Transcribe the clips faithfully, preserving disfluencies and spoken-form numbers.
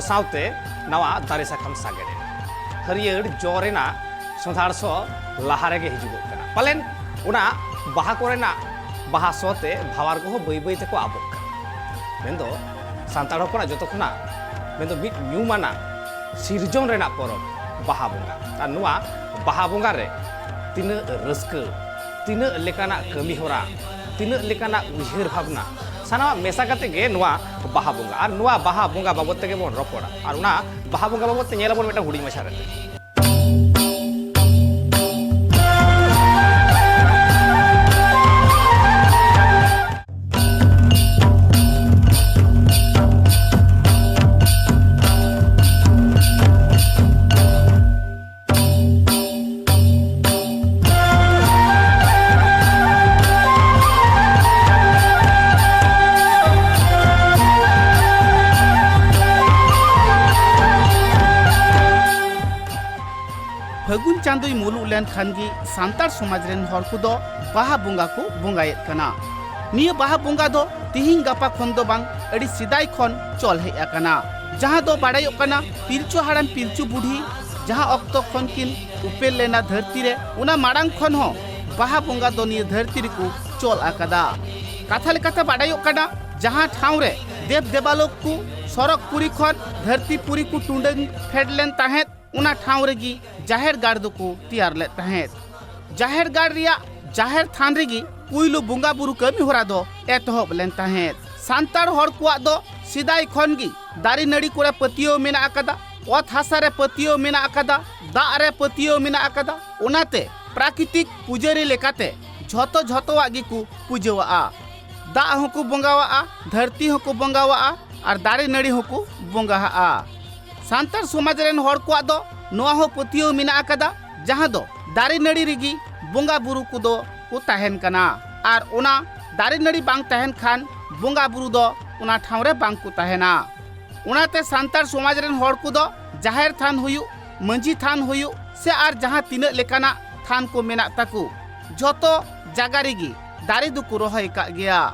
ᱥᱟᱶᱛᱮ ᱱᱟᱣᱟ ᱫᱟᱨᱮ ᱥᱟᱠᱟᱢ ᱥᱟᱜᱮᱱ ᱮᱱᱟ᱾ ᱦᱟᱹᱨᱭᱟᱹᱲ ᱡᱚ ᱨᱮᱱᱟᱜ ᱥᱚᱸᱫᱷᱟᱲ ᱥᱚ ᱞᱟᱦᱟ ᱨᱮᱜᱮ ᱦᱤᱡᱩᱜᱚᱜ ᱠᱟᱱᱟ᱾ ᱯᱟᱞᱮᱱ ᱚᱱᱟ ᱵᱟᱦᱟ ᱠᱚᱨᱮᱱᱟᱜ ᱵᱟᱦᱟ ᱥᱚ ᱛᱮ ᱵᱷᱟᱣᱟᱨ ᱠᱚᱦᱚᱸ ᱵᱟᱹᱭ ᱵᱟᱹᱭ ᱛᱮᱠᱚ ᱟᱵᱚᱜ ᱠᱟᱱᱟ᱾ ᱢᱮᱱᱫᱚ ᱥᱟᱱᱛᱟᱲ ᱦᱚᱯᱚᱱᱟᱜ ᱡᱚᱛᱚ ᱠᱷᱚᱱᱟᱜ ᱢᱮᱱᱫᱚ ᱢᱤᱫ ᱧᱩᱢᱟᱱᱟᱜ ᱥᱤᱨᱡᱚᱱ ᱨᱮᱱᱟᱜ ᱯᱚᱨᱚᱵᱽ ᱵᱟᱦᱟ ᱵᱚᱸᱜᱟ᱾ ᱟᱨ ᱱᱚᱣᱟ ᱵᱟᱦᱟ ᱵᱚᱸᱜᱟ ᱨᱮ ᱛᱤᱱᱟᱹᱜ ᱨᱟᱹᱥᱠᱟᱹ, ᱛᱤᱱᱟᱹᱜ ᱞᱮᱠᱟᱱᱟᱜ ᱠᱟᱹᱢᱤ ᱦᱚᱨᱟ, ᱛᱤᱱᱟᱹᱜ ᱞᱮᱠᱟᱱᱟᱜ ᱩᱭᱦᱟᱹᱨ ᱵᱷᱟᱵᱽᱱᱟ, ᱥᱟᱱᱟᱢᱟᱜ ᱢᱮᱥᱟ ᱠᱟᱛᱮ ᱜᱮ ᱱᱚᱣᱟ ᱵᱟᱦᱟ ᱵᱚᱸᱜᱟ᱾ ᱟᱨ ᱱᱚᱣᱟ ᱵᱟᱦᱟ ᱵᱚᱸᱜᱟ ᱵᱟᱵᱚᱫ ᱛᱮᱜᱮ ᱵᱚᱱ ᱨᱚᱯᱚᱲᱟ᱾ ᱟᱨ ᱚᱱᱟ ᱵᱟᱦᱟ ᱵᱚᱸᱜᱟ ᱵᱟᱵᱚᱫ ᱛᱮ ᱧᱮᱞ ᱟᱵᱚᱱ ᱢᱤᱫᱴᱟᱝ ᱦᱩᱰᱤᱧ ᱢᱟᱪᱷᱟ ᱨᱮ᱾ ᱯᱷᱟᱹᱜᱩᱱ ᱪᱟᱸᱫᱚᱭ ᱢᱩᱞᱩᱜ ᱞᱮᱱᱠᱷᱟᱱ ᱜᱮ ᱥᱟᱱᱛᱟᱲ ᱥᱚᱢᱟᱡᱽ ᱨᱮᱱ ᱦᱚᱲ ᱠᱚᱫᱚ ᱵᱟᱦᱟ ᱵᱚᱸᱜᱟ ᱠᱚ ᱵᱚᱸᱜᱟᱭᱮᱫ ᱠᱟᱱᱟ᱾ ᱱᱤᱭᱟᱹ ᱵᱟᱦᱟ ᱵᱚᱸᱜᱟ ᱫᱚ ᱛᱤᱦᱤᱧ ᱜᱟᱯᱟ ᱠᱷᱚᱱ ᱫᱚ ᱵᱟᱝ, ᱟᱹᱰᱤ ᱥᱮᱫᱟᱭ ᱠᱷᱚᱱ ᱪᱚᱞ ᱦᱮᱡ ᱟᱠᱟᱱᱟ᱾ ᱡᱟᱦᱟᱸ ᱫᱚ ᱵᱟᱲᱟᱭᱚᱜ ᱠᱟᱱᱟ, ᱯᱤᱞᱪᱩ ᱦᱟᱲᱟᱢ ᱯᱤᱞᱪᱩ ᱵᱩᱰᱷᱤ ᱡᱟᱦᱟᱸ ᱚᱠᱛᱚ ᱠᱷᱚᱱ ᱠᱤᱱ ᱩᱯᱮᱞ ᱞᱮᱱᱟ ᱫᱷᱟᱹᱨᱛᱤ ᱨᱮ, ᱚᱱᱟ ᱢᱟᱲᱟᱝ ᱠᱷᱚᱱ ᱦᱚᱸ ᱵᱟᱦᱟ ᱵᱚᱸᱜᱟ ᱫᱚ ᱱᱤᱭᱟᱹ ᱫᱷᱟᱹᱨᱛᱤ ᱨᱮᱠᱚ ᱪᱚᱞ ᱟᱠᱟᱫᱟ᱾ ᱠᱟᱛᱷᱟ ᱞᱮᱠᱟᱛᱮ ᱵᱟᱰᱟᱭᱚᱜ ᱠᱟᱱᱟ, ᱡᱟᱦᱟᱸ ᱴᱷᱟᱶ ᱨᱮ ᱫᱮᱵ ᱫᱮᱵᱟᱞᱳᱠ ᱠᱚ ᱥᱚᱨᱚᱜᱽ ᱯᱩᱨᱤ ᱠᱷᱚᱱ ᱫᱷᱟᱹᱨᱛᱤ ᱯᱩᱨᱤ ᱠᱚ ᱴᱩᱰᱟᱹᱝ ᱯᱷᱮᱰ ᱞᱮᱱ ᱛᱟᱦᱮᱸᱫ, ᱚᱱᱟ ᱴᱷᱟᱶ ᱨᱮᱜᱮ ᱡᱟᱦᱮᱨ ᱜᱟᱲ ᱫᱚᱠᱚ ᱛᱮᱭᱟᱨ ᱞᱮᱫ ᱛᱟᱦᱮᱸᱫ᱾ ᱡᱟᱦᱮᱨ ᱜᱟᱲ ᱨᱮᱭᱟᱜ ᱡᱟᱦᱮᱨ ᱛᱷᱟᱱ ᱨᱮᱜᱮ ᱯᱩᱭᱞᱩ ᱵᱚᱸᱜᱟ ᱵᱩᱨᱩ ᱠᱟᱹᱢᱤ ᱦᱚᱨᱟ ᱫᱚ ᱮᱛᱚᱦᱚᱵ ᱞᱮᱱ ᱛᱟᱦᱮᱸᱫ᱾ ᱥᱟᱱᱛᱟᱲ ᱦᱚᱲ ᱠᱚᱣᱟᱜ ᱫᱚ ᱥᱮᱫᱟᱭ ᱠᱷᱚᱱ ᱜᱮ ᱫᱟᱨᱮ ᱱᱟᱹᱲᱤ ᱠᱚᱨᱮ ᱯᱟᱹᱛᱭᱟᱹᱣ ᱢᱮᱱᱟᱜ ᱟᱠᱟᱫᱟ, ᱚᱛ ᱦᱟᱥᱟ ᱨᱮ ᱯᱟᱹᱛᱭᱟᱹᱣ ᱢᱮᱱᱟᱜ ᱟᱠᱟᱫᱟ, ᱫᱟᱜ ᱨᱮ ᱯᱟᱹᱛᱭᱟᱹᱣ ᱢᱮᱱᱟᱜ ᱟᱠᱟᱫᱟ᱾ ᱚᱱᱟᱛᱮ ᱯᱨᱟᱠᱨᱤᱛᱤᱠ ᱯᱩᱡᱟᱹᱨᱤ ᱞᱮᱠᱟᱛᱮ ᱡᱷᱚᱛᱚ ᱡᱷᱚᱛᱚᱣᱟᱜ ᱜᱮᱠᱚ ᱯᱩᱡᱟᱹᱣᱟᱜᱼᱟ᱾ ᱫᱟᱜ ᱦᱚᱸᱠᱚ ᱵᱚᱸᱜᱟᱣᱟᱜᱼᱟ, ᱫᱷᱟᱹᱨᱛᱤ ᱦᱚᱸᱠᱚ ᱵᱚᱸᱜᱟᱣᱟᱜᱼᱟ, ᱟᱨ ᱫᱟᱨᱮ ᱱᱟᱹᱲᱤ ᱦᱚᱸᱠᱚ ᱵᱚᱸᱜᱟᱣᱟᱜᱼᱟ᱾ ᱥᱟᱱᱛᱟᱲ ᱥᱚᱢᱟᱡᱽ ᱨᱮᱱ ᱦᱚᱲ ᱠᱚᱣᱟᱜ ᱫᱚ ᱱᱚᱣᱟ ᱦᱚᱸ ᱯᱟᱹᱛᱭᱟᱹᱣ ᱢᱮᱱᱟᱜ ᱟᱠᱟᱫᱟ, ᱡᱟᱦᱟᱸ ᱫᱚ ᱫᱟᱨᱮ ᱱᱟᱹᱲᱤ ᱨᱮᱜᱮ ᱵᱚᱸᱜᱟ ᱵᱩᱨᱩ ᱠᱚᱫᱚ ᱠᱚ ᱛᱟᱦᱮᱱ ᱠᱟᱱᱟ, ᱟᱨ ᱚᱱᱟ ᱫᱟᱨᱮ ᱱᱟᱹᱲᱤ ᱵᱟᱝ ᱛᱟᱦᱮᱱ ᱠᱷᱟᱱ ᱵᱚᱸᱜᱟ ᱵᱩᱨᱩ ᱫᱚ ᱚᱱᱟ ᱴᱷᱟᱶ ᱨᱮ ᱵᱟᱝ ᱠᱚ ᱛᱟᱦᱮᱱᱟ᱾ ᱚᱱᱟᱛᱮ ᱥᱟᱱᱛᱟᱲ ᱥᱚᱢᱟᱡᱽ ᱨᱮᱱ ᱦᱚᱲ ᱠᱚᱫᱚ ᱡᱟᱦᱮᱨ ᱛᱷᱟᱱ ᱦᱩᱭᱩᱜ, ᱢᱟᱹᱡᱷᱤ ᱛᱷᱟᱱ ᱦᱩᱭᱩᱜ, ᱥᱮ ᱟᱨ ᱡᱟᱦᱟᱸ ᱛᱤᱱᱟᱹᱜ ᱞᱮᱠᱟᱱᱟᱜ ᱛᱷᱟᱱ ᱠᱚ ᱢᱮᱱᱟᱜ ᱛᱟᱠᱚ, ᱡᱷᱚᱛᱚ ᱡᱟᱭᱜᱟ ᱨᱮᱜᱮ ᱫᱟᱨᱮ ᱫᱚᱠᱚ ᱨᱚᱦᱚᱭ ᱟᱠᱟᱫ ᱜᱮᱭᱟ᱾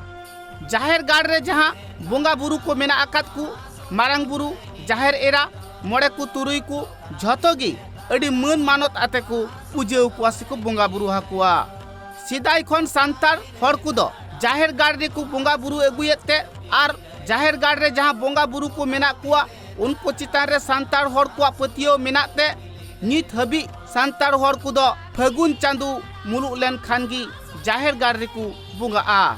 ᱡᱟᱦᱮᱨ ᱜᱟᱲ ᱨᱮ ᱡᱟᱦᱟᱸ ᱵᱚᱸᱜᱟ ᱵᱩᱨᱩ ᱠᱚ ᱢᱮᱱᱟᱜ ᱟᱠᱟᱫ ᱠᱚ, ᱢᱟᱨᱟᱝ ᱵᱩᱨᱩ, ᱡᱟᱦᱮᱨ ᱮᱨᱟ, ᱢᱚᱬᱮ ᱠᱚ ᱛᱩᱨᱩᱭ ᱠᱚ, ᱡᱷᱚᱛᱚ ᱜᱮ ᱟᱹᱰᱤ ᱢᱟᱹᱱ ᱢᱟᱱᱚᱛ ᱟᱛᱮ ᱠᱚ ᱯᱩᱡᱟᱹ ᱟᱠᱚᱣᱟ ᱥᱮᱠᱚ ᱵᱚᱸᱜᱟ ᱵᱩᱨᱩ ᱟᱠᱚᱣᱟ᱾ ᱥᱮᱫᱟᱭ ᱠᱷᱚᱱ ᱥᱟᱱᱛᱟᱲ ᱦᱚᱲ ᱠᱚᱫᱚ ᱡᱟᱦᱮᱨ ᱜᱟᱲ ᱨᱮᱠᱚ ᱵᱚᱸᱜᱟ ᱵᱩᱨᱩ ᱟᱹᱜᱩᱭᱮᱫ ᱛᱮ ᱟᱨ ᱡᱟᱦᱮᱨ ᱜᱟᱲ ᱨᱮ ᱡᱟᱦᱟᱸ ᱵᱚᱸᱜᱟ ᱵᱩᱨᱩ ᱠᱚ ᱢᱮᱱᱟᱜ ᱠᱚᱣᱟ, ᱩᱱᱠᱩ ᱪᱮᱛᱟᱱ ᱨᱮ ᱥᱟᱱᱛᱟᱲ ᱦᱚᱲ ᱠᱚᱣᱟᱜ ᱯᱟᱹᱛᱭᱟᱹᱣ ᱢᱮᱱᱟᱜ ᱛᱮ ᱱᱤᱛ ᱦᱟᱹᱵᱤᱡ ᱥᱟᱱᱛᱟᱲ ᱦᱚᱲ ᱠᱚᱫᱚ ᱯᱷᱟᱹᱜᱩᱱ ᱪᱟᱸᱫᱚ ᱢᱩᱞᱩᱜ ᱞᱮᱱ ᱠᱷᱟᱱ ᱜᱮ ᱡᱟᱦᱮᱨ ᱜᱟᱲ ᱨᱮᱠᱚ ᱵᱚᱸᱜᱟᱜᱼᱟ᱾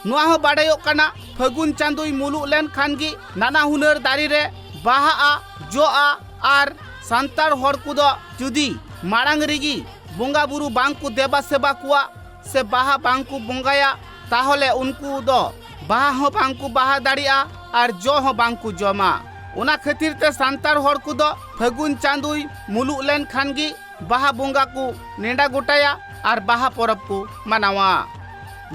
ᱱᱚᱣᱟ ᱦᱚᱸ ᱵᱟᱰᱟᱭᱚᱜ ᱠᱟᱱᱟ, ᱯᱷᱟᱹᱜᱩᱱ ᱪᱟᱸᱫᱚᱭ ᱢᱩᱞᱩᱜ ᱞᱮᱱ ᱠᱷᱟᱱ ᱜᱮ ᱱᱟᱱᱟ ᱦᱩᱱᱟᱹᱨ ᱫᱟᱨᱮ ᱨᱮ ᱵᱟᱦᱟᱜᱼᱟ, ᱡᱚᱜᱼᱟ᱾ ᱟᱨ ᱥᱟᱱᱛᱟᱲ ᱦᱚᱲ ᱠᱚᱫᱚ ᱡᱩᱫᱤ ᱢᱟᱲᱟᱝ ᱨᱮᱜᱮ ᱵᱚᱸᱜᱟ ᱵᱩᱨᱩ ᱵᱟᱝ ᱠᱚ ᱫᱮᱵᱟ ᱥᱮᱵᱟ ᱠᱚᱣᱟ ᱥᱮ ᱵᱟᱦᱟ ᱵᱟᱝ ᱠᱚ ᱵᱚᱸᱜᱟᱭᱟ, ᱛᱟᱦᱚᱞᱮ ᱩᱱᱠᱩ ᱫᱚ ᱵᱟᱦᱟ ᱦᱚᱸ ᱵᱟᱝ ᱠᱚ ᱵᱟᱦᱟ ᱫᱟᱲᱮᱭᱟᱜᱼᱟ ᱟᱨ ᱡᱚ ᱦᱚᱸ ᱵᱟᱝ ᱠᱚ ᱡᱚᱢᱟ᱾ ᱚᱱᱟ ᱠᱷᱟᱹᱛᱤᱨ ᱛᱮ ᱥᱟᱱᱛᱟᱲ ᱦᱚᱲ ᱠᱚᱫᱚ ᱯᱷᱟᱹᱜᱩᱱ ᱪᱟᱸᱫᱚᱭ ᱢᱩᱞᱩᱜ ᱞᱮᱱ ᱠᱷᱟᱱ ᱜᱮ ᱵᱟᱦᱟ ᱵᱚᱸᱜᱟ ᱠᱚ ᱱᱮᱰᱟ ᱜᱚᱴᱟᱭᱟ ᱟᱨ ᱵᱟᱦᱟ ᱯᱚᱨᱚᱵᱽ ᱠᱚ ᱢᱟᱱᱟᱣᱟ᱾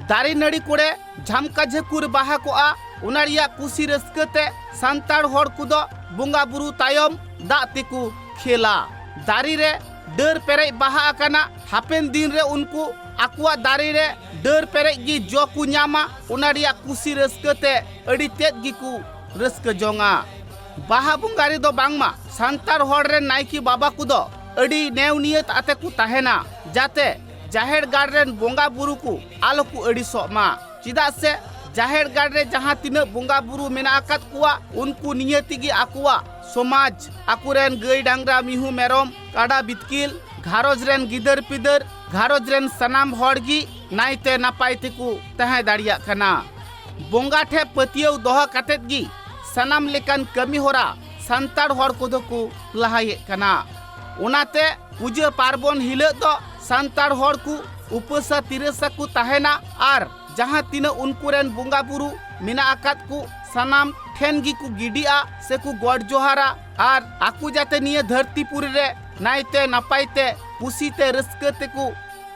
ᱫᱟᱨᱮ ᱱᱟᱹᱲᱤ ᱠᱚᱨᱮ ᱡᱷᱟᱢᱠᱟ ᱡᱷᱟᱹᱠᱩᱨ ᱵᱟᱦᱟ ᱠᱚᱜᱼᱟ, ᱚᱱᱟ ᱨᱮᱭᱟᱜ ᱠᱩᱥᱤ ᱨᱟᱹᱥᱠᱟᱹ ᱛᱮ ᱥᱟᱱᱛᱟᱲ ᱦᱚᱲ ᱠᱚᱫᱚ ᱵᱚᱸᱜᱟ ᱵᱩᱨᱩ ᱛᱟᱭᱚᱢ ᱫᱟᱜ ᱛᱮᱠᱚ ᱠᱷᱮᱞᱟ᱾ ᱫᱟᱨᱮ ᱨᱮ ᱰᱟᱹᱨ ᱯᱮᱨᱮᱡ ᱵᱟᱦᱟ ᱟᱠᱟᱱᱟ, ᱦᱟᱯᱮᱱ ᱫᱤᱱ ᱨᱮ ᱩᱱᱠᱩ ᱟᱠᱚᱣᱟᱜ ᱫᱟᱨᱮ ᱨᱮ ᱰᱟᱹᱨ ᱯᱮᱨᱮᱡ ᱜᱮ ᱡᱚ ᱠᱚ ᱧᱟᱢᱟ, ᱚᱱᱟ ᱨᱮᱭᱟᱜ ᱠᱩᱥᱤ ᱨᱟᱹᱥᱠᱟᱹ ᱛᱮ ᱟᱹᱰᱤ ᱛᱮᱫ ᱜᱮᱠᱚ ᱨᱟᱹᱥᱠᱟᱹ ᱡᱚᱝᱟ᱾ ᱵᱟᱦᱟ ᱵᱚᱸᱜᱟ ᱨᱮᱫᱚ ᱵᱟᱝᱢᱟ ᱥᱟᱱᱛᱟᱲ ᱦᱚᱲ ᱨᱮᱱ ᱱᱟᱭᱠᱮ ᱵᱟᱵᱟ ᱠᱚᱫᱚ ᱟᱹᱰᱤ ᱱᱮᱣᱱᱤᱭᱟᱹᱛ ᱟᱛᱮ ᱠᱚ ᱛᱟᱦᱮᱱᱟ, ᱡᱟᱛᱮ ᱡᱟᱦᱮᱨ ᱜᱟᱲ ᱨᱮᱱ ᱵᱚᱸᱜᱟ ᱵᱩᱨᱩ ᱠᱚ ᱟᱞᱚ ᱠᱚ ᱟᱹᱲᱤᱥᱚᱜ ᱢᱟ᱾ ᱪᱮᱫᱟᱜ ᱥᱮ ᱡᱟᱦᱮᱨ ᱜᱟᱲ ᱨᱮ ᱡᱟᱦᱟᱸ ᱛᱤᱱᱟᱹᱜ ᱵᱚᱸᱜᱟ ᱵᱩᱨᱩ ᱢᱮᱱᱟᱜ ᱟᱠᱟᱫ ᱠᱚᱣᱟ, ᱩᱱᱠᱩ ᱱᱤᱭᱟᱹ ᱛᱮᱜᱮ ᱟᱠᱚᱣᱟᱜ ᱥᱚᱢᱟᱡᱽ, ᱟᱠᱚᱨᱮᱱ ᱜᱟᱹᱭ ᱰᱟᱝᱨᱟ, ᱢᱤᱦᱩ ᱢᱮᱨᱚᱢ, ᱠᱟᱰᱟ ᱵᱤᱛᱠᱤᱞ, ᱜᱷᱟᱨᱚᱸᱡᱽ ᱨᱮᱱ ᱜᱤᱫᱟᱹᱨ ᱯᱤᱫᱟᱹᱨ, ᱜᱷᱟᱨᱚᱸᱡᱽ ᱨᱮᱱ ᱥᱟᱱᱟᱢ ᱦᱚᱲ ᱜᱮ ᱱᱟᱭᱛᱮ ᱱᱟᱯᱟᱭ ᱛᱮᱠᱚ ᱛᱟᱦᱮᱸ ᱫᱟᱲᱮᱭᱟᱜ ᱠᱟᱱᱟ᱾ ᱵᱚᱸᱜᱟ ᱴᱷᱮᱱ ᱯᱟᱹᱛᱭᱟᱹᱣ ᱫᱚᱦᱚ ᱠᱟᱛᱮᱫ ᱜᱮ ᱥᱟᱱᱟᱢ ᱞᱮᱠᱟᱱ ᱠᱟᱹᱢᱤ ᱦᱚᱨᱟ ᱥᱟᱱᱛᱟᱲ ᱦᱚᱲ ᱠᱚᱫᱚ ᱠᱚ ᱞᱟᱦᱟᱭᱮᱫ ᱠᱟᱱᱟ᱾ ᱚᱱᱟᱛᱮ ᱯᱩᱡᱟᱹ ᱯᱟᱨᱵᱚᱱ ᱦᱤᱞᱟᱹᱜ ᱫᱚ ᱥᱟᱱᱛᱟᱲ ᱦᱚᱲ ᱠᱚ ᱩᱯᱟᱹᱥᱟ ᱛᱤᱨᱟᱹᱥᱟ ᱠᱚ ᱛᱟᱦᱮᱱᱟ ᱟᱨ ᱡᱟᱦᱟᱸ ᱛᱤᱱᱟᱹᱜ ᱩᱱᱠᱩ ᱨᱮᱱ ᱵᱚᱸᱜᱟ ᱵᱩᱨᱩ ᱢᱮᱱᱟᱜ ᱟᱠᱟᱫ ᱠᱚ ᱥᱟᱱᱟᱢ ᱴᱷᱮᱱ ᱜᱮᱠᱚ ᱜᱤᱰᱤᱜᱼᱟ ᱥᱮ ᱠᱚ ᱜᱚᱰ ᱡᱚᱦᱟᱨᱟ ᱟᱨ ᱟᱠᱚ ᱡᱟᱛᱮ ᱱᱤᱭᱟᱹ ᱫᱷᱟᱹᱨᱛᱤ ᱯᱩᱨᱤ ᱨᱮ ᱱᱟᱭᱛᱮ ᱱᱟᱯᱟᱭ ᱛᱮ ᱠᱩᱥᱤ ᱛᱮ ᱨᱟᱹᱥᱠᱟᱹ ᱛᱮᱠᱚ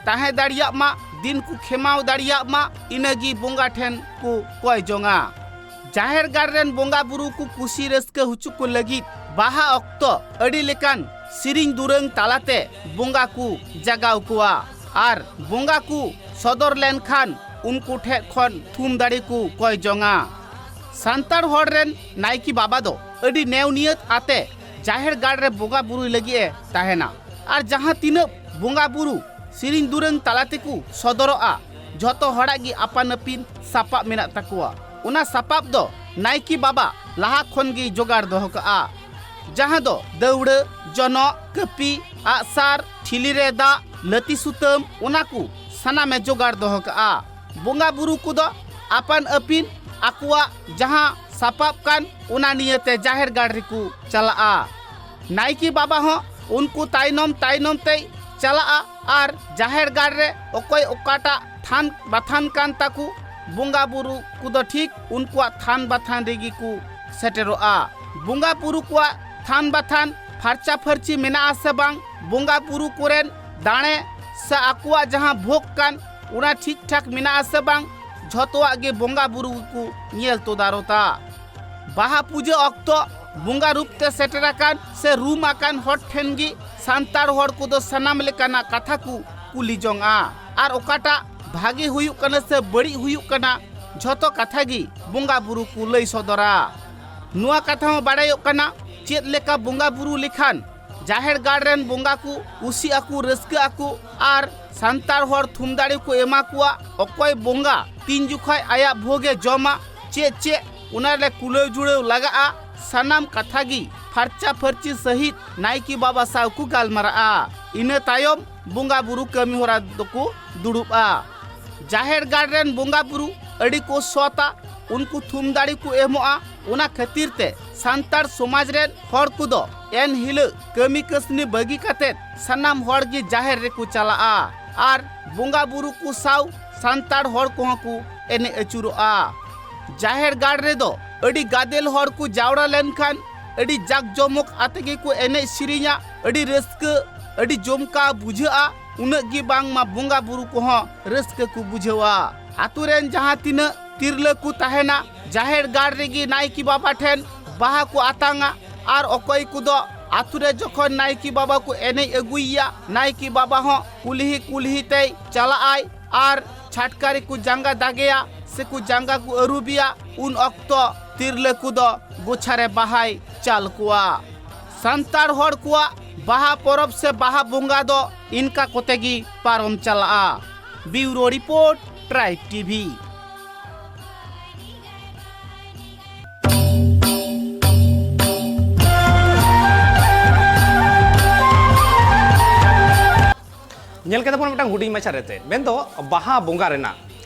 ᱛᱟᱦᱮᱸ ᱫᱟᱲᱮᱭᱟᱜ ᱢᱟ, ᱫᱤᱱ ᱠᱚ ᱠᱷᱮᱢᱟᱣ ᱫᱟᱲᱮᱭᱟᱜ ᱢᱟ, ᱤᱱᱟᱹᱜᱮ ᱵᱚᱸᱜᱟ ᱴᱷᱮᱱ ᱠᱚ ᱠᱚᱭ ᱡᱚᱝᱟ᱾ ᱡᱟᱦᱮᱨ ᱜᱟᱲ ᱨᱮᱱ ᱵᱚᱸᱜᱟ ᱵᱩᱨᱩ ᱠᱚ ᱠᱩᱥᱤ ᱨᱟᱹᱥᱠᱟᱹ ᱦᱚᱪᱚ ᱠᱚ ᱞᱟᱹᱜᱤᱫ ᱵᱟᱦᱟ ᱚᱠᱛᱚ ᱟᱹᱰᱤ ᱞᱮᱠᱟᱱ ᱥᱮᱨᱮᱧ ᱫᱩᱨᱟᱹᱝ ᱛᱟᱞᱟᱛᱮ ᱵᱚᱸᱜᱟ ᱠᱚ ᱡᱟᱜᱟᱣ ᱠᱚᱣᱟ ᱟᱨ ᱵᱚᱸᱜᱟ ᱠᱚ ᱥᱚᱫᱚᱨ ᱞᱮᱱᱠᱷᱟᱱ ᱩᱱᱠᱩ ᱴᱷᱮᱱ ᱠᱷᱚᱱ ᱛᱷᱩᱢ ᱫᱟᱲᱮ ᱠᱚ ᱠᱚᱭ ᱡᱚᱝᱟ᱾ ᱥᱟᱱᱛᱟᱲ ᱦᱚᱲ ᱨᱮᱱ ᱱᱟᱭᱠᱮ ᱵᱟᱵᱟ ᱫᱚ ᱟᱹᱰᱤ ᱱᱮᱣᱱᱤᱭᱟᱹᱛ ᱟᱛᱮ ᱡᱟᱦᱮᱨ ᱜᱟᱲ ᱨᱮ ᱵᱚᱸᱜᱟ ᱵᱩᱨᱩᱭ ᱞᱟᱹᱜᱤᱫ ᱮ ᱛᱟᱦᱮᱱᱟ᱾ ᱟᱨ ᱡᱟᱦᱟᱸ ᱛᱤᱱᱟᱹᱜ ᱵᱚᱸᱜᱟ ᱵᱩᱨᱩ ᱥᱮᱨᱮᱧ ᱫᱩᱨᱟᱹᱝ ᱛᱟᱞᱟ ᱛᱮᱠᱚ ᱥᱚᱫᱚᱨᱚᱜᱼᱟ, ᱡᱷᱚᱛᱚ ᱦᱚᱲᱟᱜ ᱜᱮ ᱟᱯᱟᱱ ᱟᱹᱯᱤᱱ ᱥᱟᱯᱟᱵ ᱢᱮᱱᱟᱜ ᱛᱟᱠᱚᱣᱟ᱾ ᱚᱱᱟ ᱥᱟᱯᱟᱵ ᱫᱚ ᱱᱟᱭᱠᱮ ᱵᱟᱵᱟ ᱞᱟᱦᱟ ᱠᱷᱚᱱ ᱜᱮ ᱡᱚᱜᱟᱲ ᱫᱚᱦᱚ ᱠᱟᱜᱼᱟ, ᱡᱟᱦᱟᱸ ᱫᱚ ᱫᱟᱹᱣᱲᱟᱹ, ᱡᱚᱱᱚᱜ, ᱠᱟᱹᱯᱤ, ᱟᱜᱼᱥᱟᱨ, ᱴᱷᱤᱞᱤ ᱨᱮ ᱫᱟᱜ, ᱞᱟᱹᱛᱤ ᱥᱩᱛᱟᱹᱢ, ᱚᱱᱟ ᱠᱚ ᱥᱟᱱᱟᱢᱮ ᱡᱚᱜᱟᱲ ᱫᱚᱦᱚ ᱠᱟᱜᱼᱟ᱾ ᱵᱚᱸᱜᱟ ᱵᱩᱨᱩ ᱠᱚᱫᱚ ᱟᱯᱟᱱ ᱟᱹᱯᱤᱱ ᱟᱠᱚᱣᱟᱜ ᱡᱟᱦᱟᱸ ᱥᱟᱯᱟᱵ ᱠᱟᱱ, ᱚᱱᱟ ᱱᱤᱭᱟᱹᱛᱮ ᱡᱟᱦᱮᱨ ᱜᱟᱲ ᱨᱮᱠᱚ ᱪᱟᱞᱟᱜᱼᱟ᱾ ᱱᱟᱭᱠᱮ ᱵᱟᱵᱟ ᱦᱚᱸ ᱩᱱᱠᱩ ᱛᱟᱭᱱᱚᱢ ᱛᱟᱭᱱᱚᱢ ᱛᱮᱭ ᱪᱟᱞᱟᱜᱼᱟ ᱟᱨ ᱡᱟᱦᱮᱨ ᱜᱟᱲ ᱨᱮ ᱚᱠᱚᱭ ᱚᱠᱟᱴᱟᱜ ᱛᱷᱟᱱ ᱵᱟᱛᱷᱟᱱ ᱠᱟᱱ ᱛᱟᱠᱚ, ᱵᱚᱸᱜᱟ ᱵᱩᱨᱩ ᱠᱚᱫᱚ ᱴᱷᱤᱠ ᱩᱱᱠᱩᱣᱟᱜ ᱛᱷᱟᱱ ᱵᱟᱛᱷᱟᱱ ᱨᱮᱜᱮ ᱠᱚ ᱥᱮᱴᱮᱨᱚᱜᱼᱟ᱾ ᱵᱚᱸᱜᱟ ᱵᱩᱨᱩ ᱠᱚᱣᱟᱜ ᱛᱷᱟᱱ ᱵᱟᱛᱷᱟᱱ ᱯᱷᱟᱨᱪᱟ ᱯᱷᱟᱹᱨᱪᱤ ᱢᱮᱱᱟᱜᱼᱟ ᱥᱮ ᱵᱟᱝ, ᱵᱚᱸᱜᱟ ᱵᱩᱨᱩ ᱠᱚᱨᱮᱱ ᱫᱟᱲᱮ ᱥᱮ ᱟᱠᱚᱣᱟᱜ ᱡᱟᱦᱟᱸ ᱵᱷᱳᱜᱽ ᱠᱟᱱ, ᱚᱱᱟ ᱴᱷᱤᱠ ᱴᱷᱟᱠ ᱢᱮᱱᱟᱜᱼᱟ ᱥᱮ ᱵᱟᱝ, ᱡᱷᱚᱛᱚᱣᱟᱜ ᱜᱮ ᱵᱚᱸᱜᱟ ᱵᱩᱨᱩ ᱜᱮᱠᱚ ᱧᱮᱞ ᱛᱚᱫᱟᱨᱚᱛᱟ᱾ ᱵᱟᱦᱟ ᱯᱩᱡᱟᱹ ᱚᱠᱛᱚ ᱵᱚᱸᱜᱟ ᱨᱩᱯ ᱛᱮ ᱥᱮᱴᱮᱨ ᱟᱠᱟᱱ ᱥᱮ ᱨᱩᱢ ᱟᱠᱟᱱ ᱦᱚᱲ ᱴᱷᱮᱱ ᱜᱮ ᱥᱟᱱᱛᱟᱲ ᱦᱚᱲ ᱠᱚᱫᱚ ᱥᱟᱱᱟᱢ ᱞᱮᱠᱟᱱᱟᱜ ᱠᱟᱛᱷᱟ ᱠᱚ ᱠᱩᱞᱤ ᱡᱚᱝᱼᱟ᱾ ᱟᱨ ᱚᱠᱟᱴᱟᱜ ᱵᱷᱟᱜᱮ ᱦᱩᱭᱩᱜ ᱠᱟᱱᱟ ᱥᱮ ᱵᱟᱹᱲᱤᱡ ᱦᱩᱭᱩᱜ ᱠᱟᱱᱟ, ᱡᱷᱚᱛᱚ ᱠᱟᱛᱷᱟ ᱜᱮ ᱵᱚᱸᱜᱟ ᱵᱩᱨᱩ ᱠᱚ ᱞᱟᱹᱭ ᱥᱚᱫᱚᱨᱟ᱾ ᱱᱚᱣᱟ ᱠᱟᱛᱷᱟ ᱦᱚᱸ ᱵᱟᱲᱟᱭᱚᱜ ᱠᱟᱱᱟ, ᱪᱮᱫ ᱞᱮᱠᱟ ᱵᱚᱸᱜᱟ ᱵᱩᱨᱩ ᱞᱮᱠᱷᱟᱱ ᱡᱟᱦᱮᱨ ᱜᱟᱲ ᱨᱮᱱ ᱵᱚᱸᱜᱟ ᱠᱚ ᱠᱩᱥᱤᱜ ᱟᱠᱚ, ᱨᱟᱹᱥᱠᱟᱹᱜ ᱟᱠᱚ ᱟᱨ ᱥᱟᱱᱛᱟᱲ ᱦᱚᱲ ᱛᱷᱩᱢᱫᱟᱲᱮ ᱠᱚ ᱮᱢᱟ ᱠᱚᱣᱟ᱾ ᱚᱠᱚᱭ ᱵᱚᱸᱜᱟ ᱛᱤᱱ ᱡᱚᱠᱷᱟᱡ ᱟᱭᱟᱜ ᱵᱷᱳᱜᱽ ᱮ ᱡᱚᱢᱟ, ᱪᱮᱫ ᱪᱮᱫ ᱚᱱᱟ ᱨᱮ ᱠᱩᱞᱟᱹᱣ ᱡᱩᱲᱟᱹᱣ ᱞᱟᱜᱟᱜᱼᱟ, ᱥᱟᱱᱟᱢ ᱠᱟᱛᱷᱟ ᱜᱮ ᱯᱷᱟᱨᱪᱟ ᱯᱷᱟᱹᱨᱪᱤ ᱥᱟᱹᱦᱤᱡ ᱱᱟᱭᱠᱮ ᱵᱟᱵᱟ ᱥᱟᱶ ᱠᱚ ᱜᱟᱞᱢᱟᱨᱟᱜᱼᱟ᱾ ᱤᱱᱟᱹ ᱛᱟᱭᱚᱢ ᱵᱚᱸᱜᱟ ᱵᱩᱨᱩ ᱠᱟᱹᱢᱤ ᱦᱚᱨᱟ ᱫᱚᱠᱚ ᱫᱩᱲᱩᱵᱼᱟ᱾ ᱡᱟᱦᱮᱨ ᱜᱟᱲ ᱨᱮᱱ ᱵᱚᱸᱜᱟ ᱵᱩᱨᱩ ᱟᱹᱰᱤ ᱠᱚ ᱥᱚᱛᱟ, ᱩᱱᱠᱩ ᱛᱷᱩᱢᱫᱟᱲᱮ ᱠᱚ ᱮᱢᱚᱜᱼᱟ᱾ ᱚᱱᱟ ᱠᱷᱟᱹᱛᱤᱨ ᱛᱮ ᱥᱟᱱᱛᱟᱲ ᱥᱚᱢᱟᱡᱽ ᱨᱮᱱ ᱦᱚᱲ ᱠᱚᱫᱚ ᱮᱱ ᱦᱤᱞᱳᱜ ᱠᱟᱹᱢᱤ ᱠᱟᱹᱥᱱᱤ ᱵᱟᱹᱜᱤ ᱠᱟᱛᱮᱫ ᱥᱟᱱᱟᱢ ᱦᱚᱲ ᱜᱮ ᱡᱟᱦᱮᱨ ᱨᱮᱠᱚ ᱪᱟᱞᱟᱜᱼᱟ ᱟᱨ ᱵᱚᱸᱜᱟ ᱵᱩᱨᱩ ᱠᱚ ᱥᱟᱶ ᱥᱟᱱᱛᱟᱲ ᱦᱚᱲ ᱠᱚᱦᱚᱸ ᱠᱚ ᱮᱱᱮᱡ ᱟᱹᱪᱩᱨᱚᱜᱼᱟ᱾ ᱡᱟᱦᱮᱨ ᱜᱟᱲ ᱨᱮᱫᱚ ᱟᱹᱰᱤ ᱜᱟᱫᱮᱞ ᱦᱚᱲ ᱠᱚ ᱡᱟᱣᱨᱟ ᱞᱮᱱᱠᱷᱟᱱ ᱟᱹᱰᱤ ᱡᱟᱠ ᱡᱚᱢᱚᱠ ᱟᱛᱮ ᱜᱮᱠᱚ ᱮᱱᱮᱡ ᱥᱮᱨᱮᱧᱟ, ᱟᱹᱰᱤ ᱨᱟᱹᱥᱠᱟᱹ, ᱟᱹᱰᱤ ᱡᱚᱢᱠᱟᱣ ᱵᱩᱡᱷᱟᱹᱜᱼᱟ᱾ ᱩᱱᱟᱹᱜ ᱜᱮ ᱵᱟᱝᱢᱟ ᱵᱚᱸᱜᱟ ᱵᱩᱨᱩ ᱠᱚᱦᱚᱸ ᱨᱟᱹᱥᱠᱟᱹ ᱠᱚ ᱵᱩᱡᱷᱟᱹᱣᱟ᱾ ᱟᱛᱳ ᱨᱮᱱ ᱡᱟᱦᱟᱸ ᱛᱤᱱᱟᱹᱜ ᱛᱤᱨᱞᱟᱹ ᱠᱚ ᱛᱟᱦᱮᱱᱟ, ᱡᱟᱦᱮᱨ ᱜᱟᱲ ᱨᱮᱜᱮ ᱱᱟᱭᱠᱮ ᱵᱟᱵᱟ ᱴᱷᱮᱱ ᱵᱟᱦᱟ ᱠᱚ ᱟᱛᱟᱝᱟ᱾ ᱟᱨ ᱚᱠᱚᱭ ᱠᱚᱫᱚ ᱟᱛᱳ ᱨᱮ ᱡᱚᱠᱷᱚᱱ ᱱᱟᱭᱠᱮ ᱵᱟᱵᱟ ᱠᱚ ᱮᱱᱮᱡ ᱟᱹᱜᱩᱭᱮᱭᱟ, ᱱᱟᱭᱠᱮ ᱵᱟᱵᱟ ᱦᱚᱸ ᱠᱩᱞᱦᱤ ᱠᱩᱞᱦᱤ ᱛᱮᱭ ᱪᱟᱞᱟᱜᱼᱟᱭ ᱟᱨ ᱪᱷᱟᱴᱠᱟ ᱨᱮᱠᱚ ᱡᱟᱸᱜᱟ ᱫᱟᱜᱮᱭᱟ᱾ ᱠᱚ ᱡᱟᱸᱜᱟ ᱠᱚ ᱟᱹᱨᱩᱵᱮᱭᱟ, ᱩᱱ ᱚᱠᱛᱚ ᱛᱤᱨᱞᱟᱹ ᱠᱚᱫᱚ ᱜᱚᱪᱷᱟ ᱨᱮ ᱵᱟᱦᱟᱭ ᱪᱟᱞ ᱠᱚᱣᱟ᱾ ᱥᱟᱱᱛᱟᱲ ᱦᱚᱲ ᱠᱚᱣᱟᱜ ᱵᱟᱦᱟ ᱯᱚᱨᱚᱵᱽ ᱥᱮ ᱵᱟᱦᱟ ᱵᱚᱸᱜᱟ ᱫᱚ ᱤᱱᱠᱟ ᱠᱚᱛᱮ ᱜᱮ ᱯᱟᱨᱚᱢ ᱪᱟᱞᱟᱜᱼᱟ᱾ ᱵᱤᱭᱩᱨᱳ ᱨᱤᱯᱳᱨᱴ, ᱴᱨᱟᱭᱤᱵᱽ ᱴᱤᱵᱷᱤ᱾ ᱧᱮᱞ ᱠᱮᱫᱟ ᱵᱚᱱ ᱢᱤᱫᱴᱟᱝ ᱦᱩᱰᱤᱧ ᱢᱟᱪᱷᱟ ᱨᱮᱛᱮ, ᱢᱮᱱᱫᱚ ᱵᱟᱦᱟ ᱵᱚᱸᱜᱟ ᱨᱮᱱᱟᱜ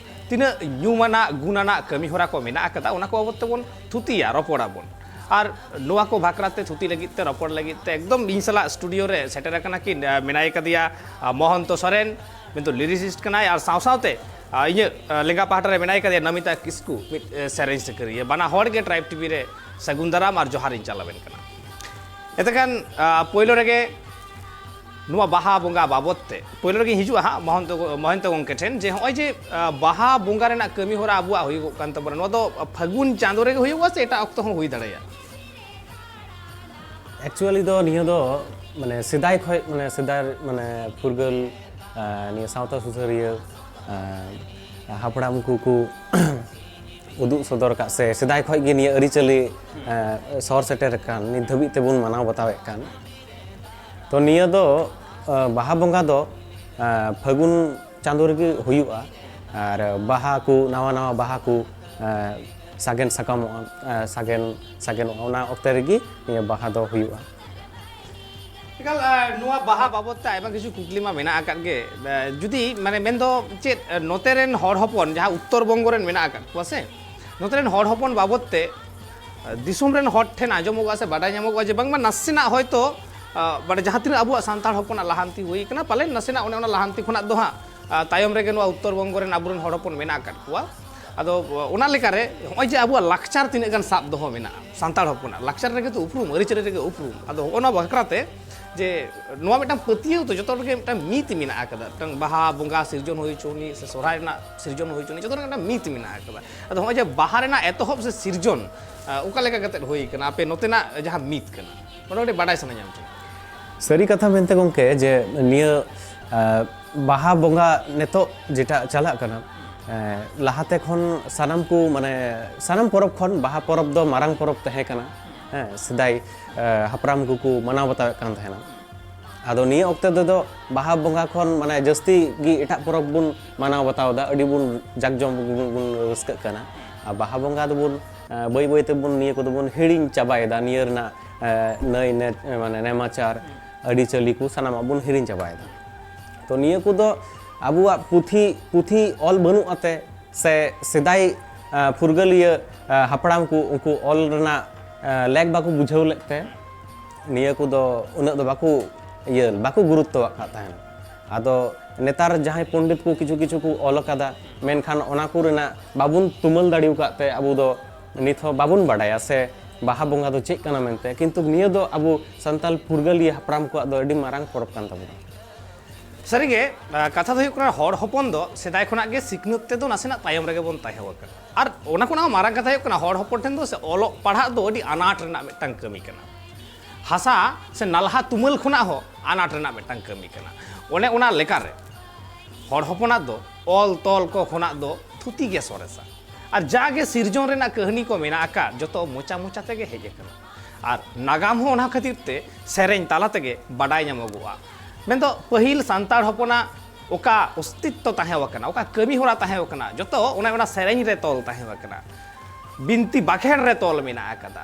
ᱛᱤᱱᱟᱹᱜ ᱧᱩᱢᱟᱱᱟᱜ ᱜᱩᱱᱟᱱᱟᱜ ᱠᱟᱹᱢᱤ ᱦᱚᱨᱟ ᱠᱚ ᱢᱮᱱᱟᱜ ᱟᱠᱟᱫᱟ, ᱚᱱᱟ ᱠᱚ ᱵᱟᱵᱚᱫ ᱛᱮᱵᱚᱱ ᱛᱷᱩᱛᱤᱭᱟ, ᱨᱚᱯᱚᱲᱟᱵᱚᱱ᱾ ᱟᱨ ᱱᱚᱣᱟ ᱠᱚ ᱵᱟᱠᱷᱨᱟ ᱛᱮ ᱛᱷᱩᱛᱤ ᱞᱟᱹᱜᱤᱫ ᱛᱮ, ᱨᱚᱯᱚᱲ ᱞᱟᱹᱜᱤᱫ ᱛᱮ ᱮᱠᱫᱚᱢ ᱤᱧ ᱥᱟᱞᱟᱜ ᱥᱴᱩᱰᱤᱭᱳ ᱨᱮ ᱥᱮᱴᱮᱨ ᱟᱠᱟᱱᱟ ᱠᱤᱱ, ᱟᱸ, ᱢᱮᱱᱟᱭ ᱠᱟᱫᱮᱭᱟ, ᱟᱸ, ᱢᱚᱦᱚᱱᱛᱚ ᱥᱚᱨᱮᱱ, ᱢᱮᱱᱫᱚ ᱞᱤᱨᱤᱥᱤᱥᱴ ᱠᱟᱱᱟᱭ, ᱟᱨ ᱥᱟᱶ ᱥᱟᱶᱛᱮ, ᱟᱸ, ᱤᱧᱟᱹᱜ, ᱟᱸ, ᱞᱮᱸᱜᱟ ᱯᱟᱦᱴᱟ ᱨᱮ ᱢᱮᱱᱟᱭ ᱠᱟᱫᱮᱭᱟ ᱱᱚᱢᱤᱛᱟ ᱠᱤᱥᱠᱩ, ᱢᱤᱫ, ᱟᱸ, ᱥᱮᱨᱮᱧ ᱥᱤᱠᱟᱹᱨᱤᱭᱟᱹ᱾ ᱵᱟᱱᱟ ᱦᱚᱲ ᱜᱮ ᱴᱨᱟᱭᱤᱵᱽ ᱴᱤᱵᱷᱤ ᱨᱮ ᱥᱟᱹᱜᱩᱱ ᱫᱟᱨᱟᱢ ᱟᱨ ᱡᱚᱦᱟᱨ ᱤᱧ ᱪᱟᱞ ᱟᱵᱮᱱ ᱠᱟᱱᱟ᱾ ᱮᱱᱛᱮᱠᱷᱟᱱ, ᱟᱸ, ᱯᱳᱭᱞᱳ ᱨᱮᱜᱮ ᱱᱚᱣᱟ ᱵᱟᱦᱟ ᱵᱚᱸᱜᱟ ᱵᱟᱵᱚᱫ ᱛᱮ ᱯᱳᱭᱞᱳ ᱨᱮᱜᱮᱧ ᱦᱤᱡᱩᱜᱼᱟ ᱦᱟᱸᱜ ᱢᱚᱦᱚᱱᱛᱚ, ᱢᱚᱦᱚᱱᱛᱚ ᱜᱚᱢᱠᱮ ᱴᱷᱮᱱ, ᱡᱮ ᱱᱚᱜᱼᱚᱭ ᱡᱮ, ᱟᱸ, ᱵᱟᱦᱟ ᱵᱚᱸᱜᱟ ᱨᱮᱱᱟᱜ ᱠᱟᱹᱢᱤ ᱦᱚᱨᱟ ᱟᱵᱚᱣᱟᱜ ᱦᱩᱭᱩᱜᱚᱜ ᱠᱟᱱ ᱛᱟᱵᱚᱱᱟ, ᱱᱚᱣᱟ ᱫᱚ ᱯᱷᱟᱹᱜᱩᱱ ᱪᱟᱸᱫᱳ ᱨᱮᱜᱮ ᱦᱩᱭᱩᱜᱼᱟ ᱥᱮ ᱮᱴᱟᱜ ᱚᱠᱛᱚ ᱦᱚᱸ ᱦᱩᱭ ᱫᱟᱲᱮᱭᱟᱜᱼᱟ? ᱮᱠᱪᱩᱭᱟᱞᱤ ᱫᱚ ᱱᱤᱭᱟᱹ ᱫᱚ ᱢᱟᱱᱮ ᱥᱮᱫᱟᱭ ᱠᱷᱚᱡ, ᱢᱟᱱᱮ ᱥᱮᱫᱟᱭ, ᱢᱟᱱᱮ ᱯᱷᱩᱨᱜᱟᱹᱞ, ᱟᱸ, ᱱᱤᱭᱟᱹ ᱥᱟᱶᱛᱟ ᱥᱩᱥᱟᱹᱨᱤᱭᱟᱹ, ᱟᱸ, ᱦᱟᱯᱲᱟᱢ ᱠᱚᱠᱚ ᱩᱫᱩᱜ ᱥᱚᱫᱚᱨ ᱟᱠᱟᱫ ᱥᱮ ᱥᱮᱫᱟᱭ ᱠᱷᱚᱡ ᱜᱮ ᱱᱤᱭᱟᱹ ᱟᱹᱨᱤᱪᱟᱹᱞᱤ, ᱟᱸ, ᱥᱚᱨ ᱥᱮᱴᱮᱨ ᱟᱠᱟᱱ, ᱱᱤᱛ ᱫᱷᱟᱹᱵᱤᱡ ᱛᱮᱵᱚᱱ ᱢᱟᱱᱟᱣ ᱵᱟᱛᱟᱣᱮᱫ ᱠᱟᱱ᱾ ᱛᱚ ᱱᱤᱭᱟᱹ ᱫᱚ, ᱟᱸ, ᱵᱟᱦᱟ ᱵᱚᱸᱜᱟ ᱫᱚ, ᱟᱸ, ᱯᱷᱟᱹᱜᱩᱱ ᱪᱟᱸᱫᱳ ᱨᱮᱜᱮ ᱦᱩᱭᱩᱜᱼᱟ᱾ ᱟᱨ ᱵᱟᱦᱟ ᱠᱚ, ᱱᱟᱣᱟ ᱱᱟᱣᱟ ᱵᱟᱦᱟ ᱠᱚ, ᱟᱸ, ᱥᱟᱜᱮᱱ ᱥᱟᱠᱟᱢᱚᱜᱼᱟ, ᱟᱸ, ᱥᱟᱜᱮᱱ, ᱥᱟᱜᱮᱱᱚᱜᱼᱟ, ᱚᱱᱟ ᱚᱠᱛᱮ ᱨᱮᱜᱮ ᱱᱤᱭᱟᱹ ᱵᱟᱦᱟ ᱫᱚ ᱦᱩᱭᱩᱜᱼᱟ᱾ ᱮᱠᱟᱞ, ᱟᱸ, ᱱᱚᱣᱟ ᱵᱟᱦᱟ ᱵᱟᱵᱚᱫ ᱛᱮ ᱟᱭᱢᱟ ᱠᱤᱪᱷᱩ ᱠᱩᱠᱞᱤ ᱢᱟ ᱢᱮᱱᱟᱜ ᱟᱠᱟᱫ ᱜᱮ᱾ ᱟᱸ, ᱡᱩᱫᱤ ᱢᱟᱱᱮ ᱢᱮᱱᱫᱚ ᱪᱮᱫ, ᱟᱸ, ᱱᱚᱛᱮ ᱨᱮᱱ ᱦᱚᱲ ᱦᱚᱯᱚᱱ ᱡᱟᱦᱟᱸ ᱩᱛᱛᱚᱨ ᱵᱚᱝᱜᱚ ᱨᱮᱱ ᱢᱮᱱᱟᱜ ᱟᱠᱟᱫ ᱠᱚᱣᱟ ᱥᱮ, ᱱᱚᱛᱮ ᱨᱮᱱ ᱦᱚᱲ ᱦᱚᱯᱚᱱ ᱵᱟᱵᱚᱫ ᱛᱮ, ᱟᱸ, ᱫᱤᱥᱚᱢ ᱨᱮᱱ ᱦᱚᱲ ᱴᱷᱮᱱ ᱟᱸᱡᱚᱢᱚᱜᱼᱟ ᱥᱮ ᱵᱟᱰᱟᱭ ᱧᱟᱢᱚᱜᱼᱟ ᱡᱮ ᱵᱟᱝᱢᱟ ᱱᱟᱥᱮᱱᱟᱜ ᱦᱚᱭᱛᱳ, ᱟᱸ, ᱢᱟᱱᱮ ᱡᱟᱦᱟᱸ ᱛᱤᱱᱟᱹᱜ ᱟᱵᱚᱣᱟᱜ ᱥᱟᱱᱛᱟᱲ ᱦᱚᱯᱚᱱᱟᱜ ᱞᱟᱦᱟᱱᱛᱤ ᱦᱩᱭ ᱟᱠᱟᱱᱟ, ᱯᱟᱞᱮᱱ ᱱᱟᱥᱮᱱᱟᱜ ᱚᱱᱮ ᱚᱱᱟ ᱞᱟᱦᱟᱱᱛᱤ ᱠᱷᱚᱱᱟᱜ ᱫᱚ ᱦᱟᱸᱜ, ᱟᱸ, ᱛᱟᱭᱚᱢ ᱨᱮᱜᱮ ᱱᱚᱣᱟ ᱩᱛᱛᱚᱨ ᱵᱚᱝᱜᱚ ᱨᱮᱱ ᱟᱵᱚᱨᱮᱱ ᱦᱚᱲ ᱦᱚᱯᱚᱱ ᱢᱮᱱᱟᱜ ᱟᱠᱟᱫ ᱠᱚᱣᱟ᱾ ᱟᱫᱚ ᱚᱱᱟ ᱞᱮᱠᱟᱨᱮ ᱱᱚᱜᱼᱚᱭ ᱡᱮ ᱟᱵᱚᱣᱟᱜ ᱞᱟᱠᱪᱟᱨ ᱛᱤᱱᱟᱹᱜ ᱜᱟᱱ ᱥᱟᱵ ᱫᱚᱦᱚ ᱢᱮᱱᱟᱜᱼᱟ, ᱥᱟᱱᱛᱟᱲ ᱦᱚᱯᱚᱱᱟᱜ ᱞᱟᱠᱪᱟᱨ ᱨᱮᱜᱮ ᱛᱚ ᱩᱯᱨᱩᱢ, ᱟᱹᱨᱤᱪᱟᱹᱞᱤ ᱨᱮᱜᱮ ᱩᱯᱨᱩᱢ᱾ ᱟᱫᱚ ᱦᱚᱸᱜᱼᱚ ᱱᱚᱣᱟ ᱵᱟᱠᱷᱨᱟ ᱛᱮ ᱡᱮ ᱱᱚᱣᱟ ᱢᱤᱫᱴᱟᱝ ᱯᱟᱹᱛᱭᱟᱹᱣ ᱛᱚ ᱡᱚᱛᱚ ᱦᱚᱲ ᱜᱮ ᱢᱤᱫᱴᱟᱝ ᱢᱤᱛ ᱢᱮᱱᱟᱜ ᱟᱠᱟᱫᱟ, ᱢᱤᱫᱴᱟᱝ ᱵᱟᱦᱟ ᱵᱚᱸᱜᱟ ᱥᱤᱨᱡᱚᱱ ᱦᱩᱭ ᱦᱚᱪᱚ ᱱᱤᱡ ᱥᱮ ᱥᱚᱨᱦᱟᱭ ᱨᱮᱱᱟᱜ ᱥᱤᱨᱡᱚᱱ ᱦᱩᱭ ᱦᱚᱪᱚ ᱱᱤᱡ ᱡᱚᱛᱚ ᱦᱚᱲ ᱜᱮ ᱢᱤᱫᱴᱟᱝ ᱢᱤᱛ ᱢᱮᱱᱟᱜ ᱟᱠᱟᱫᱟ᱾ ᱟᱫᱚ ᱦᱚᱸᱜᱼᱚᱭ ᱡᱮ ᱵᱟᱦᱟ ᱨᱮᱱᱟᱜ ᱮᱛᱚᱦᱚᱵ ᱥᱮ ᱥᱤᱨᱡᱚᱱ, ᱟᱸ, ᱚᱠᱟ ᱞᱮᱠᱟ ᱠᱟᱛᱮᱫ ᱦᱩᱭ ᱟᱠᱟᱱᱟ ᱟᱯᱮ ᱱᱚᱛᱮᱱᱟᱜ ᱡᱟᱦᱟᱸ ᱢᱤᱛ ᱠᱟᱱᱟ, ᱚᱱᱟ ᱠᱟᱹᱴᱤᱡ ᱵᱟᱰᱟᱭ ᱥᱟᱱᱟ ᱧᱟᱢ ᱠᱮᱫᱟ᱾ ᱥᱟᱹᱨᱤ ᱠᱟᱛᱷᱟ ᱢᱮᱱᱛᱮ ᱜᱚᱢᱠᱮ, ᱡᱮ ᱱᱤᱭᱟᱹ, ᱟᱸ, ᱵᱟᱦᱟ ᱵᱚᱸᱜᱟ ᱱᱤᱛᱚᱜ ᱡᱮᱴᱟ ᱪᱟᱞᱟᱜ ᱠᱟᱱᱟ, ᱮᱸ, ᱞᱟᱦᱟᱛᱮ ᱠᱷᱚᱱ ᱥᱟᱱᱟᱢ ᱠᱚ, ᱢᱟᱱᱮ, ᱥᱟᱱᱟᱢ ᱯᱚᱨᱚᱵᱽ ᱠᱷᱚᱱ ᱵᱟᱦᱟ ᱯᱚᱨᱚᱵᱽ ᱫᱚ ᱢᱟᱨᱟᱝ ᱯᱚᱨᱚᱵᱽ ᱛᱟᱦᱮᱸ ᱠᱟᱱᱟ᱾ ᱦᱮᱸ, ᱥᱮᱫᱟᱭ, ᱮᱸ, ᱦᱟᱯᱲᱟᱢ ᱠᱚᱠᱚ ᱢᱟᱱᱟᱣ ᱵᱟᱛᱟᱣᱮᱫ ᱠᱟᱱ ᱛᱟᱦᱮᱱᱟ᱾ ᱟᱫᱚ ᱱᱤᱭᱟᱹ ᱚᱠᱛᱮ ᱛᱮᱫᱚ ᱵᱟᱦᱟ ᱵᱚᱸᱜᱟ ᱠᱷᱚᱱ, ᱢᱟᱱᱮ, ᱡᱟᱹᱥᱛᱤ ᱜᱮ ᱮᱴᱟᱜ ᱯᱚᱨᱚᱵᱽ ᱵᱚᱱ ᱢᱟᱱᱟᱣ ᱵᱟᱛᱟᱣ ᱮᱫᱟ, ᱟᱹᱰᱤ ᱵᱚᱱ ᱡᱟᱠ ᱡᱚᱢᱚᱠ ᱵᱚᱱ, ᱵᱚᱱ ᱨᱟᱹᱥᱠᱟᱹᱜ ᱠᱟᱱᱟ᱾ ᱟᱨ ᱵᱟᱦᱟ ᱵᱚᱸᱜᱟ ᱫᱚᱵᱚᱱ, ᱮᱸ, ᱵᱟᱹᱭ ᱵᱟᱹᱭ ᱛᱮᱵᱚᱱ ᱱᱤᱭᱟᱹ ᱠᱚᱫᱚ ᱵᱚᱱ ᱦᱤᱲᱤᱧ ᱪᱟᱵᱟᱭᱮᱫᱟ, ᱱᱤᱭᱟᱹ ᱨᱮᱱᱟᱜ, ᱮᱸ, ᱱᱟᱹᱭ ᱱᱮ-, ᱢᱟᱱᱮ, ᱱᱮᱢᱟᱪᱟᱨ, ᱟᱹᱨᱤᱪᱟᱹᱞᱤ ᱠᱚ ᱥᱟᱱᱟᱢᱟᱜ ᱵᱚᱱ ᱦᱤᱲᱤᱧ ᱪᱟᱵᱟᱭᱮᱫᱟ᱾ ᱛᱚ, ᱱᱤᱭᱟᱹ ᱠᱚᱫᱚ ᱟᱵᱚᱣᱟᱜ ᱯᱩᱛᱷᱤ, ᱯᱩᱛᱷᱤ ᱚᱞ ᱵᱟᱹᱱᱩᱜ ᱟᱛᱮ ᱥᱮ ᱥᱮᱫᱟᱭ, ᱟ, ᱯᱷᱩᱨᱜᱟᱹᱞᱤᱭᱟᱹ, ᱟ, ᱦᱟᱯᱲᱟᱢ ᱠᱚ ᱩᱱᱠᱩ ᱚᱞ ᱨᱮᱱᱟᱜ, ᱟ, ᱞᱮᱠ ᱵᱟᱠᱚ ᱵᱩᱡᱷᱟᱹᱣ ᱞᱮᱫ ᱛᱮ ᱱᱤᱭᱟᱹ ᱠᱚᱫᱚ ᱩᱱᱟᱹᱜ ᱫᱚ ᱵᱟᱠᱚ, ᱤᱭᱟᱹ, ᱵᱟᱠᱚ ᱜᱩᱨᱩᱛᱛᱚᱣᱟᱜ ᱠᱟᱱ ᱛᱟᱦᱮᱱᱟ᱾ ᱟᱫᱚ ᱱᱮᱛᱟᱨ ᱡᱟᱦᱟᱸᱭ ᱯᱚᱱᱰᱤᱛ ᱠᱚ ᱠᱤᱪᱷᱩ ᱠᱤᱪᱷᱩ ᱠᱚ ᱚᱞ ᱟᱠᱟᱫᱟ, ᱢᱮᱱᱠᱷᱟᱱ ᱚᱱᱟ ᱠᱚ ᱨᱮᱱᱟᱜ ᱵᱟᱵᱚᱱ ᱛᱩᱢᱟᱹᱞ ᱫᱟᱲᱮ ᱟᱠᱟᱫ ᱛᱮ ᱟᱵᱚ ᱫᱚ ᱱᱤᱛ ᱦᱚᱸ ᱵᱟᱵᱚᱱ ᱵᱟᱰᱟᱭᱟ ᱥᱮ ᱵᱟᱦᱟ ᱵᱚᱸᱜᱟ ᱫᱚ ᱪᱮᱫ ᱠᱟᱱᱟ ᱢᱮᱱᱛᱮ᱾ ᱠᱤᱱᱛᱩ ᱱᱤᱭᱟᱹ ᱫᱚ ᱟᱵᱚ ᱥᱟᱱᱛᱟᱲ ᱯᱷᱩᱨᱜᱟᱹᱞᱤᱭᱟᱹ ᱦᱟᱯᱲᱟᱢ ᱠᱚᱣᱟᱜ ᱫᱚ ᱟᱹᱰᱤ ᱢᱟᱨᱟᱝ ᱯᱚᱨᱚᱵᱽ ᱠᱟᱱ ᱛᱟᱵᱚᱱᱟ᱾ ᱥᱟᱹᱨᱤᱜᱮ, ᱟ, ᱠᱟᱛᱷᱟ ᱫᱚ ᱦᱩᱭᱩᱜ ᱠᱟᱱᱟ, ᱦᱚᱲ ᱦᱚᱯᱚᱱ ᱫᱚ ᱥᱮᱫᱟᱭ ᱠᱷᱚᱱᱟᱜ ᱜᱮ ᱥᱤᱠᱷᱱᱟᱹᱛ ᱛᱮᱫᱚ ᱱᱟᱥᱮᱱᱟᱜ ᱛᱟᱭᱚᱢ ᱨᱮᱜᱮ ᱵᱚᱱ ᱛᱟᱦᱮᱸ ᱟᱠᱟᱱᱟ᱾ ᱟᱨ ᱚᱱᱟ ᱠᱷᱚᱱᱟᱜ ᱦᱚᱸ ᱢᱟᱨᱟᱝ ᱠᱟᱛᱷᱟ ᱦᱩᱭᱩᱜ ᱠᱟᱱᱟ, ᱦᱚᱲ ᱦᱚᱯᱚᱱ ᱴᱷᱮᱱ ᱫᱚ ᱥᱮ ᱚᱞᱚᱜ ᱯᱟᱲᱦᱟᱜ ᱫᱚ ᱟᱹᱰᱤ ᱟᱱᱟᱴ ᱨᱮᱱᱟᱜ ᱢᱤᱫᱴᱟᱝ ᱠᱟᱹᱢᱤ ᱠᱟᱱᱟ᱾ ᱦᱟᱥᱟ ᱥᱮ ᱱᱟᱞᱦᱟ ᱛᱩᱢᱟᱹᱞ ᱠᱷᱚᱱᱟᱜ ᱦᱚᱸ ᱟᱱᱟᱴ ᱨᱮᱱᱟᱜ ᱢᱤᱫᱴᱟᱝ ᱠᱟᱹᱢᱤ ᱠᱟᱱᱟ᱾ ᱚᱱᱮ ᱚᱱᱟ ᱞᱮᱠᱟᱨᱮ ᱦᱚᱲ ᱦᱚᱯᱚᱱᱟᱜ ᱫᱚ ᱚᱞ ᱛᱚᱞ ᱠᱚ ᱠᱷᱚᱱᱟᱜ ᱫᱚ ᱛᱷᱩᱛᱤ ᱜᱮ ᱥᱚᱨᱮᱥᱟ᱾ ᱟᱨ ᱡᱟᱜᱮ ᱥᱤᱨᱡᱚᱱ ᱨᱮᱱᱟᱜ ᱠᱟᱹᱦᱱᱤ ᱠᱚ ᱢᱮᱱᱟᱜ ᱟᱠᱟᱫ, ᱡᱚᱛᱚ ᱢᱚᱪᱟ ᱢᱚᱪᱟ ᱛᱮᱜᱮ ᱦᱮᱡ ᱟᱠᱟᱱᱟ᱾ ᱟᱨ ᱱᱟᱜᱟᱢ ᱦᱚᱸ ᱚᱱᱟ ᱠᱷᱟᱹᱛᱤᱨ ᱛᱮ ᱥᱮᱨᱮᱧ ᱛᱟᱞᱟ ᱛᱮᱜᱮ ᱵᱟᱰᱟᱭ ᱧᱟᱢᱚᱜᱚᱜᱼᱟ᱾ ᱢᱮᱱᱫᱚ ᱯᱟᱹᱦᱤᱞ ᱥᱟᱱᱛᱟᱲ ᱦᱚᱯᱚᱱᱟᱜ ᱚᱠᱟ ᱚᱥᱛᱤᱛᱛᱚ ᱛᱟᱦᱮᱸ ᱟᱠᱟᱱᱟ, ᱚᱠᱟ ᱠᱟᱹᱢᱤ ᱦᱚᱨᱟ ᱛᱟᱦᱮᱸ ᱟᱠᱟᱱᱟ, ᱡᱚᱛᱚ ᱚᱱᱮ ᱚᱱᱟ ᱥᱮᱨᱮᱧ ᱨᱮ ᱛᱚᱞ ᱛᱟᱦᱮᱸ ᱟᱠᱟᱱᱟ, ᱵᱤᱱᱛᱤ ᱵᱟᱠᱷᱮᱲ ᱨᱮ ᱛᱚᱞ ᱢᱮᱱᱟᱜ ᱟᱠᱟᱫᱟ,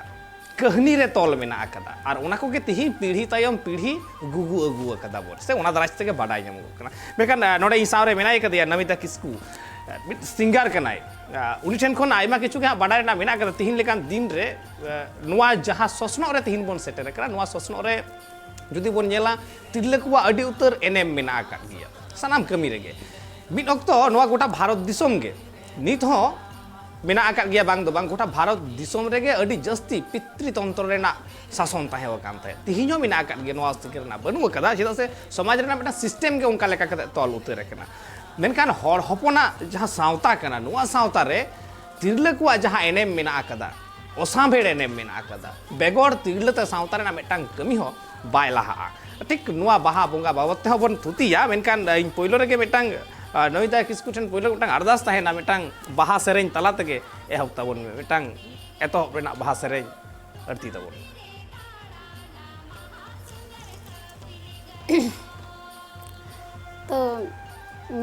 ᱠᱟᱹᱦᱱᱤ ᱨᱮ ᱛᱚᱞ ᱢᱮᱱᱟᱜ ᱟᱠᱟᱫᱟ᱾ ᱟᱨ ᱚᱱᱟ ᱠᱚᱜᱮ ᱛᱤᱦᱤᱧ ᱯᱤᱲᱦᱤ ᱛᱟᱭᱚᱢ ᱯᱤᱲᱦᱤ ᱜᱩᱜᱩ ᱟᱹᱜᱩ ᱟᱠᱟᱫᱟ ᱵᱚᱱ, ᱥᱮ ᱚᱱᱟ ᱫᱟᱨᱟᱭ ᱛᱮᱜᱮ ᱵᱟᱰᱟᱭ ᱧᱟᱢᱚᱜᱚᱜ ᱠᱟᱱᱟ᱾ ᱢᱮᱱᱠᱷᱟᱱ, ᱟ, ᱱᱚᱰᱮ ᱤᱧ ᱥᱟᱶ ᱨᱮ ᱢᱮᱱᱟᱭ ᱠᱟᱫᱮᱭᱟ ᱱᱚᱢᱤᱛᱟ ᱠᱤᱥᱠᱩ, ᱟ, ᱢᱤᱫ ᱥᱤᱝᱜᱟᱨ ᱠᱟᱱᱟᱭ᱾ ᱟ, ᱩᱱᱤ ᱴᱷᱮᱱ ᱠᱷᱚᱱ ᱟᱭᱢᱟ ᱠᱤᱪᱷᱩ ᱜᱮ ᱦᱟᱸᱜ ᱵᱟᱰᱟᱭ ᱨᱮᱱᱟᱜ ᱢᱮᱱᱟᱜ ᱟᱠᱟᱫᱟ᱾ ᱛᱤᱦᱤᱧ ᱞᱮᱠᱟᱱ ᱫᱤᱱ ᱨᱮ, ᱟ, ᱱᱚᱣᱟ ᱡᱟᱦᱟᱸ ᱥᱚᱥᱱᱚᱜ ᱨᱮ ᱛᱤᱦᱤᱧ ᱵᱚᱱ ᱥᱮᱴᱮᱨ ᱟᱠᱟᱱᱟ, ᱱᱚᱣᱟ ᱥᱚᱥᱱᱚᱜ ᱨᱮ ᱡᱩᱫᱤ ᱵᱚᱱ ᱧᱮᱞᱟ, ᱛᱤᱨᱞᱟᱹ ᱠᱚᱣᱟᱜ ᱟᱹᱰᱤ ᱩᱛᱟᱹᱨ ᱮᱱᱮᱢ ᱢᱮᱱᱟᱜ ᱟᱠᱟᱫ ᱜᱮᱭᱟ ᱥᱟᱱᱟᱢ ᱠᱟᱹᱢᱤ ᱨᱮᱜᱮ᱾ ᱢᱤᱫ ᱚᱠᱛᱚ ᱱᱚᱣᱟ ᱜᱚᱴᱟ ᱵᱷᱟᱨᱚᱛ ᱫᱤᱥᱚᱢ ᱜᱮ ᱱᱤᱛ ᱦᱚᱸ ᱢᱮᱱᱟᱜ ᱟᱠᱟᱫ ᱜᱮᱭᱟ, ᱵᱟᱝ ᱫᱚ ᱵᱟᱝ, ᱜᱚᱴᱟ ᱵᱷᱟᱨᱚᱛ ᱫᱤᱥᱚᱢ ᱨᱮᱜᱮ ᱟᱹᱰᱤ ᱡᱟᱹᱥᱛᱤ ᱯᱤᱛᱨᱤᱛᱚᱱᱛᱨᱚ ᱨᱮᱱᱟᱜ ᱥᱟᱥᱚᱱ ᱛᱟᱦᱮᱸ ᱟᱠᱟᱱ ᱛᱟᱦᱮᱸᱫ᱾ ᱛᱤᱦᱤᱧ ᱦᱚᱸ ᱢᱮᱱᱟᱜ ᱟᱠᱟᱫ ᱜᱮᱭᱟ, ᱱᱚᱣᱟ ᱚᱥᱛᱤᱠᱟᱹᱨ ᱨᱮᱱᱟᱜ ᱵᱟᱹᱱᱩᱜ ᱟᱠᱟᱫᱟ, ᱪᱮᱫᱟᱜ ᱥᱮ ᱥᱚᱢᱟᱡᱽ ᱨᱮᱱᱟᱜ ᱢᱤᱫᱴᱟᱝ ᱥᱤᱥᱴᱮᱢ ᱜᱮ ᱚᱱᱠᱟ ᱞᱮᱠᱟ ᱠᱟᱛᱮ ᱛᱚᱞ ᱩᱛᱟᱹᱨ ᱟᱠᱟᱱᱟ᱾ ᱢᱮᱱᱠᱷᱟᱱ ᱦᱚᱲ ᱦᱚᱯᱚᱱᱟᱜ ᱡᱟᱦᱟᱸ ᱥᱟᱶᱛᱟ ᱠᱟᱱᱟ, ᱱᱚᱣᱟ ᱥᱟᱶᱛᱟ ᱨᱮ ᱛᱤᱨᱞᱟᱹ ᱠᱚᱣᱟᱜ ᱡᱟᱦᱟᱸ ᱮᱱᱮᱢ ᱢᱮᱱᱟᱜ ᱟᱠᱟᱫᱟ, ᱚᱥᱟᱢᱵᱷᱮᱲ ᱮᱱᱮᱢ ᱢᱮᱱᱟᱜ ᱟᱠᱟᱫᱟ, ᱵᱮᱜᱚᱨ ᱛᱤᱨᱞᱟᱹ ᱛᱮ ᱥᱟᱶᱛᱟ ᱨᱮᱱᱟᱜ ᱢᱤᱫᱴᱟᱝ ᱠᱟᱹᱢᱤ ᱦᱚᱸ ᱵᱟᱭ ᱞᱟᱦᱟᱜᱼᱟ᱾ ᱴᱷᱤᱠ ᱱᱚᱣᱟ ᱵᱟᱦᱟ ᱵᱚᱸᱜᱟ ᱵᱟᱵᱚᱫ ᱛᱮᱦᱚᱸ ᱵᱚᱱ ᱛᱷᱩᱛᱤᱭᱟ, ᱢᱮᱱᱠᱷᱟᱱ ᱤᱧ ᱯᱳᱭᱞᱳ ᱨᱮᱜᱮ ᱢᱤᱫᱴᱟᱝ ᱟᱨ ᱱᱚᱢᱤᱛᱟ ᱠᱤᱥᱠᱩ ᱴᱷᱮᱱ ᱯᱳᱭᱞᱳ ᱢᱤᱫᱴᱟᱝ ᱟᱨᱫᱟᱥ ᱛᱟᱦᱮᱱᱟ, ᱢᱤᱫᱴᱟᱝ ᱵᱟᱦᱟ ᱥᱮᱨᱮᱧ ᱛᱟᱞᱟ ᱛᱮᱜᱮ ᱮᱦᱚᱵ ᱛᱟᱵᱚᱱ ᱢᱮ, ᱢᱤᱫᱴᱟᱝ ᱮᱛᱚᱦᱚᱵ ᱨᱮᱱᱟᱜ ᱵᱟᱦᱟ ᱥᱮᱨᱮᱧ ᱟᱹᱲᱛᱤ ᱛᱟᱵᱚᱱ ᱢᱮ᱾ ᱛᱚ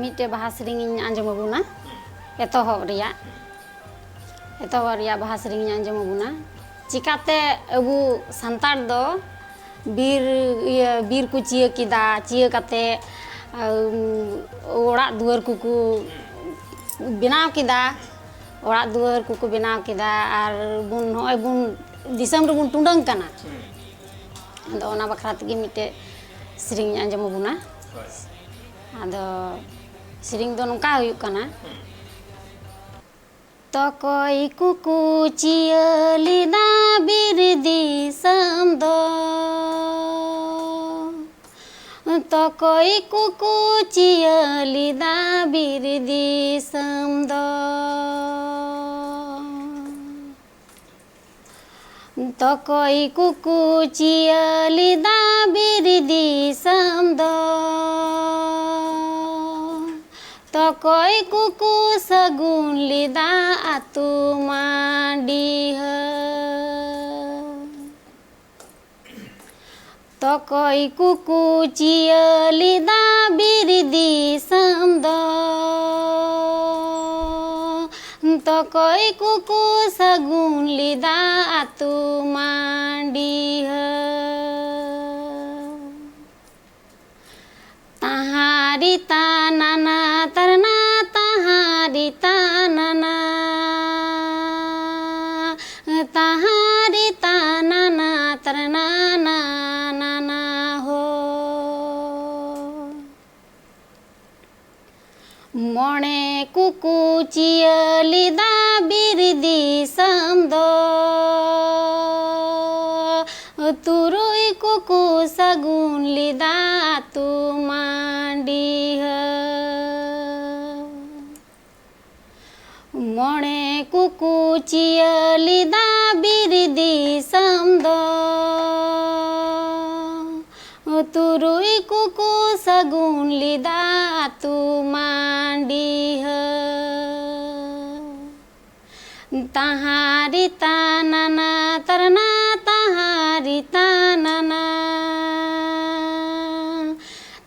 ᱢᱤᱫᱴᱮᱡ ᱵᱟᱦᱟ ᱥᱮᱨᱮᱧ ᱤᱧ ᱟᱸᱡᱚᱢ ᱟᱵᱚᱱᱟ, ᱮᱛᱚᱦᱚᱵ ᱨᱮᱭᱟᱜ ᱮᱛᱚᱦᱚᱵ ᱨᱮᱭᱟᱜ ᱵᱟᱦᱟ ᱥᱮᱨᱮᱧ ᱤᱧ ᱟᱸᱡᱚᱢ ᱟᱵᱚᱱᱟ᱾ ᱪᱤᱠᱟᱛᱮ ᱟᱵᱚ ᱥᱟᱱᱛᱟᱲ ᱫᱚ ᱵᱤᱨ ᱤᱭᱟᱹ ᱵᱤᱨ ᱠᱚ ᱪᱤᱭᱟᱹ ᱠᱮᱫᱟ, ᱪᱤᱭᱟᱹ ᱠᱟᱛᱮ ᱟᱢ, ᱚᱲᱟᱜ ᱫᱩᱣᱟᱹᱨ ᱠᱚᱠᱚ ᱵᱮᱱᱟᱣ ᱠᱮᱫᱟ, ᱚᱲᱟᱜ ᱫᱩᱣᱟᱹᱨ ᱠᱚᱠᱚ ᱵᱮᱱᱟᱣ ᱠᱮᱫᱟ, ᱟᱨ ᱵᱚᱱ ᱱᱚᱜᱼᱚᱭ ᱵᱚᱱ ᱫᱤᱥᱚᱢ ᱨᱮᱵᱚᱱ ᱴᱩᱰᱟᱹᱝ ᱠᱟᱱᱟ᱾ ᱟᱫᱚ ᱚᱱᱟ ᱵᱟᱠᱷᱨᱟ ᱛᱮᱜᱮ ᱢᱤᱫᱴᱮᱡ ᱥᱮᱨᱮᱧ ᱟᱸᱡᱚᱢ ᱟᱵᱚᱱᱟ᱾ ᱟᱫᱚ ᱥᱮᱨᱮᱧ ᱫᱚ ᱱᱚᱝᱠᱟ ᱦᱩᱭᱩᱜ ᱠᱟᱱᱟ᱾ ᱛᱚᱠᱚᱭ ᱠᱩᱠᱩ ᱪᱤᱭᱟᱹ ᱞᱮᱫᱟ ᱵᱤᱨ ᱫᱤᱥᱚᱢ ᱫᱚ᱾ ᱛᱚᱠᱚᱭ ᱠᱩᱠᱩ ᱪᱤᱭᱟᱹ ᱞᱮᱫᱟ ᱵᱤᱨ ᱫᱤᱥᱚᱢ ᱫᱚ᱾ ᱛᱚᱠᱚᱭ ᱠᱩᱠᱩ ᱪᱤᱭᱟᱹ ᱞᱮᱫᱟ ᱵᱤᱨ ᱫᱤᱥᱚᱢ ᱫᱚ᱾ ᱛᱚᱠᱚᱭ ᱠᱩᱠᱩ ᱥᱟᱹᱜᱩᱱ ᱞᱮᱫᱟ ᱟᱹᱛᱩ ᱢᱟᱹᱰᱤᱦᱟᱹ᱾ ᱛᱚᱠᱚᱭ ᱠᱩᱠᱩ ᱪᱤᱭᱟᱹ ᱞᱮᱫᱟ ᱵᱤᱨ ᱫᱤᱥᱚᱢ ᱫᱚ᱾ ᱛᱚᱠᱚᱭ ᱠᱩᱠᱩ ᱥᱟᱹᱜᱩᱱ ᱞᱮᱫᱟ ᱟᱹᱛᱩ ᱢᱟᱹᱰᱤᱦᱟᱹ᱾ ᱛᱟᱦᱟᱨᱤ ᱛᱟᱱᱟᱱᱟ ᱛᱟᱨᱱᱟ ᱛᱟᱦᱟᱨᱤ ᱛᱟᱱᱟᱱᱟ᱾ ᱛᱟᱦᱟᱨᱤ ᱛᱟᱱᱟᱱᱟ ᱛᱟᱨᱱᱟ ᱱᱟᱱᱟ ᱦᱳ᱾ ᱢᱚᱬᱮ ᱠᱩᱠᱩ ᱪᱤᱭᱟᱹ ᱞᱮᱫᱟ ᱵᱤᱨ ᱫᱤᱥᱚᱢ ᱫᱚ᱾ ᱛᱩᱨᱩᱭ ᱠᱩᱠᱩ ᱥᱟᱹᱜᱩᱱ ᱞᱮᱫᱟ ᱟᱹᱛᱩ ᱢᱟᱹᱰᱤᱦᱟᱹ᱾ ᱢᱚᱬᱮ ᱠᱩᱠᱩ ᱪᱤᱭᱟᱹ ᱞᱮᱫᱟ ᱵᱤᱨ ᱫᱤᱥᱚᱢ ᱫᱚ᱾ ᱛᱩᱨᱩᱭ ᱠᱚᱠᱚ ᱥᱟᱹᱜᱩᱱ ᱞᱮᱫᱟ ᱟᱹᱛᱩ ᱢᱟᱹᱰᱤᱦᱟᱹ᱾ ᱛᱟᱦᱟᱨᱤ ᱛᱟᱱᱟᱱᱟ ᱛᱟᱨᱱᱟ, ᱛᱟᱦᱟᱨᱤ ᱛᱟᱱᱟᱱᱟ,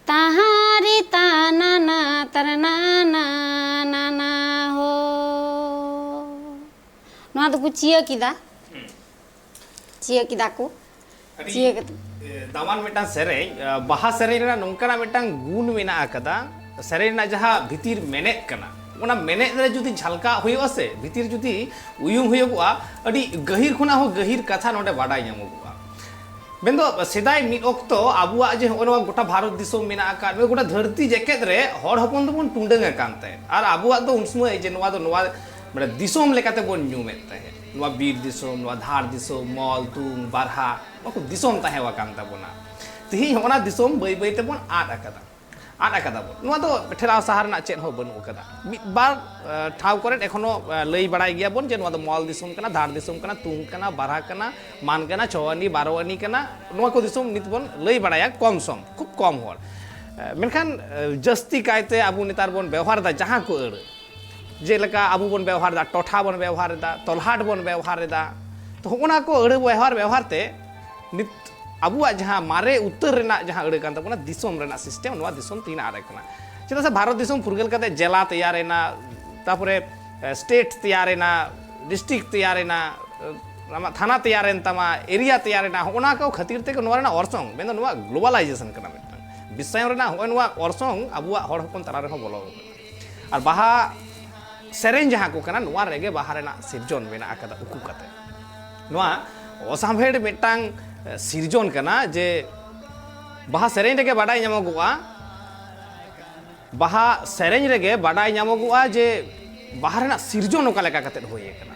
ᱛᱟᱦᱟᱨᱤ ᱛᱟᱱᱟᱱᱟ ᱛᱟᱨᱱᱟ ᱱᱟᱱᱟ ᱦᱳ᱾ ᱱᱚᱣᱟ ᱫᱚᱠᱚ ᱪᱤᱭᱟᱹ ᱠᱮᱫᱟ᱾ ᱪᱤᱭᱟᱹ ᱠᱮᱫᱟ ᱠᱚ᱾ ᱟᱹᱰᱤ, ᱪᱤᱭᱟᱹ ᱠᱟᱛᱮ᱾ ᱮ, ᱫᱟᱢᱟᱱ ᱢᱤᱫᱴᱟᱝ ᱥᱮᱨᱮᱧ, ᱮ, ᱵᱟᱦᱟ ᱥᱮᱨᱮᱧ ᱨᱮᱱᱟᱜ ᱱᱚᱝᱠᱟᱱᱟᱜ ᱢᱤᱫᱴᱟᱝ ᱜᱩᱱ ᱢᱮᱱᱟᱜ ᱟᱠᱟᱫᱟ, ᱥᱮᱨᱮᱧ ᱨᱮᱱᱟᱜ ᱡᱟᱦᱟᱸ ᱵᱷᱤᱛᱤᱨ ᱢᱮᱱᱮᱫ ᱠᱟᱱᱟ, ᱚᱱᱟ ᱢᱮᱱᱮᱫ ᱨᱮ ᱡᱩᱫᱤ ᱡᱷᱟᱞᱠᱟᱣ ᱦᱩᱭᱩᱜᱼᱟ ᱥᱮ, ᱵᱷᱤᱛᱤᱨ ᱡᱩᱫᱤ ᱩᱭᱩᱝ ᱦᱩᱭᱩᱜᱚᱜᱼᱟ, ᱟᱹᱰᱤ ᱜᱟᱹᱦᱤᱨ ᱠᱷᱚᱱᱟᱜ ᱦᱚᱸ ᱜᱟᱹᱦᱤᱨ ᱠᱟᱛᱷᱟ ᱱᱚᱰᱮ ᱵᱟᱰᱟᱭ ᱧᱟᱢᱚᱜᱚᱜᱼᱟ᱾ ᱢᱮᱱᱫᱚ ᱥᱮᱫᱟᱭ ᱢᱤᱫ ᱚᱠᱛᱚ ᱟᱵᱚᱣᱟᱜ ᱡᱮ ᱦᱚᱸᱜᱼᱚ ᱱᱚᱣᱟ ᱜᱚᱴᱟ ᱵᱷᱟᱨᱚᱛ ᱫᱤᱥᱚᱢ ᱢᱮᱱᱟᱜ ᱟᱠᱟᱫ, ᱱᱚᱣᱟ ᱜᱚᱴᱟ ᱫᱷᱟᱹᱨᱛᱤ ᱡᱮᱜᱮᱛ ᱨᱮ ᱦᱚᱲ ᱦᱚᱯᱚᱱ ᱫᱚᱵᱚᱱ ᱴᱩᱸᱰᱟᱹᱝ ᱟᱠᱟᱱ ᱛᱟᱦᱮᱸᱫ᱾ ᱟᱨ ᱟᱵᱚᱣᱟᱜ ᱫᱚ ᱩᱱ ᱥᱚᱢᱚᱭ ᱡᱮ ᱱᱚᱣᱟ ᱫᱚ ᱱᱚᱣᱟ ᱢᱟᱱᱮ ᱫᱤᱥᱚᱢ ᱞᱮᱠᱟᱛᱮ ᱵᱚᱱ ᱧᱩᱢᱮᱫ ᱛᱟᱦᱮᱸᱫ᱾ ᱱᱚᱣᱟ ᱵᱤᱨ ᱫᱤᱥᱚᱢ, ᱱᱚᱣᱟ ᱫᱷᱟᱲ ᱫᱤᱥᱚᱢ, ᱢᱚᱞ, ᱛᱩᱝ, ᱵᱟᱨᱦᱟ, ᱱᱚᱣᱟ ᱠᱚ ᱫᱤᱥᱚᱢ ᱛᱟᱦᱮᱸ ᱟᱠᱟᱱ ᱛᱟᱵᱚᱱᱟ᱾ ᱛᱮᱦᱮᱧ ᱦᱚᱸ ᱚᱱᱟ ᱫᱤᱥᱚᱢ ᱵᱟᱹᱭ ᱵᱟᱹᱭ ᱛᱮᱵᱚᱱ ᱟᱫ ᱟᱠᱟᱫᱟ, ᱟᱫ ᱟᱠᱟᱫᱟ ᱵᱚᱱ᱾ ᱱᱚᱣᱟ ᱫᱚ ᱴᱷᱮᱞᱟᱣ ᱥᱟᱦᱟ ᱨᱮᱱᱟᱜ ᱪᱮᱫ ᱦᱚᱸ ᱵᱟᱹᱱᱩᱜ ᱟᱠᱟᱫᱟ᱾ ᱢᱤᱫ ᱵᱟᱨ, ᱮ, ᱴᱷᱟᱶ ᱠᱚᱨᱮ ᱮᱠᱷᱚᱱᱳ, ᱮ, ᱞᱟᱹᱭ ᱵᱟᱲᱟᱭ ᱜᱮᱭᱟ ᱵᱚᱱ ᱡᱮ ᱱᱚᱣᱟ ᱫᱚ ᱢᱚᱞ ᱫᱤᱥᱚᱢ ᱠᱟᱱᱟ, ᱫᱷᱟᱲ ᱫᱤᱥᱚᱢ ᱠᱟᱱᱟ, ᱛᱩᱝ ᱠᱟᱱᱟ, ᱵᱟᱨᱦᱟ ᱠᱟᱱᱟ, ᱢᱟᱱ ᱠᱟᱱᱟ, ᱪᱷᱚ ᱟᱱᱤ, ᱵᱟᱨᱚ ᱟᱱᱤ ᱠᱟᱱᱟ᱾ ᱱᱚᱣᱟ ᱠᱚ ᱫᱤᱥᱚᱢ ᱱᱤᱛ ᱵᱚᱱ ᱞᱟᱹᱭ ᱵᱟᱲᱟᱭᱟ ᱠᱚᱢ ᱥᱚᱢ, ᱠᱷᱩᱵ ᱠᱚᱢ ᱦᱚᱲ᱾ ᱮ, ᱢᱮᱱᱠᱷᱟᱱ, ᱮ, ᱡᱟᱹᱥᱛᱤ ᱠᱟᱭᱛᱮ ᱟᱵᱚ ᱱᱮᱛᱟᱨ ᱵᱚᱱ ᱵᱮᱣᱦᱟᱨ ᱮᱫᱟ ᱡᱟᱦᱟᱸ ᱠᱚ ᱟᱹᱲᱟᱹ, ᱡᱮᱞᱮᱠᱟ ᱟᱵᱚ ᱵᱚᱱ ᱵᱮᱣᱦᱟᱨ ᱮᱫᱟ, ᱴᱚᱴᱷᱟ ᱵᱚᱱ ᱵᱮᱣᱦᱟᱨ ᱮᱫᱟ, ᱛᱚᱞᱦᱟᱴ ᱵᱚᱱ ᱵᱮᱣᱦᱟᱨ ᱮᱫᱟ, ᱛᱚ ᱦᱚᱸᱜᱼᱚ ᱱᱟ ᱠᱚ ᱟᱹᱲᱟᱹ ᱵᱮᱣᱦᱟᱨ ᱵᱮᱣᱦᱟᱨ ᱛᱮ ᱱᱤᱛ ᱟᱵᱚᱣᱟᱜ ᱡᱟᱦᱟᱸ ᱢᱟᱨᱮ ᱩᱛᱟᱹᱨ ᱨᱮᱱᱟᱜ ᱡᱟᱦᱟᱸ ᱟᱹᱲᱟᱹ ᱠᱟᱱ ᱛᱟᱵᱚᱱᱟ, ᱫᱤᱥᱚᱢ ᱨᱮᱱᱟᱜ ᱥᱤᱥᱴᱮᱢ, ᱱᱚᱣᱟ ᱫᱤᱥᱚᱢ ᱛᱤᱱ ᱟᱨ ᱠᱟᱱᱟ᱾ ᱪᱮᱫᱟᱜ ᱥᱮ ᱵᱷᱟᱨᱚᱛ ᱫᱤᱥᱚᱢ ᱯᱷᱩᱨᱜᱟᱹᱞ ᱠᱟᱛᱮ ᱡᱮᱞᱟ ᱛᱮᱭᱟᱨ ᱮᱱᱟ, ᱛᱟᱯᱚᱨᱮ, ᱮ, ᱥᱴᱮᱴ ᱛᱮᱭᱟᱨ ᱮᱱᱟ, ᱰᱤᱥᱴᱨᱤᱠᱴ ᱛᱮᱭᱟᱨ ᱮᱱᱟ, ᱮ, ᱟᱢᱟᱜ ᱛᱷᱟᱱᱟ ᱛᱮᱭᱟᱨ ᱮᱱ ᱛᱟᱢᱟ, ᱮᱨᱤᱭᱟ ᱛᱮᱭᱟᱨ ᱮᱱᱟ, ᱦᱚᱸᱜᱼᱚ ᱱᱟ ᱠᱚ ᱠᱷᱟᱹᱛᱤᱨ ᱛᱮᱜᱮ ᱱᱚᱣᱟ ᱨᱮᱱᱟᱜ ᱚᱨᱥᱚᱝ, ᱢᱮᱱᱫᱚ ᱱᱚᱣᱟ ᱜᱞᱳᱵᱟᱞᱟᱭᱡᱮᱥᱚᱱ ᱠᱟᱱᱟ ᱢᱤᱫᱴᱟᱝ᱾ ᱵᱤᱥᱥᱟᱭᱚᱱ ᱨᱮᱱᱟᱜ ᱦᱚᱸᱜᱼᱚᱭ ᱱᱚᱣᱟ ᱚᱨᱥᱚᱝ ᱟᱵᱚᱣᱟᱜ ᱦᱚᱲ ᱦᱚᱯᱚᱱ ᱛᱟᱞᱟ ᱨᱮᱦᱚᱸ ᱵᱚᱞᱚ ᱟᱠᱟᱱᱟ᱾ ᱟᱨ ᱵᱟᱦᱟ ᱥᱮᱨᱮᱧ ᱡᱟᱦᱟᱸ ᱠᱚ ᱠᱟᱱᱟ, ᱱᱚᱣᱟ ᱨᱮᱜᱮ ᱵᱟᱦᱟ ᱨᱮᱱᱟᱜ ᱥᱤᱨᱡᱚᱱ ᱢᱮᱱᱟᱜ ᱟᱠᱟᱫᱟ ᱩᱠᱩ ᱠᱟᱛᱮ᱾ ᱱᱚᱣᱟ ᱚᱥᱟᱢᱵᱷᱮᱲ ᱢᱤᱫᱴᱟᱝ, ᱮ, ᱥᱤᱨᱡᱚᱱ ᱠᱟᱱᱟ ᱡᱮ ᱵᱟᱦᱟ ᱥᱮᱨᱮᱧ ᱨᱮᱜᱮ ᱵᱟᱰᱟᱭ ᱧᱟᱢᱚᱜᱚᱜᱼᱟ, ᱵᱟᱦᱟ ᱥᱮᱨᱮᱧ ᱨᱮᱜᱮ ᱵᱟᱰᱟᱭ ᱧᱟᱢᱚᱜᱚᱜᱼᱟ ᱡᱮ ᱵᱟᱦᱟ ᱨᱮᱱᱟᱜ ᱥᱤᱨᱡᱚᱱ ᱚᱠᱟ ᱞᱮᱠᱟ ᱠᱟᱛᱮ ᱦᱩᱭ ᱟᱠᱟᱱᱟ᱾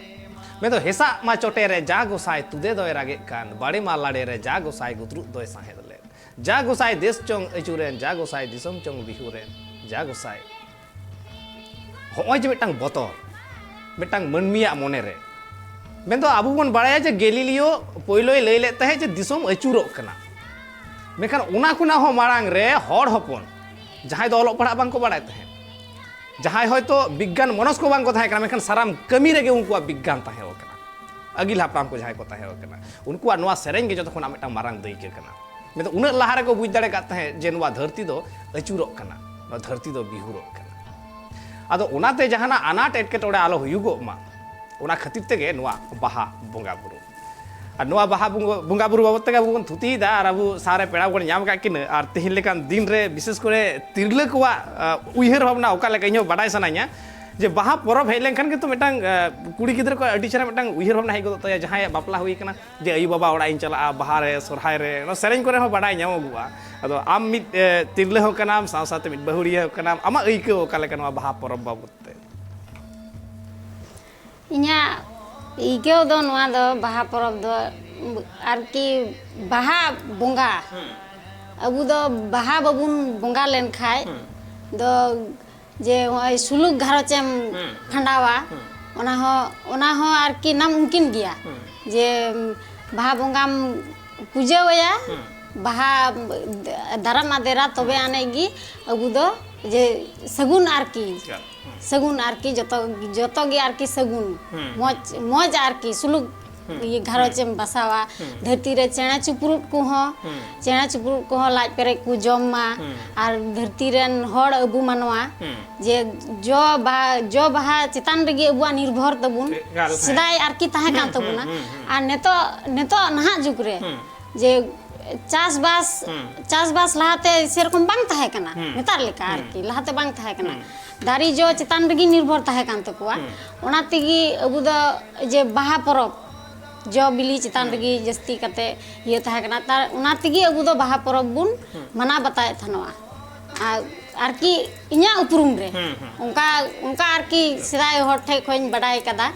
ᱢᱮᱱᱫᱚ ᱦᱮᱸᱥᱟᱜ ᱢᱟ ᱪᱚᱴᱮ ᱨᱮ ᱡᱟ ᱜᱚᱸᱥᱟᱭ ᱛᱩᱫᱮ ᱫᱚᱭ ᱨᱟᱜᱮᱫ ᱠᱟᱱ, ᱵᱟᱲᱮ ᱢᱟ ᱞᱟᱲᱮ ᱨᱮ ᱡᱟ ᱜᱚᱸᱥᱟᱭ ᱜᱩᱛᱨᱩᱜ ᱫᱚᱭ ᱥᱟᱸᱦᱮᱫ ᱞᱮᱫ, ᱡᱟ ᱜᱚᱸᱥᱟᱭ ᱫᱮᱥ ᱪᱚᱝ ᱟᱹᱪᱩᱨᱮᱱ, ᱡᱟ ᱜᱚᱸᱥᱟᱭ ᱫᱤᱥᱚᱢ ᱪᱚᱝ ᱵᱤᱦᱩᱨᱮᱱ, ᱡᱟ ᱜᱚᱸᱥᱟᱭ᱾ ᱦᱚᱸᱜᱼᱚᱭ ᱡᱮ ᱢᱤᱫᱴᱟᱝ ᱵᱚᱛᱚᱨ, ᱢᱤᱫᱴᱟᱝ ᱢᱟᱹᱱᱢᱤᱭᱟᱜ ᱢᱚᱱᱮ ᱨᱮ᱾ ᱢᱮᱱᱫᱚ ᱟᱵᱚ ᱵᱚᱱ ᱵᱟᱲᱟᱭᱟ ᱡᱮ ᱜᱮᱞᱤᱞᱤᱭᱳ ᱯᱳᱭᱞᱳᱭ ᱞᱟᱹᱭ ᱞᱮᱫ ᱛᱟᱦᱮᱸᱫ ᱡᱮ ᱫᱤᱥᱚᱢ ᱟᱹᱪᱩᱨᱚᱜ ᱠᱟᱱᱟ᱾ ᱢᱮᱱᱠᱷᱟᱱ ᱚᱱᱟ ᱠᱷᱚᱱᱟᱜ ᱦᱚᱸ ᱢᱟᱲᱟᱝ ᱨᱮ ᱦᱚᱲ ᱦᱚᱯᱚᱱ, ᱡᱟᱦᱟᱸᱭ ᱫᱚ ᱚᱞᱚᱜ ᱯᱟᱲᱦᱟᱜ ᱵᱟᱝᱠᱚ ᱵᱟᱲᱟᱭ ᱛᱟᱦᱮᱸᱫ, ᱡᱟᱦᱟᱸᱭ ᱦᱚᱭᱛᱳ ᱵᱤᱜᱽᱜᱟᱱ ᱢᱚᱱᱚᱥᱠᱚ ᱵᱟᱝᱠᱚ ᱛᱟᱦᱮᱸ ᱠᱟᱱᱟ, ᱢᱮᱱᱠᱷᱟᱱ ᱥᱟᱱᱟᱢ ᱠᱟᱹᱢᱤ ᱨᱮᱜᱮ ᱩᱱᱠᱩᱣᱟᱜ ᱵᱤᱜᱽᱜᱟᱱ ᱛᱟᱦᱮᱸ ᱠᱟᱱᱟ᱾ ᱟᱹᱜᱤᱞ ᱦᱟᱯᱲᱟᱢ ᱠᱚ ᱡᱟᱦᱟᱸᱭ ᱠᱚ ᱛᱟᱦᱮᱸ ᱠᱟᱱᱟ, ᱩᱱᱠᱩᱣᱟᱜ ᱱᱚᱣᱟ ᱥᱮᱨᱮᱧ ᱜᱮ ᱡᱚᱛᱚ ᱠᱷᱚᱱᱟᱜ ᱢᱤᱫᱴᱟᱝ ᱢᱟᱨᱟᱝ ᱫᱟᱹᱭᱠᱟᱹ ᱠᱟᱱᱟ᱾ ᱢᱮᱱᱫᱚ ᱩᱱᱟᱹᱜ ᱞᱟᱦᱟ ᱨᱮᱠᱚ ᱵᱩᱡᱽ ᱫᱟᱲᱮ ᱠᱟᱫ ᱛᱟᱦᱮᱸᱫ ᱡᱮ ᱱᱚᱣᱟ ᱫᱷᱟᱹᱨᱛᱤ ᱫᱚ ᱟᱹᱪᱩᱨᱚᱜ ᱠᱟᱱᱟ, ᱱᱚᱣᱟ ᱫᱷᱟᱹᱨᱛᱤ ᱫᱚ ᱵᱤᱦᱩᱨᱚᱜ ᱠᱟᱱᱟ᱾ ᱟᱫᱚ ᱚᱱᱟᱛᱮ ᱡᱟᱦᱟᱱᱟᱜ ᱟᱱᱟᱴ ᱮᱴᱠᱮᱴᱚᱬᱮ ᱟᱞᱚ ᱦᱩᱭᱩᱜᱚᱜ ᱢᱟ, ᱚᱱᱟ ᱠᱷᱟᱹᱛᱤᱨ ᱛᱮᱜᱮ ᱱᱚᱣᱟ ᱵᱟᱦᱟ ᱵᱚᱸᱜᱟ ᱵᱩᱨᱩ᱾ ᱟᱨ ᱱᱚᱣᱟ ᱵᱟᱦᱟ ᱵᱚᱸᱜᱟ, ᱵᱚᱸᱜᱟ ᱵᱩᱨᱩ ᱵᱟᱵᱚᱫ ᱛᱮᱜᱮ ᱟᱵᱚ ᱵᱚᱱ ᱛᱷᱩᱛᱤᱭᱮᱫᱟ, ᱟᱨ ᱟᱵᱚ ᱥᱟᱶᱨᱮ ᱯᱮᱲᱟ ᱵᱚᱱ ᱧᱟᱢ ᱟᱠᱟᱫ ᱠᱤᱱᱟᱹ, ᱟᱨ ᱛᱮᱦᱮᱧ ᱞᱮᱠᱟᱱ ᱫᱤᱱ ᱨᱮ ᱵᱤᱥᱮᱥ ᱠᱚᱨᱮ ᱛᱤᱨᱞᱟᱹ ᱠᱚᱣᱟᱜ, ᱟ, ᱩᱭᱦᱟᱹᱨ ᱵᱷᱟᱵᱽᱱᱟ ᱚᱠᱟ ᱞᱮᱠᱟ, ᱤᱧᱦᱚᱸ ᱵᱟᱰᱟᱭ ᱥᱟᱱᱟᱧᱟ ᱡᱮ ᱵᱟᱦᱟ ᱯᱚᱨᱚᱵᱽ ᱦᱮᱡ ᱞᱮᱱᱠᱷᱟᱱ ᱜᱮᱛᱚ ᱢᱤᱫᱴᱟᱝ, ᱟ, ᱠᱩᱲᱤ ᱜᱤᱫᱽᱨᱟᱹ ᱠᱚᱣᱟᱜ ᱟᱹᱰᱤ ᱪᱮᱦᱨᱟ ᱢᱤᱫᱴᱟᱝ ᱩᱭᱦᱟᱹᱨ ᱵᱷᱟᱵᱽᱱᱟ ᱦᱮᱡ ᱜᱚᱫᱚᱜ ᱛᱟᱭᱟ, ᱡᱟᱦᱟᱸᱭᱟᱜ ᱵᱟᱯᱞᱟ ᱦᱩᱭ ᱠᱟᱱᱟ, ᱡᱮ ᱟᱭᱳ ᱵᱟᱵᱟ ᱚᱲᱟᱜ ᱤᱧ ᱪᱟᱞᱟᱜᱼᱟ ᱵᱟᱦᱟ ᱨᱮ, ᱥᱚᱨᱦᱟᱭ ᱨᱮ, ᱱᱚᱣᱟ ᱥᱮᱨᱮᱧ ᱠᱚᱨᱮ ᱦᱚᱸ ᱵᱟᱰᱟᱭ ᱧᱟᱢᱚᱜᱚᱜᱼᱟ᱾ ᱟᱫᱚ ᱟᱢ ᱢᱤᱫ, ᱮ, ᱛᱤᱨᱞᱟᱹ ᱦᱚᱸ ᱠᱟᱱᱟᱢ, ᱥᱟᱶ ᱥᱟᱶᱛᱮ ᱢᱤᱫ ᱵᱟᱹᱦᱩᱲᱤᱭᱟᱹ ᱦᱚᱸ ᱠᱟᱱᱟᱢ, ᱟᱢᱟᱜ ᱟᱹᱭᱠᱟᱹᱣ ᱚᱠᱟ ᱞᱮᱠᱟ ᱱᱚᱣᱟ ᱵᱟᱦᱟ ᱯᱚᱨᱚᱵᱽ ᱵᱟᱵᱚᱫ ᱛᱮ? ᱤᱧᱟᱹᱜ ᱟᱹᱭᱠᱟᱹᱣ ᱫᱚ ᱱᱚᱣᱟ ᱫᱚ ᱵᱟᱦᱟ ᱯᱚᱨᱚᱵᱽ ᱫᱚ ᱟᱨᱠᱤ ᱵᱟᱦᱟ ᱵᱚᱸᱜᱟ ᱟᱵᱚ ᱫᱚ ᱵᱟᱦᱟ ᱵᱟᱵᱚᱱ ᱵᱚᱸᱜᱟ ᱞᱮᱱᱠᱷᱟᱡ ᱫᱚ ᱡᱮ ᱱᱚᱜᱼᱚᱭ ᱥᱩᱞᱩᱠ ᱜᱷᱟᱨᱚᱸᱡᱽ ᱮᱢ ᱠᱷᱟᱸᱰᱟᱣᱟ, ᱚᱱᱟ ᱦᱚᱸ, ᱚᱱᱟ ᱦᱚᱸ ᱟᱨᱠᱤ ᱱᱟᱢ ᱩᱱᱠᱤᱱ ᱜᱮᱭᱟ᱾ ᱡᱮ ᱵᱟᱦᱟ ᱵᱚᱸᱜᱟᱢ ᱯᱩᱡᱟᱹ ᱟᱭᱟ, ᱵᱟᱦᱟ ᱫᱟᱨᱟᱢ ᱟᱫᱮᱨᱟ, ᱛᱚᱵᱮ ᱟᱹᱱᱤᱡ ᱜᱮ ᱟᱵᱚ ᱫᱚ ᱡᱮ ᱥᱟᱹᱜᱩᱱ ᱟᱨᱠᱤ, ᱥᱟᱹᱜᱩᱱ ᱟᱨᱠᱤ ᱡᱚᱛᱚ, ᱡᱚᱛᱚ ᱜᱮ ᱟᱨᱠᱤ ᱥᱟᱹᱜᱩᱱ, ᱢᱚᱡᱽ, ᱢᱚᱡᱽ ᱟᱨᱠᱤ ᱥᱩᱞᱩᱠ ᱤᱭᱟᱹ ᱜᱷᱟᱨᱚᱸᱡᱽ ᱮᱢ ᱵᱟᱥᱟᱣᱟ᱾ ᱫᱷᱟᱹᱨᱛᱤ ᱨᱮ ᱪᱮᱬᱮ ᱪᱤᱯᱨᱩᱫ ᱠᱚᱦᱚᱸ, ᱪᱮᱬᱮ ᱪᱤᱯᱨᱩᱫ ᱠᱚᱦᱚᱸ ᱞᱟᱡ ᱯᱮᱨᱮᱡ ᱠᱚ ᱡᱚᱢ ᱢᱟ᱾ ᱟᱨ ᱫᱷᱟᱹᱨᱛᱤ ᱨᱮᱱ ᱦᱚᱲ ᱟᱵᱚ ᱢᱟᱱᱣᱟ ᱡᱮ ᱡᱚ ᱵᱟᱦᱟ, ᱡᱚ ᱵᱟᱦᱟ ᱪᱮᱛᱟᱱ ᱨᱮᱜᱮ ᱟᱵᱚᱣᱟᱜ ᱱᱤᱨᱵᱷᱚᱨ ᱛᱟᱵᱚᱱ᱾ ᱮᱠᱟᱞ, ᱦᱮᱸ᱾ ᱥᱮᱫᱟᱭ ᱟᱨᱠᱤ ᱛᱟᱦᱮᱸ ᱠᱟᱱ ᱛᱟᱵᱚᱱᱟ᱾ ᱟᱨ ᱱᱤᱛᱚᱜ, ᱱᱤᱛᱚᱜ ᱱᱟᱦᱟᱜ ᱡᱩᱜᱽ ᱨᱮ ᱡᱮ ᱪᱟᱥᱵᱟᱥ, ᱪᱟᱥᱵᱟᱥ ᱞᱟᱦᱟᱛᱮ ᱥᱮᱨᱚᱠᱚᱢ ᱵᱟᱝ ᱛᱟᱦᱮᱸ ᱠᱟᱱᱟ, ᱱᱮᱛᱟᱨ ᱞᱮᱠᱟ ᱟᱨᱠᱤ, ᱞᱟᱦᱟᱛᱮ ᱵᱟᱝ ᱛᱟᱦᱮᱸ ᱠᱟᱱᱟ᱾ ᱫᱟᱨᱮ ᱡᱚ ᱪᱮᱛᱟᱱ ᱨᱮᱜᱮ ᱱᱤᱨᱵᱷᱚᱨ ᱛᱟᱦᱮᱸ ᱠᱟᱱ ᱛᱟᱠᱚᱣᱟ᱾ ᱚᱱᱟ ᱛᱮᱜᱮ ᱟᱵᱚ ᱫᱚ ᱡᱮ ᱵᱟᱦᱟ ᱯᱚᱨᱚᱵᱽ, ᱡᱚ ᱵᱤᱞᱤ ᱪᱮᱛᱟᱱ ᱨᱮᱜᱮ ᱡᱟᱹᱥᱛᱤ ᱠᱟᱛᱮ ᱤᱭᱟᱹ ᱛᱟᱦᱮᱸ ᱠᱟᱱᱟ᱾ ᱛᱟᱨ, ᱚᱱᱟ ᱛᱮᱜᱮ ᱟᱵᱚ ᱫᱚ ᱵᱟᱦᱟ ᱯᱚᱨᱚᱵᱽ ᱵᱚᱱ ᱢᱟᱱᱟᱣ ᱵᱟᱛᱟᱣᱮᱫ ᱛᱟᱦᱮᱱᱚᱜᱼᱟ᱾ ᱟᱨ ᱟᱨᱠᱤ ᱤᱧᱟᱹᱜ ᱩᱯᱨᱩᱢ ᱨᱮ ᱚᱱᱠᱟ, ᱚᱱᱠᱟ ᱟᱨᱠᱤ ᱥᱮᱫᱟᱭ ᱦᱚᱲ ᱴᱷᱮᱡ ᱠᱷᱚᱱ ᱤᱧ ᱵᱟᱰᱟᱭ ᱠᱟᱫᱟ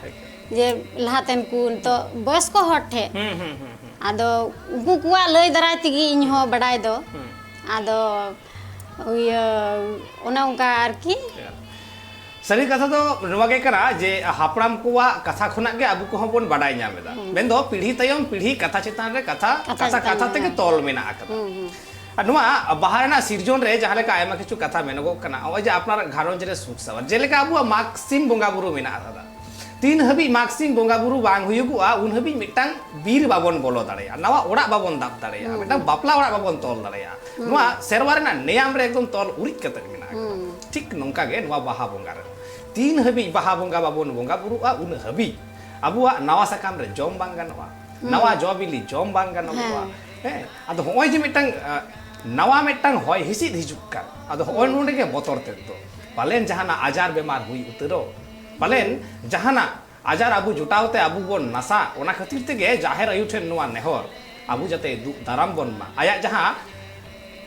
ᱡᱮ ᱞᱟᱦᱟᱛᱮᱱ ᱠᱚ ᱱᱤᱛᱚᱜ ᱵᱚᱭᱚᱥᱠᱚ ᱦᱚᱲ ᱴᱷᱮᱡ᱾ ᱟᱫᱚ ᱩᱱᱠᱩ ᱠᱚᱣᱟᱜ ᱞᱟᱹᱭ ᱫᱟᱨᱟᱭ ᱛᱮᱜᱮ ᱤᱧ ᱦᱚᱸ ᱵᱟᱰᱟᱭ ᱫᱚ᱾ ᱟᱫᱚ ᱤᱭᱟᱹ, ᱚᱱᱮ ᱚᱱᱠᱟ ᱟᱨᱠᱤ᱾ ᱥᱟᱹᱨᱤ ᱠᱟᱛᱷᱟ ᱫᱚ ᱱᱚᱣᱟ ᱜᱮ ᱠᱟᱱᱟ ᱡᱮ ᱦᱟᱯᱲᱟᱢ ᱠᱚᱣᱟᱜ ᱠᱟᱛᱷᱟ ᱠᱷᱚᱱᱟᱜ ᱜᱮ ᱟᱵᱚ ᱠᱚᱦᱚᱸ ᱵᱚᱱ ᱵᱟᱰᱟᱭ ᱧᱟᱢ ᱮᱫᱟ᱾ ᱢᱮᱱᱫᱚ ᱯᱤᱲᱦᱤ ᱛᱟᱭᱚᱢ ᱯᱤᱲᱦᱤ ᱠᱟᱛᱷᱟ ᱪᱮᱛᱟᱱ ᱨᱮ ᱠᱟᱛᱷᱟ, ᱠᱟᱛᱷᱟ ᱠᱟᱛᱷᱟ ᱪᱮᱛᱟᱱ ᱨᱮ, ᱛᱮᱜᱮ ᱦᱮᱸ᱾ ᱛᱚᱞ ᱢᱮᱱᱟᱜ ᱟᱠᱟᱫᱟ᱾ ᱦᱩᱸ, ᱦᱩᱸ᱾ ᱟᱨ ᱱᱚᱣᱟ ᱵᱟᱦᱟ ᱨᱮᱱᱟᱜ ᱥᱤᱨᱡᱚᱱ ᱨᱮ ᱡᱟᱦᱟᱸ ᱞᱮᱠᱟ ᱟᱭᱢᱟ ᱠᱤᱪᱷᱩ ᱠᱟᱛᱷᱟ ᱢᱮᱱᱚᱜᱚᱜ ᱠᱟᱱᱟ, ᱱᱚᱜᱼᱚᱭ ᱡᱮ ᱟᱯᱱᱟᱨᱟᱜ ᱜᱷᱟᱨᱚᱸᱡᱽ ᱨᱮ ᱥᱩᱠ ᱥᱟᱶᱟᱨ, ᱡᱮᱞᱮᱠᱟ ᱟᱵᱚᱣᱟᱜ ᱢᱟᱜᱽ ᱥᱤᱢ ᱵᱚᱸᱜᱟ ᱵᱩᱨᱩ ᱢᱮᱱᱟᱜ ᱟᱠᱟᱫᱟ, ᱛᱤᱱ ᱦᱟᱹᱵᱤᱡ ᱢᱟᱜᱽ ᱥᱤᱢ ᱵᱚᱸᱜᱟ ᱵᱩᱨᱩ ᱵᱟᱝ ᱦᱩᱭᱩᱜᱚᱜᱼᱟ, ᱩᱱ ᱦᱟᱹᱵᱤᱡ ᱢᱤᱫᱴᱟᱝ ᱵᱤᱨ ᱵᱟᱵᱚᱱ ᱵᱚᱞᱚ ᱫᱟᱲᱮᱭᱟᱜᱼᱟ, ᱱᱟᱣᱟ ᱚᱲᱟᱜ ᱵᱟᱵᱚᱱ ᱫᱟᱵ ᱫᱟᱲᱮᱭᱟᱜᱼᱟ, ᱢᱤᱫᱴᱟᱝ ᱵᱟᱯᱞᱟ ᱚᱲᱟᱜ ᱵᱟᱵᱚᱱ ᱛᱚᱞ ᱫᱟᱲᱮᱭᱟᱜᱼᱟ᱾ ᱱᱚᱣᱟ ᱥᱮᱨᱣᱟ ᱨᱮᱱᱟᱜ ᱱᱮᱭᱟᱢ ᱨᱮ ᱮᱠᱫᱚᱢ ᱛᱚᱞ ᱩᱨᱤᱡ ᱠᱟᱛᱮ ᱢᱮᱱᱟᱜ ᱟᱠᱟᱫᱟ᱾ ᱴᱷᱤᱠ ᱱᱚᱝᱠᱟ ᱜᱮ ᱱᱚᱣᱟ ᱵᱟᱦᱟ ᱵᱚᱸᱜᱟ ᱨᱮ, ᱛᱤᱱ ᱦᱟᱹᱵᱤᱡ ᱵᱟᱦᱟ ᱵᱚᱸᱜᱟ ᱵᱟᱵᱚᱱ ᱵᱚᱸᱜᱟ ᱵᱩᱨᱩᱜᱼᱟ, ᱩᱱ ᱦᱟᱹᱵᱤᱡ ᱟᱵᱚᱣᱟᱜ ᱱᱟᱣᱟ ᱥᱟᱠᱟᱢ ᱨᱮ ᱡᱚᱢ ᱵᱟᱝ ᱜᱟᱱᱚᱜᱼᱟ, ᱱᱟᱣᱟ ᱡᱚ ᱵᱤᱞᱤ ᱡᱚᱢ ᱵᱟᱝ ᱜᱟᱱᱚᱜᱼᱟ᱾ ᱦᱮᱸ᱾ ᱦᱮᱸ, ᱟᱫᱚ ᱦᱚᱸᱜᱼᱚᱭ ᱡᱮ ᱢᱤᱫᱴᱟᱝ, ᱟ, ᱱᱟᱣᱟ ᱢᱤᱫᱴᱟᱝ ᱦᱚᱭ ᱦᱤᱸᱥᱤᱫ ᱦᱤᱡᱩᱜ ᱠᱟᱱ, ᱟᱫᱚ ᱦᱚᱸᱜᱼᱚᱭ ᱱᱚᱰᱮ ᱜᱮ ᱵᱚᱛᱚᱨ ᱛᱮᱫ ᱫᱚ᱾ ᱯᱟᱞᱮᱱ ᱡᱟᱦᱟᱱᱟᱜ ᱟᱡᱟᱨ ᱵᱮᱢᱟᱨ ᱦᱩᱭ ᱩᱛᱟᱹᱨᱚᱜ, ᱯᱟᱞᱮᱱ ᱡᱟᱦᱟᱱᱟᱜ ᱟᱡᱟᱨ ᱟᱵᱚ ᱡᱚᱴᱟᱣ ᱛᱮ ᱟᱵᱚ ᱵᱚᱱ ᱱᱟᱥᱟ, ᱚᱱᱟ ᱠᱷᱟᱹᱛᱤᱨ ᱛᱮᱜᱮ ᱡᱟᱦᱮᱨ ᱟᱭᱳ ᱴᱷᱮᱱ ᱱᱚᱣᱟ ᱱᱮᱦᱚᱨ, ᱟᱵᱚ ᱡᱟᱛᱮ ᱫᱩᱜ ᱫᱟᱨᱟᱢ ᱵᱚᱱ ᱢᱟ, ᱟᱭᱟᱜ ᱡᱟᱦᱟᱸ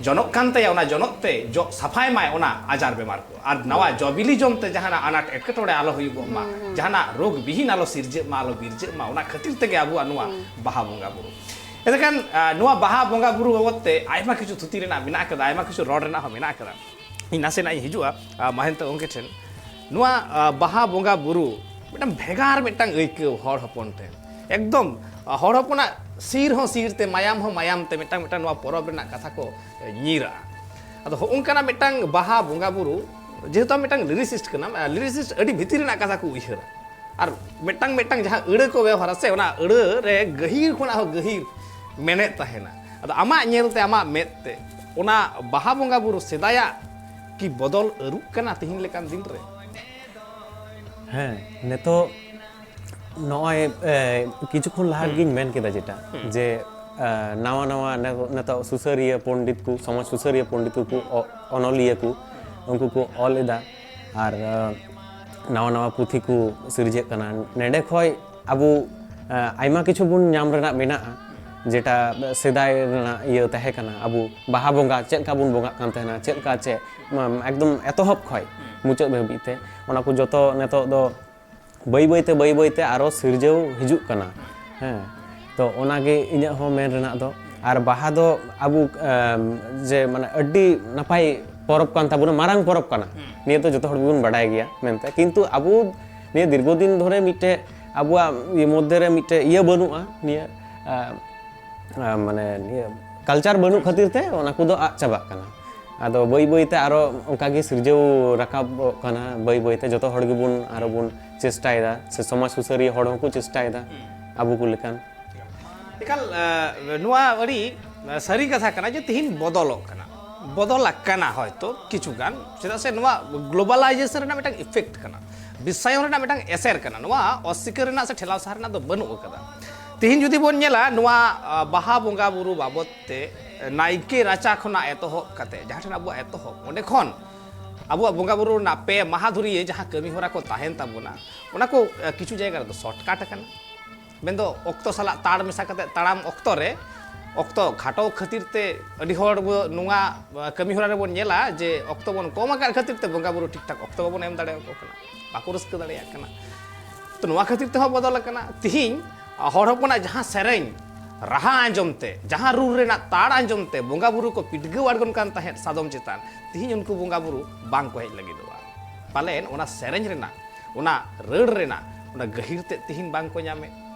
ᱡᱚᱱᱚᱜ ᱠᱟᱱ ᱛᱟᱭᱟ, ᱚᱱᱟ ᱡᱚᱱᱚᱜ ᱛᱮ ᱡᱚᱜ ᱥᱟᱯᱷᱟᱭ ᱢᱟᱭ ᱚᱱᱟ ᱟᱡᱟᱨ ᱵᱮᱢᱟᱨ ᱠᱚ, ᱟᱨ ᱱᱟᱣᱟ ᱡᱚ ᱵᱤᱞᱤ ᱡᱚᱢ ᱛᱮ ᱡᱟᱦᱟᱱᱟᱜ ᱟᱱᱟᱴ ᱮᱴᱠᱮᱴᱚᱬᱮ ᱟᱞᱚ ᱦᱩᱭᱩᱜᱚᱜ ᱢᱟ, ᱡᱟᱦᱟᱱᱟᱜ ᱨᱳᱜᱽ ᱵᱤᱦᱤᱱ ᱟᱞᱚ ᱥᱤᱨᱡᱟᱹᱜ ᱢᱟ, ᱟᱞᱚ ᱵᱤᱨᱡᱟᱹᱜ ᱢᱟ, ᱚᱱᱟ ᱠᱷᱟᱹᱛᱤᱨ ᱛᱮᱜᱮ ᱟᱵᱚᱣᱟᱜ ᱱᱚᱣᱟ ᱵᱟᱦᱟ ᱵᱚᱸᱜᱟ ᱵᱩᱨᱩ᱾ ᱮᱱᱠᱷᱟᱱ, ᱟ, ᱱᱚᱣᱟ ᱵᱟᱦᱟ ᱵᱚᱸᱜᱟ ᱵᱩᱨᱩ ᱵᱟᱵᱚᱫ ᱛᱮ ᱟᱭᱢᱟ ᱠᱤᱪᱷᱩ ᱛᱷᱩᱛᱤ ᱨᱮᱱᱟᱜ ᱢᱮᱱᱟᱜ ᱟᱠᱟᱫᱟ, ᱟᱭᱢᱟ ᱠᱤᱪᱷᱩ ᱨᱚᱲ ᱨᱮᱱᱟᱜ ᱦᱚᱸ ᱢᱮᱱᱟᱜ ᱟᱠᱟᱫᱟ᱾ ᱤᱧ ᱱᱟᱥᱮᱱᱟᱜ ᱤᱧ ᱦᱤᱡᱩᱜᱼᱟ, ᱟ, ᱢᱟᱦᱮᱱᱛᱚ ᱜᱚᱢᱠᱮ ᱴᱷᱮᱱ᱾ ᱱᱚᱣᱟ, ᱟ, ᱵᱟᱦᱟ ᱵᱚᱸᱜᱟ ᱵᱩᱨᱩ ᱢᱤᱫᱴᱟᱝ ᱵᱷᱮᱜᱟᱨ ᱢᱤᱫᱴᱟᱝ ᱟᱹᱭᱠᱟᱹᱣ ᱦᱚᱲ ᱦᱚᱯᱚᱱ ᱴᱷᱮᱱ, ᱮᱠᱫᱚᱢ, ᱟ, ᱦᱚᱲ ᱦᱚᱯᱚᱱᱟᱜ ᱥᱤᱨ ᱦᱚᱸ ᱥᱤᱨ ᱛᱮ, ᱢᱟᱭᱟᱢ ᱦᱚᱸ ᱢᱟᱭᱟᱢ ᱛᱮ ᱢᱤᱫᱴᱟᱝ, ᱢᱤᱫᱴᱟᱝ ᱱᱚᱣᱟ ᱯᱚᱨᱚᱵᱽ ᱨᱮᱱᱟᱜ ᱠᱟᱛᱷᱟ ᱠᱚ, ᱮ, ᱧᱤᱨᱟᱜᱼᱟ᱾ ᱟᱫᱚ ᱦᱚᱸᱜᱼᱚ ᱱᱚᱝᱠᱟᱱᱟᱜ ᱢᱤᱫᱴᱟᱝ ᱵᱟᱦᱟ ᱵᱚᱸᱜᱟ ᱵᱩᱨᱩ, ᱡᱮᱦᱮᱛᱩ ᱟᱢ ᱢᱤᱫᱴᱟᱝ ᱞᱤᱨᱤᱥᱤᱥᱴ ᱠᱟᱱᱟᱢ, ᱟᱨ ᱞᱤᱨᱤᱥᱤᱥᱴ ᱟᱹᱰᱤ ᱵᱷᱤᱛᱤᱨ ᱨᱮᱱᱟᱜ ᱠᱟᱛᱷᱟ ᱠᱚ ᱩᱭᱦᱟᱹᱨᱟ, ᱟᱨ ᱢᱤᱫᱴᱟᱝ, ᱢᱤᱫᱴᱟᱝ ᱡᱟᱦᱟᱸ ᱟᱹᱲᱟᱹ ᱠᱚ ᱵᱮᱣᱦᱟᱨᱟ ᱥᱮ, ᱚᱱᱟ ᱟᱹᱲᱟᱹ ᱨᱮ ᱜᱟᱹᱦᱤᱨ ᱠᱷᱚᱱᱟᱜ ᱦᱚᱸ ᱜᱟᱹᱦᱤᱨ ᱢᱮᱱᱮᱫ ᱛᱟᱦᱮᱱᱟ᱾ ᱟᱫᱚ ᱟᱢᱟᱜ ᱧᱮᱞ ᱛᱮ, ᱟᱢᱟᱜ ᱢᱮᱫ ᱛᱮ, ᱚᱱᱟ ᱵᱟᱦᱟ ᱵᱚᱸᱜᱟ ᱵᱩᱨᱩ ᱥᱮᱫᱟᱭᱟᱜ ᱠᱤ ᱵᱚᱫᱚᱞ ᱟᱹᱨᱩᱜ ᱠᱟᱱᱟ ᱛᱤᱦᱤᱧ ᱞᱮᱠᱟᱱ ᱫᱤᱱ ᱨᱮ? ᱦᱮᱸ, ᱱᱤᱛᱚᱜ ᱱᱚᱜᱼᱚᱭ, ᱮ, ᱠᱤᱪᱷᱩ ᱠᱷᱚᱱ ᱞᱟᱦᱟ ᱦᱩᱸ᱾ ᱨᱮᱜᱤᱧ ᱢᱮᱱ ᱠᱮᱫᱟ ᱡᱮᱴᱟ, ᱦᱩᱸ᱾ ᱡᱮ, ᱮ, ᱱᱟᱣᱟ ᱱᱟᱣᱟ ᱱᱮ-, ᱱᱤᱛᱚᱜ ᱥᱩᱥᱟᱹᱨᱤᱭᱟᱹ ᱯᱚᱱᱰᱤᱛ ᱠᱚ, ᱥᱚᱢᱟᱡᱽ ᱥᱩᱥᱟᱹᱨᱤᱭᱟᱹ ᱯᱚᱱᱰᱤᱛ ᱠᱚ, ᱚ-, ᱚᱱᱚᱞᱤᱭᱟᱹ ᱠᱚ, ᱩᱱᱠᱩ ᱠᱚ ᱚᱞ ᱮᱫᱟ᱾ ᱟᱨ, ᱮ, ᱱᱟᱣᱟ ᱱᱟᱣᱟ ᱯᱩᱛᱷᱤ ᱠᱚ ᱥᱤᱨᱡᱟᱹᱜ ᱠᱟᱱᱟ᱾ ᱱᱮᱰᱮ ᱠᱷᱚᱡ ᱟᱵᱚ, ᱮ, ᱟᱭᱢᱟ ᱠᱤᱪᱷᱩ ᱵᱚᱱ ᱧᱟᱢ ᱨᱮᱱᱟᱜ ᱢᱮᱱᱟᱜᱼᱟ, ᱡᱮᱴᱟ ᱥᱮᱫᱟᱭ ᱨᱮᱱᱟᱜ ᱤᱭᱟᱹ ᱛᱟᱦᱮᱸ ᱠᱟᱱᱟ᱾ ᱟᱵᱚ ᱵᱟᱦᱟ ᱵᱚᱸᱜᱟ ᱪᱮᱫ ᱞᱮᱠᱟ ᱵᱚᱱ ᱵᱚᱸᱜᱟᱜ ᱠᱟᱱ ᱛᱟᱦᱮᱱᱟ, ᱪᱮᱫ ᱞᱮᱠᱟ ᱪᱮᱫ, ᱮᱠᱫᱚᱢ ᱮᱛᱚᱦᱚᱵ ᱠᱷᱚᱡ ᱢᱩᱪᱟᱹᱫ ᱫᱷᱟᱹᱵᱤᱡ ᱛᱮ, ᱚᱱᱟ ᱠᱚ ᱡᱚᱛᱚ ᱱᱤᱛᱚᱜ ᱫᱚ ᱵᱟᱹᱭ ᱵᱟᱹᱭ ᱛᱮ, ᱵᱟᱹᱭ ᱵᱟᱹᱭ ᱛᱮ ᱟᱨᱚ ᱥᱤᱨᱡᱟᱹᱣ ᱦᱤᱡᱩᱜ ᱠᱟᱱᱟ᱾ ᱦᱮᱸ, ᱛᱚ ᱚᱱᱟᱜᱮ ᱤᱧᱟᱹᱜ ᱦᱚᱸ ᱢᱮᱱ ᱨᱮᱱᱟᱜ ᱫᱚ᱾ ᱟᱨ ᱵᱟᱦᱟ ᱫᱚ ᱟᱵᱚ, ᱮᱢ, ᱡᱮ ᱢᱟᱱᱮ ᱟᱹᱰᱤ ᱱᱟᱯᱟᱭ ᱯᱚᱨᱚᱵᱽ ᱠᱟᱱ ᱛᱟᱵᱚᱱᱟ, ᱢᱟᱨᱟᱝ ᱯᱚᱨᱚᱵᱽ ᱠᱟᱱᱟ᱾ ᱱᱤᱭᱟᱹ ᱫᱚ ᱡᱚᱛᱚ ᱦᱚᱲ ᱜᱮᱵᱚᱱ ᱵᱟᱰᱟᱭ ᱜᱮᱭᱟ ᱢᱮᱱᱛᱮ, ᱠᱤᱱᱛᱩ ᱟᱵᱚ ᱱᱤᱭᱟᱹ ᱫᱤᱨᱜᱷᱚ ᱫᱤᱱ ᱫᱷᱚᱨᱮ ᱢᱤᱫᱴᱮᱡ ᱟᱵᱚᱣᱟᱜ ᱤᱭᱟᱹ ᱢᱚᱫᱽᱫᱷᱮ ᱨᱮ ᱢᱤᱫᱴᱮᱡ ᱤᱭᱟᱹ ᱵᱟᱹᱱᱩᱜᱼᱟ, ᱱᱤᱭᱟᱹ ᱟᱸ, ᱢᱟᱱᱮ ᱱᱤᱭᱟᱹ ᱠᱟᱞᱪᱟᱨ ᱵᱟᱹᱱᱩᱜ ᱠᱷᱟᱹᱛᱤᱨ ᱛᱮ ᱚᱱᱟ ᱠᱚᱫᱚ ᱟᱫ ᱪᱟᱵᱟᱜ ᱠᱟᱱᱟ᱾ ᱟᱫᱚ ᱵᱟᱹᱭ ᱵᱟᱹᱭ ᱛᱮ ᱟᱨᱚ ᱚᱱᱠᱟ ᱜᱮ ᱥᱤᱨᱡᱟᱹᱣ ᱨᱟᱠᱟᱵᱚᱜ ᱠᱟᱱᱟ᱾ ᱵᱟᱹᱭ ᱵᱟᱹᱭ ᱛᱮ ᱡᱚᱛᱚ ᱦᱚᱲ ᱜᱮᱵᱚᱱ ᱟᱨᱚ ᱵᱚᱱ ᱪᱮᱥᱴᱟᱭᱮᱫᱟ, ᱥᱮ ᱥᱚᱢᱟᱡᱽ ᱥᱩᱥᱟᱹᱨᱤᱭᱟᱹ ᱦᱚᱲ ᱦᱚᱸᱠᱚ ᱪᱮᱥᱴᱟᱭᱮᱫᱟ ᱟᱵᱚ ᱠᱚ ᱞᱮᱠᱟᱱ᱾ ᱮᱠᱟᱞ ᱱᱚᱣᱟ ᱟᱹᱰᱤ ᱥᱟᱹᱨᱤ ᱠᱟᱛᱷᱟ ᱠᱟᱱᱟ ᱡᱮ ᱛᱤᱦᱤᱧ ᱵᱚᱫᱚᱞᱚᱜ ᱠᱟᱱᱟ, ᱵᱚᱫᱚᱞ ᱟᱠᱟᱱᱟ ᱦᱚᱭᱛᱳ ᱠᱤᱪᱷᱩ ᱜᱟᱱ, ᱪᱮᱫᱟᱜ ᱥᱮ ᱱᱚᱣᱟ ᱜᱞᱳᱵᱟᱞᱟᱭᱡᱮᱥᱚᱱ ᱨᱮᱱᱟᱜ ᱢᱤᱫᱴᱟᱝ ᱤᱯᱷᱮᱠᱴ ᱠᱟᱱᱟ, ᱵᱤᱥᱥᱟᱭᱚᱱ ᱨᱮᱱᱟᱜ ᱢᱤᱫᱴᱟᱝ ᱮᱥᱮᱨ ᱠᱟᱱᱟ᱾ ᱱᱚᱣᱟ ᱚᱥᱤᱠᱟᱹᱨ ᱨᱮᱱᱟᱜ ᱥᱮ ᱴᱷᱮᱞᱟᱣ ᱥᱟᱦᱟ ᱨᱮᱱᱟᱜ ᱫᱚ ᱵᱟᱹᱱᱩᱜ ᱟᱠᱟᱫᱟ᱾ ᱛᱤᱦᱤᱧ ᱡᱩᱫᱤ ᱵᱚᱱ ᱧᱮᱞᱟ ᱱᱚᱣᱟ ᱵᱟᱦᱟ ᱵᱚᱸᱜᱟ ᱵᱩᱨᱩ ᱵᱟᱵᱚᱫ ᱛᱮ ᱱᱟᱭᱠᱮ ᱨᱟᱪᱟ ᱠᱷᱚᱱᱟᱜ ᱮᱛᱚᱦᱚᱵ ᱠᱟᱛᱮ ᱡᱟᱦᱟᱸ ᱴᱷᱮᱱ ᱟᱵᱚᱣᱟᱜ ᱮᱛᱚᱦᱚᱵ, ᱚᱸᱰᱮ ᱠᱷᱚᱱ ᱟᱵᱚᱣᱟᱜ ᱵᱚᱸᱜᱟ ᱵᱩᱨᱩ ᱨᱮᱱᱟᱜ ᱯᱮ ᱢᱟᱦᱟ ᱫᱷᱩᱨᱤᱭᱟᱹ ᱡᱟᱦᱟᱸ ᱠᱟᱹᱢᱤ ᱦᱚᱨᱟ ᱠᱚ ᱛᱟᱦᱮᱱ ᱛᱟᱵᱚᱱᱟ, ᱚᱱᱟ ᱠᱚ ᱠᱤᱪᱷᱩ ᱡᱟᱭᱜᱟ ᱨᱮᱫᱚ ᱥᱚᱨᱴᱠᱟᱴ ᱟᱠᱟᱱᱟ᱾ ᱢᱮᱱᱫᱚ ᱚᱠᱛᱚ ᱥᱟᱞᱟᱜ ᱛᱟᱲ ᱢᱮᱥᱟ ᱠᱟᱛᱮ ᱛᱟᱲᱟᱢ ᱚᱠᱛᱚ ᱨᱮ ᱚᱠᱛᱚ ᱠᱷᱟᱴᱚ ᱠᱷᱟᱹᱛᱤᱨ ᱛᱮ ᱟᱹᱰᱤ ᱦᱚᱲ ᱵᱚ ᱱᱚᱣᱟ ᱠᱟᱹᱢᱤ ᱦᱚᱨᱟ ᱨᱮᱵᱚᱱ ᱧᱮᱞᱟ ᱡᱮ ᱚᱠᱛᱚ ᱵᱚᱱ ᱠᱚᱢ ᱟᱠᱟᱫ ᱠᱷᱟᱹᱛᱤᱨ ᱛᱮ ᱵᱚᱸᱜᱟ ᱵᱩᱨᱩ ᱴᱷᱤᱠ ᱴᱷᱟᱠ ᱚᱠᱛᱚ ᱵᱟᱵᱚᱱ ᱮᱢ ᱫᱟᱲᱮᱭᱟᱠᱚ ᱠᱟᱱᱟ, ᱵᱟᱠᱚ ᱨᱟᱹᱥᱠᱟᱹ ᱫᱟᱲᱮᱭᱟᱜ ᱠᱟᱱᱟ᱾ ᱛᱚ ᱱᱚᱣᱟ ᱠᱷᱟᱹᱛᱤᱨ ᱛᱮᱦᱚᱸ ᱵᱚᱫᱚᱞ ᱟᱠᱟᱱᱟ᱾ ᱛᱤᱦᱤᱧ ᱦᱚᱲ ᱦᱚᱯᱚᱱᱟᱜ ᱡᱟᱦᱟᱸ ᱥᱮᱨᱮᱧ ᱨᱟᱦᱟ ᱟᱸᱡᱚᱢ ᱛᱮ, ᱡᱟᱦᱟᱸ ᱨᱩ ᱨᱮᱱᱟᱜ ᱛᱟᱲ ᱟᱸᱡᱚᱢ ᱛᱮ ᱵᱚᱸᱜᱟ ᱵᱩᱨᱩ ᱠᱚ ᱯᱤᱰᱜᱟᱹᱣ ᱟᱬᱜᱚᱱ ᱠᱟᱱ ᱛᱟᱦᱮᱸᱫ ᱥᱟᱫᱚᱢ ᱪᱮᱛᱟᱱ, ᱛᱤᱦᱤᱧ ᱩᱱᱠᱩ ᱵᱚᱸᱜᱟ ᱵᱩᱨᱩ ᱵᱟᱝ ᱠᱚ ᱦᱮᱡ ᱞᱟᱹᱜᱤᱫᱚᱜᱼᱟ᱾ ᱯᱟᱞᱮᱱ ᱚᱱᱟ ᱥᱮᱨᱮᱧ ᱨᱮᱱᱟᱜ, ᱚᱱᱟ ᱨᱟᱹᱲ ᱨᱮᱱᱟᱜ, ᱚᱱᱟ ᱜᱟᱹᱦᱤᱨ ᱛᱮᱫ ᱛᱤᱦᱤᱧ ᱵᱟᱝ ᱠᱚ ᱧᱟᱢᱮᱫ,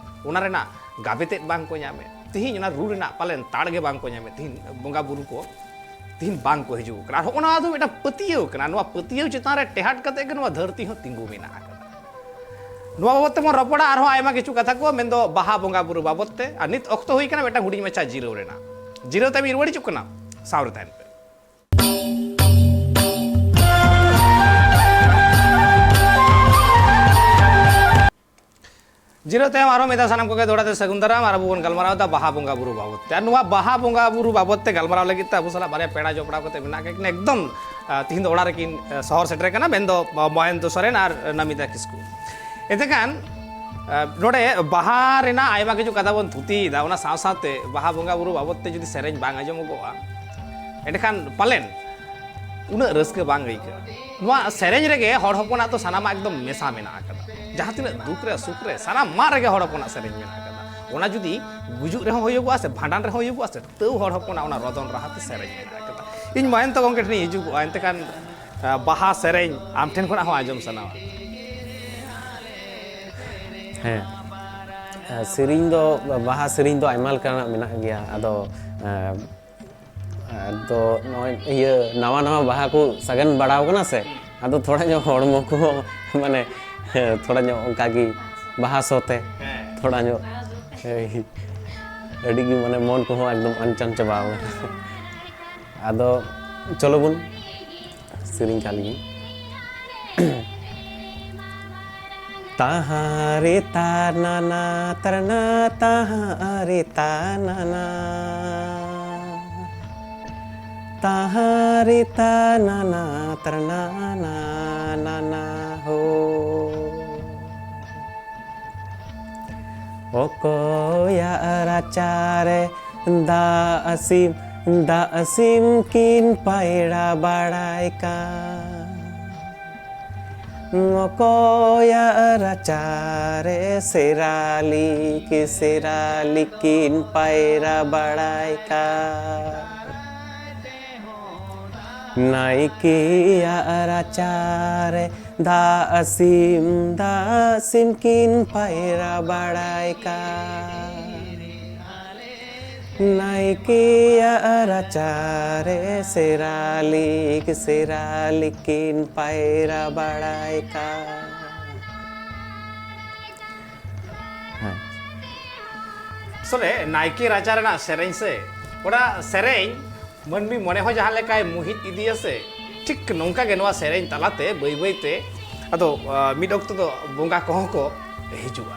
ᱚᱱᱟ ᱨᱮᱱᱟᱜ ᱜᱟᱵᱮ ᱛᱮᱫ ᱵᱟᱝ ᱠᱚ ᱧᱟᱢᱮᱫ, ᱛᱤᱦᱤᱧ ᱚᱱᱟ ᱨᱩ ᱨᱮᱱᱟᱜ ᱯᱟᱞᱮᱱ ᱛᱟᱲ ᱜᱮ ᱵᱟᱝ ᱠᱚ ᱧᱟᱢᱮᱫ, ᱛᱤᱦᱤᱧ ᱵᱚᱸᱜᱟ ᱵᱩᱨᱩ ᱠᱚ ᱛᱤᱦᱤᱧ ᱵᱟᱝ ᱠᱚ ᱦᱤᱡᱩᱜ ᱠᱟᱱᱟ᱾ ᱟᱨ ᱦᱚᱸᱜᱼᱚ ᱱᱚᱣᱟ ᱫᱚ ᱢᱤᱫᱴᱟᱝ ᱯᱟᱹᱛᱭᱟᱹᱣ ᱠᱟᱱᱟ᱾ ᱱᱚᱣᱟ ᱯᱟᱹᱛᱭᱟᱹᱣ ᱪᱮᱛᱟᱱ ᱨᱮ ᱴᱮᱦᱟᱴ ᱠᱟᱛᱮ ᱜᱮ ᱱᱚᱣᱟ ᱫᱷᱟᱹᱨᱛᱤ ᱦᱚᱸ ᱛᱤᱸᱜᱩ ᱢᱮᱱᱟᱜ ᱟᱠᱟᱫᱟ᱾ ᱱᱚᱣᱟ ᱵᱟᱵᱚᱫ ᱛᱮᱵᱚᱱ ᱨᱚᱯᱚᱲᱟ ᱟᱨᱦᱚᱸ ᱟᱭᱢᱟ ᱠᱤᱪᱷᱩ ᱠᱟᱛᱷᱟ ᱠᱚ, ᱢᱮᱱᱫᱚ ᱵᱟᱦᱟ ᱵᱚᱸᱜᱟ ᱵᱩᱨᱩ ᱵᱟᱵᱚᱫ ᱛᱮ᱾ ᱟᱨ ᱱᱤᱛ ᱚᱠᱛᱚ ᱦᱩᱭ ᱠᱟᱱᱟ ᱢᱤᱫᱴᱟᱝ ᱦᱩᱰᱤᱧ ᱢᱟᱪᱷᱟ ᱡᱤᱨᱟᱹᱣ ᱨᱮᱱᱟᱜ᱾ ᱡᱤᱨᱟᱹᱣ ᱛᱟᱭᱚᱢ ᱤᱧ ᱨᱩᱣᱟᱹᱲ ᱦᱤᱡᱩᱜ ᱠᱟᱱᱟ, ᱥᱟᱶ ᱨᱮ ᱛᱟᱦᱮᱱ ᱯᱮ᱾ ᱡᱤᱨᱟᱹᱣ ᱛᱟᱭᱚᱢ ᱟᱨᱦᱚᱸ ᱢᱤᱫ ᱫᱷᱟᱣ ᱥᱟᱱᱟᱢ ᱠᱚᱜᱮ ᱫᱚᱦᱲᱟ ᱛᱮ ᱥᱟᱹᱜᱩᱱ ᱫᱟᱨᱟᱢ᱾ ᱟᱨ ᱟᱵᱚ ᱵᱚᱱ ᱜᱟᱞᱢᱟᱨᱟᱣ ᱮᱫᱟ ᱵᱟᱦᱟ ᱵᱚᱸᱜᱟ ᱵᱩᱨᱩ ᱵᱟᱵᱚᱫ ᱛᱮ᱾ ᱟᱨ ᱱᱚᱣᱟ ᱵᱟᱦᱟ ᱵᱚᱸᱜᱟ ᱵᱩᱨᱩ ᱵᱟᱵᱚᱫ ᱛᱮ ᱜᱟᱞᱢᱟᱨᱟᱣ ᱞᱟᱹᱜᱤᱫ ᱛᱮ ᱟᱵᱚ ᱥᱟᱞᱟᱜ ᱵᱟᱨᱭᱟ ᱯᱮᱲᱟ ᱡᱚᱯᱲᱟᱣ ᱠᱟᱛᱮ ᱢᱮᱱᱟᱜ ᱠᱟᱜ ᱠᱤᱱᱟ, ᱮᱠᱫᱚᱢ ᱟᱸ, ᱛᱤᱦᱤᱧ ᱫᱚ ᱚᱲᱟᱜ ᱨᱮᱠᱤᱱ ᱟᱸ, ᱥᱚᱦᱚᱨ ᱥᱮᱴᱮᱨ ᱠᱟᱱᱟ, ᱢᱮᱱᱫᱚ ᱟᱸ, ᱢᱚᱦᱮᱱᱫᱚ ᱥᱚᱨᱮᱱ ᱟᱨ ᱱᱟᱢᱤᱛᱟ ᱠᱤᱥᱠᱩ᱾ ᱮᱱᱛᱮ ᱠᱷᱟᱱ ᱟᱸ, ᱱᱚᱰᱮ ᱵᱟᱦᱟ ᱨᱮᱱᱟᱜ ᱟᱭᱢᱟ ᱠᱤᱪᱷᱩ ᱠᱟᱛᱷᱟ ᱵᱚᱱ ᱛᱷᱩᱛᱤᱭᱮᱫᱟ, ᱚᱱᱟ ᱥᱟᱶ ᱥᱟᱶᱛᱮ ᱵᱟᱦᱟ ᱵᱚᱸᱜᱟ ᱵᱩᱨᱩ ᱵᱟᱵᱚᱫ ᱛᱮ ᱡᱩᱫᱤ ᱥᱮᱨᱮᱧ ᱵᱟᱝ ᱟᱸᱡᱚᱢᱚᱜᱚᱜᱼᱟ, ᱮᱸᱰᱮᱠᱷᱟᱱ ᱯᱟᱞᱮᱱ ᱩᱱᱟᱹᱜ ᱨᱟᱹᱥᱠᱟᱹ ᱵᱟᱝ ᱟᱹᱭᱠᱟᱹᱜᱼᱟ᱾ ᱱᱚᱣᱟ ᱥᱮᱨᱮᱧ ᱨᱮᱜᱮ ᱦᱚᱲ ᱦᱚᱯᱚᱱᱟᱜ ᱫᱚ ᱥᱟᱱᱟᱢᱟᱜ ᱮᱠᱫᱚᱢ ᱢᱮᱥᱟ ᱢᱮᱱᱟᱜ ᱟᱠᱟᱫᱟ᱾ ᱡᱟᱦᱟᱸ ᱛᱤᱱᱟᱹᱜ ᱫᱩᱠ ᱨᱮ ᱥᱩᱠ ᱨᱮ ᱥᱟᱱᱟᱢᱟᱜ ᱨᱮᱜᱮ ᱦᱚᱲ ᱦᱚᱯᱚᱱᱟᱜ ᱥᱮᱨᱮᱧ ᱢᱮᱱᱟᱜ ᱟᱠᱟᱫᱟ᱾ ᱚᱱᱟ ᱡᱩᱫᱤ ᱜᱩᱡᱩᱜ ᱨᱮᱦᱚᱸ ᱦᱩᱭᱩᱜᱚᱜᱼᱟ ᱥᱮ ᱵᱷᱟᱸᱰᱟᱱ ᱨᱮᱦᱚᱸ ᱦᱩᱭᱩᱜᱚᱜᱼᱟ ᱥᱮ, ᱛᱟᱹᱣ ᱦᱚᱲ ᱦᱚᱯᱚᱱᱟᱜ ᱚᱱᱟ ᱨᱚᱫᱚᱱ ᱨᱟᱦᱟ ᱛᱮ ᱥᱮᱨᱮᱧ ᱢᱮᱱᱟᱜ ᱟᱠᱟᱫᱟ᱾ ᱤᱧ ᱢᱚᱦᱮᱱᱛᱚ ᱜᱚᱢᱠᱮ ᱴᱷᱮᱱᱤᱧ ᱦᱤᱡᱩᱜᱚᱜᱼᱟ, ᱮᱱᱛᱮ ᱠᱷᱟᱱ ᱵᱟᱦᱟ ᱥᱮᱨᱮᱧ ᱟᱢ ᱴᱷᱮᱱ ᱠᱷᱚᱱᱟᱜ ᱦᱚᱸ ᱟᱸᱡᱚᱢ ᱥᱟᱱᱟᱣᱟ᱾ ᱦᱮᱸ, ᱥᱮᱨᱮᱧ ᱫᱚ, ᱵᱟᱦᱟ ᱥᱮᱨᱮᱧ ᱫᱚ ᱟᱭᱢᱟ ᱞᱮᱠᱟᱱᱟᱜ ᱢᱮᱱᱟᱜ ᱜᱮᱭᱟ᱾ ᱟᱫᱚ ᱟᱫᱚ ᱱᱚᱜᱼᱚᱭ ᱤᱭᱟᱹ ᱱᱟᱣᱟ ᱱᱟᱣᱟ ᱵᱟᱦᱟ ᱠᱚ ᱥᱟᱜᱮᱱ ᱵᱟᱲᱟᱣ ᱠᱟᱱᱟ ᱥᱮ, ᱟᱫᱚ ᱛᱷᱚᱲᱟ ᱧᱚᱜ ᱦᱚᱲᱢᱚ ᱠᱚᱦᱚᱸ ᱢᱟᱱᱮ ᱛᱷᱚᱲᱟ ᱧᱚᱜ ᱚᱱᱠᱟ ᱜᱮ ᱵᱟᱦᱟ ᱥᱚ ᱛᱮ ᱛᱷᱚᱲᱟ ᱧᱚᱜ ᱟᱹᱰᱤ ᱜᱮ ᱢᱟᱱᱮ ᱢᱚᱱ ᱠᱚᱦᱚᱸ ᱮᱠᱫᱚᱢ ᱟᱱᱪᱟᱱ ᱪᱟᱵᱟᱣ ᱠᱟᱱᱟ᱾ ᱟᱫᱚ ᱪᱚᱞᱚ ᱵᱚᱱ ᱥᱮᱨᱮᱧ ᱠᱟᱜ ᱞᱮᱜᱮ᱾ ᱛᱟᱦᱟᱨᱮ ᱛᱟᱱᱟᱱᱟ ᱛᱟᱨᱱᱟ ᱛᱟᱦᱟᱨᱮ ᱛᱟᱱᱟᱱᱟ ᱛᱟᱦᱟᱨᱮ ᱛᱟᱱᱟᱱᱟ ᱛᱟᱨᱱᱟ ᱱᱟᱱᱟ ᱦᱳ᱾ ᱚᱠᱚᱭᱟᱜ ᱨᱟᱪᱟᱨᱮ ᱫᱟᱜ ᱥᱤᱢ ᱫᱟᱜ ᱥᱤᱢ ᱠᱤᱱ ᱯᱟᱭᱲᱟ ᱵᱟᱲᱟᱭ ᱠᱟᱱ? ᱚᱠᱚᱭᱟᱜ ᱨᱟᱪᱟᱨᱮ ᱥᱮᱨᱟᱞᱤ ᱠᱤ ᱥᱮᱨᱟᱞᱤ ᱠᱤᱱ ᱯᱟᱭᱨᱟ ᱵᱟᱲᱟᱭ ᱠᱟᱱ? ᱱᱟᱭᱠᱮᱭᱟᱜ ᱨᱟᱪᱟᱨᱮ ᱫᱟᱜ ᱥᱤᱢ ᱫᱟᱜ ᱥᱤᱢ ᱠᱤᱱ ᱯᱟᱭᱨᱟ ᱵᱟᱲᱟᱭ ᱠᱟᱱ? ᱱᱟᱭᱠᱮᱭᱟᱜ ᱨᱟᱪᱟᱨᱮ ᱥᱮᱨᱟᱞᱤ ᱥᱮᱨᱟᱞᱤ ᱠᱤᱱ ᱯᱟᱭᱨᱟ ᱵᱟᱲᱟᱭ ᱠᱟᱱ? ᱦᱮᱸ᱾ ᱟᱥᱚᱞᱮ ᱱᱟᱭᱠᱮ ᱨᱟᱪᱟ ᱨᱮᱱᱟᱜ ᱥᱮᱨᱮᱧ ᱥᱮ, ᱚᱱᱟ ᱥᱮᱨᱮᱧ ᱢᱟᱹᱱᱢᱤ ᱢᱚᱱᱮ ᱦᱚᱸ ᱡᱟᱦᱟᱸ ᱞᱮᱠᱟᱭ ᱢᱩᱦᱤᱛ ᱤᱫᱤᱭᱟ ᱥᱮ, ᱴᱷᱤᱠ ᱱᱚᱝᱠᱟ ᱜᱮ ᱱᱚᱣᱟ ᱥᱮᱨᱮᱧ ᱛᱟᱞᱟᱛᱮ ᱵᱟᱹᱭ ᱵᱟᱹᱭ ᱛᱮ ᱟᱫᱚ, ᱟ, ᱢᱤᱫ ᱚᱠᱛᱚ ᱫᱚ ᱵᱚᱸᱜᱟ ᱠᱚᱦᱚᱸ ᱠᱚ ᱦᱤᱡᱩᱜᱼᱟ᱾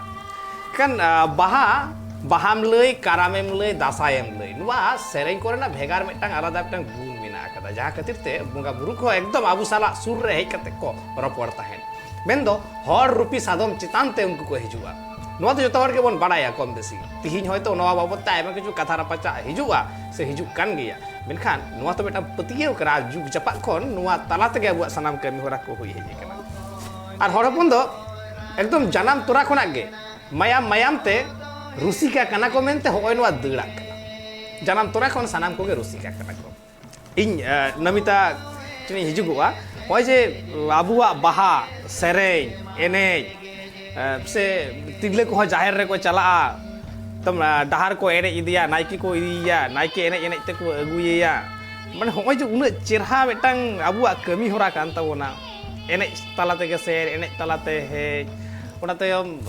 ᱠᱷᱟᱱ, ᱟ, ᱵᱟᱦᱟ, ᱵᱟᱦᱟᱢ ᱞᱟᱹᱭ, ᱠᱟᱨᱟᱢᱮᱢ ᱞᱟᱹᱭ, ᱫᱟᱸᱥᱟᱭᱮᱢ ᱞᱟᱹᱭ, ᱱᱚᱣᱟ ᱥᱮᱨᱮᱧ ᱠᱚᱨᱮᱱᱟᱜ ᱵᱷᱮᱜᱟᱨ ᱢᱤᱫᱴᱟᱝ ᱟᱞᱟᱫᱟ ᱢᱤᱫᱴᱟᱝ ᱜᱩᱱ ᱢᱮᱱᱟᱜ ᱟᱠᱟᱫᱟ, ᱡᱟᱦᱟᱸ ᱠᱷᱟᱹᱛᱤᱨ ᱛᱮ ᱵᱚᱸᱜᱟ ᱵᱩᱨᱩ ᱠᱚᱦᱚᱸ ᱮᱠᱫᱚᱢ ᱟᱵᱚ ᱥᱟᱞᱟᱜ ᱥᱩᱨ ᱨᱮ ᱦᱮᱡ ᱠᱟᱛᱮ ᱠᱚ ᱨᱚᱯᱚᱲ ᱛᱟᱦᱮᱸᱫ᱾ ᱢᱮᱱᱫᱚ ᱦᱚᱲ ᱨᱩᱯᱤ ᱥᱟᱫᱚᱢ ᱪᱮᱛᱟᱱ ᱛᱮ ᱩᱱᱠᱩ ᱠᱚ ᱦᱤᱡᱩᱜᱼᱟ᱾ ᱱᱚᱣᱟ ᱫᱚ ᱡᱚᱛᱚ ᱦᱚᱲ ᱜᱮᱵᱚᱱ ᱵᱟᱲᱟᱭᱟ ᱠᱚᱢ ᱵᱮᱥᱤ᱾ ᱛᱤᱦᱤᱧ ᱦᱚᱭᱛᱳ ᱱᱚᱣᱟ ᱵᱟᱵᱚᱫ ᱛᱮ ᱟᱭᱢᱟ ᱠᱤᱪᱷᱩ ᱠᱟᱛᱷᱟ ᱨᱟᱯᱟᱪᱟᱜ ᱦᱤᱡᱩᱜᱼᱟ ᱥᱮ ᱦᱤᱡᱩᱜ ᱠᱟᱱ ᱜᱮᱭᱟ, ᱢᱮᱱᱠᱷᱟᱱ ᱱᱚᱣᱟ ᱛᱚ ᱢᱤᱫᱴᱟᱝ ᱯᱟᱹᱛᱭᱟᱹᱣ ᱠᱟᱱᱟ᱾ ᱟᱨ ᱡᱩᱜᱽ ᱡᱟᱯᱟᱜ ᱠᱷᱚᱱ ᱱᱚᱣᱟ ᱛᱟᱞᱟ ᱛᱮᱜᱮ ᱟᱵᱚᱣᱟᱜ ᱥᱟᱱᱟᱢ ᱠᱟᱹᱢᱤ ᱦᱚᱨᱟ ᱠᱚ ᱦᱩᱭ ᱦᱮᱡ ᱟᱠᱟᱱᱟ᱾ ᱟᱨ ᱦᱚᱲ ᱦᱚᱯᱚᱱ ᱫᱚ ᱮᱠᱫᱚᱢ ᱡᱟᱱᱟᱢ ᱛᱚᱨᱟ ᱠᱷᱚᱱᱟᱜ ᱜᱮ ᱢᱟᱭᱟᱢ ᱢᱟᱭᱟᱢ ᱛᱮ ᱨᱩᱥᱤᱠᱟ ᱠᱟᱱᱟ ᱠᱚ ᱢᱮᱱᱛᱮ ᱦᱚᱸᱜᱼᱚᱭ ᱱᱚᱣᱟ ᱫᱟᱹᱲᱟᱜ ᱠᱟᱱᱟ᱾ ᱡᱟᱱᱟᱢ ᱛᱚᱨᱟ ᱠᱷᱚᱱ ᱥᱟᱱᱟᱢ ᱠᱚᱜᱮ ᱨᱩᱥᱤᱠᱟ ᱠᱟᱱᱟ ᱠᱚ᱾ ᱤᱧ ᱱᱚᱢᱤᱛᱟ ᱴᱷᱮᱱᱤᱧ ᱦᱤᱡᱩᱜᱚᱜᱼᱟ᱾ ᱱᱚᱜᱼᱚᱭ ᱡᱮ ᱟᱵᱚᱣᱟᱜ ᱵᱟᱦᱟ ᱥᱮᱨᱮᱧ, ᱮᱱᱮᱡ, ᱥᱮ ᱛᱤᱨᱞᱟᱹ ᱠᱚᱦᱚᱸ ᱡᱟᱦᱮᱨ ᱨᱮᱠᱚ ᱪᱟᱞᱟᱜᱼᱟ, ᱛᱚᱢ ᱰᱟᱦᱟᱨ ᱠᱚ ᱮᱱᱮᱡ ᱤᱫᱤᱭᱟ, ᱱᱟᱭᱠᱮ ᱠᱚ ᱤᱫᱤᱭᱮᱭᱟ, ᱱᱟᱭᱠᱮ ᱮᱱᱮᱡ ᱮᱱᱮᱡ ᱛᱮᱠᱚ ᱟᱹᱜᱩᱭᱮᱭᱟ᱾ ᱢᱟᱱᱮ ᱱᱚᱜᱼᱚᱭ ᱡᱮ ᱩᱱᱟᱹᱜ ᱪᱮᱨᱦᱟ ᱢᱤᱫᱴᱟᱝ ᱟᱵᱚᱣᱟᱜ ᱠᱟᱹᱢᱤ ᱦᱚᱨᱟ ᱠᱟᱱ ᱛᱟᱵᱚᱱᱟ, ᱮᱱᱮᱡ ᱛᱟᱞᱟ ᱛᱮᱜᱮ ᱥᱮᱨᱮᱧ, ᱮᱱᱮᱡ ᱛᱟᱞᱟᱛᱮ ᱦᱮᱡ, ᱚᱱᱟ ᱛᱟᱭᱚᱢ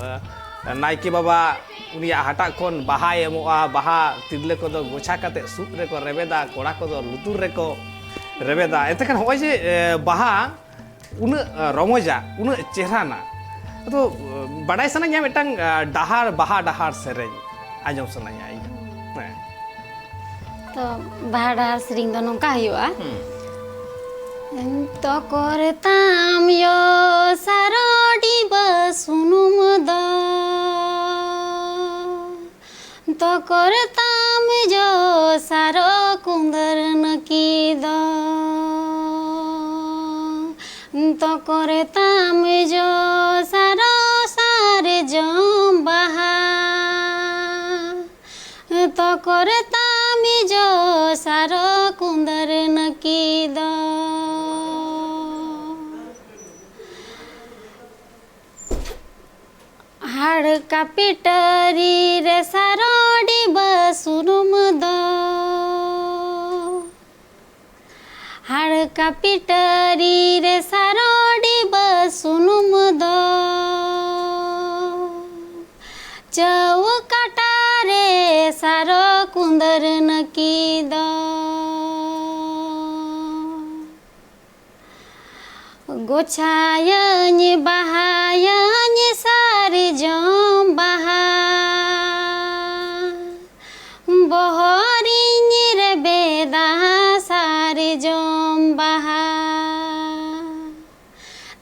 ᱱᱟᱭᱠᱮ ᱵᱟᱵᱟ ᱩᱱᱤᱭᱟᱜ ᱦᱟᱴᱟᱜ ᱠᱷᱚᱱ ᱵᱟᱦᱟᱭ ᱮᱢᱚᱜᱼᱟ᱾ ᱵᱟᱦᱟ ᱛᱤᱨᱞᱟᱹ ᱠᱚᱫᱚ ᱜᱚᱪᱷᱟ ᱠᱟᱛᱮ ᱥᱩᱫ ᱨᱮᱠᱚ ᱨᱮᱵᱮᱫᱟ, ᱠᱚᱲᱟ ᱠᱚᱫᱚ ᱞᱩᱛᱩᱨ ᱨᱮᱠᱚ ᱨᱮᱵᱮᱫᱟ᱾ ᱮᱱᱛᱮ ᱠᱷᱟᱱ ᱱᱚᱜᱼᱚᱭ ᱡᱮ ᱵᱟᱦᱟ ᱩᱱᱟᱹᱜ ᱨᱚᱢᱚᱡᱟ, ᱩᱱᱟᱹᱜ ᱪᱮᱦᱨᱟᱱᱟ, ᱟᱫᱚ ᱵᱟᱰᱟᱭ ᱥᱟᱱᱟᱧᱟ ᱢᱤᱫᱴᱟᱝ ᱰᱟᱦᱟᱨ, ᱵᱟᱦᱟ ᱰᱟᱦᱟᱨ ᱥᱮᱨᱮᱧ ᱟᱸᱡᱚᱢ ᱥᱟᱱᱟᱧᱟ ᱤᱧ᱾ ᱦᱮᱸ᱾ ᱛᱚ ᱵᱟᱦᱟ ᱰᱟᱦᱟᱨ ᱥᱮᱨᱮᱧ ᱫᱚ ᱱᱚᱝᱠᱟ ᱦᱩᱭᱩᱜᱼᱟ᱾ ᱛᱚᱠᱚᱨ ᱛᱟᱢ ᱭᱚ ᱥᱟᱨᱚ ᱰᱤᱵᱟᱹ ᱥᱩᱱᱩᱢ ᱫᱚ, ᱛᱚᱠᱚᱨ ᱛᱟᱢ ᱡᱚ ᱥᱟᱨᱚ ᱠᱩᱸᱫᱟᱹᱨ ᱱᱟᱹᱠᱤ ᱫᱚ, ᱛᱚᱠᱚᱨ ᱛᱟᱢ ᱡᱚ ᱥᱟᱨᱚ ᱥᱟᱨᱡᱚᱢ ᱵᱟᱦᱟ, ᱛᱚᱠᱚᱨ ᱛᱟᱢ ᱡᱚ ᱥᱟᱨᱚ ᱠᱩᱸᱫᱟᱹᱨ ᱱᱟᱹᱠᱤ ᱫᱚ᱾ ᱦᱟᱲᱠᱟ ᱯᱤᱴᱟᱹᱨᱤ ᱨᱮ ᱥᱟᱨᱚ ᱰᱤᱵᱟᱹ ᱥᱩᱱᱩᱢ ᱫᱚ, ᱦᱟᱲᱠᱟ ᱯᱤᱴᱟᱹᱨᱤ ᱨᱮ ᱥᱟᱨᱚ ᱰᱤᱵᱟᱹ ᱥᱩᱱᱩᱢ ᱫᱚ, ᱪᱟᱹᱣᱠᱟᱴᱟ ᱨᱮ ᱥᱟᱨᱚ ᱠᱩᱸᱫᱟᱹᱨ ᱱᱟᱹᱠᱤ ᱫᱚ᱾ ᱜᱚᱪᱷᱟᱭᱟᱹᱧ ᱵᱟᱦᱟᱭᱟᱹᱧ ᱥᱟᱨᱡᱚᱢ ᱵᱟᱦᱟ, ᱵᱚᱦᱚᱨᱤᱧ ᱨᱮᱵᱮᱫᱟ ᱥᱟᱨᱡᱚᱢ ᱵᱟᱦᱟ᱾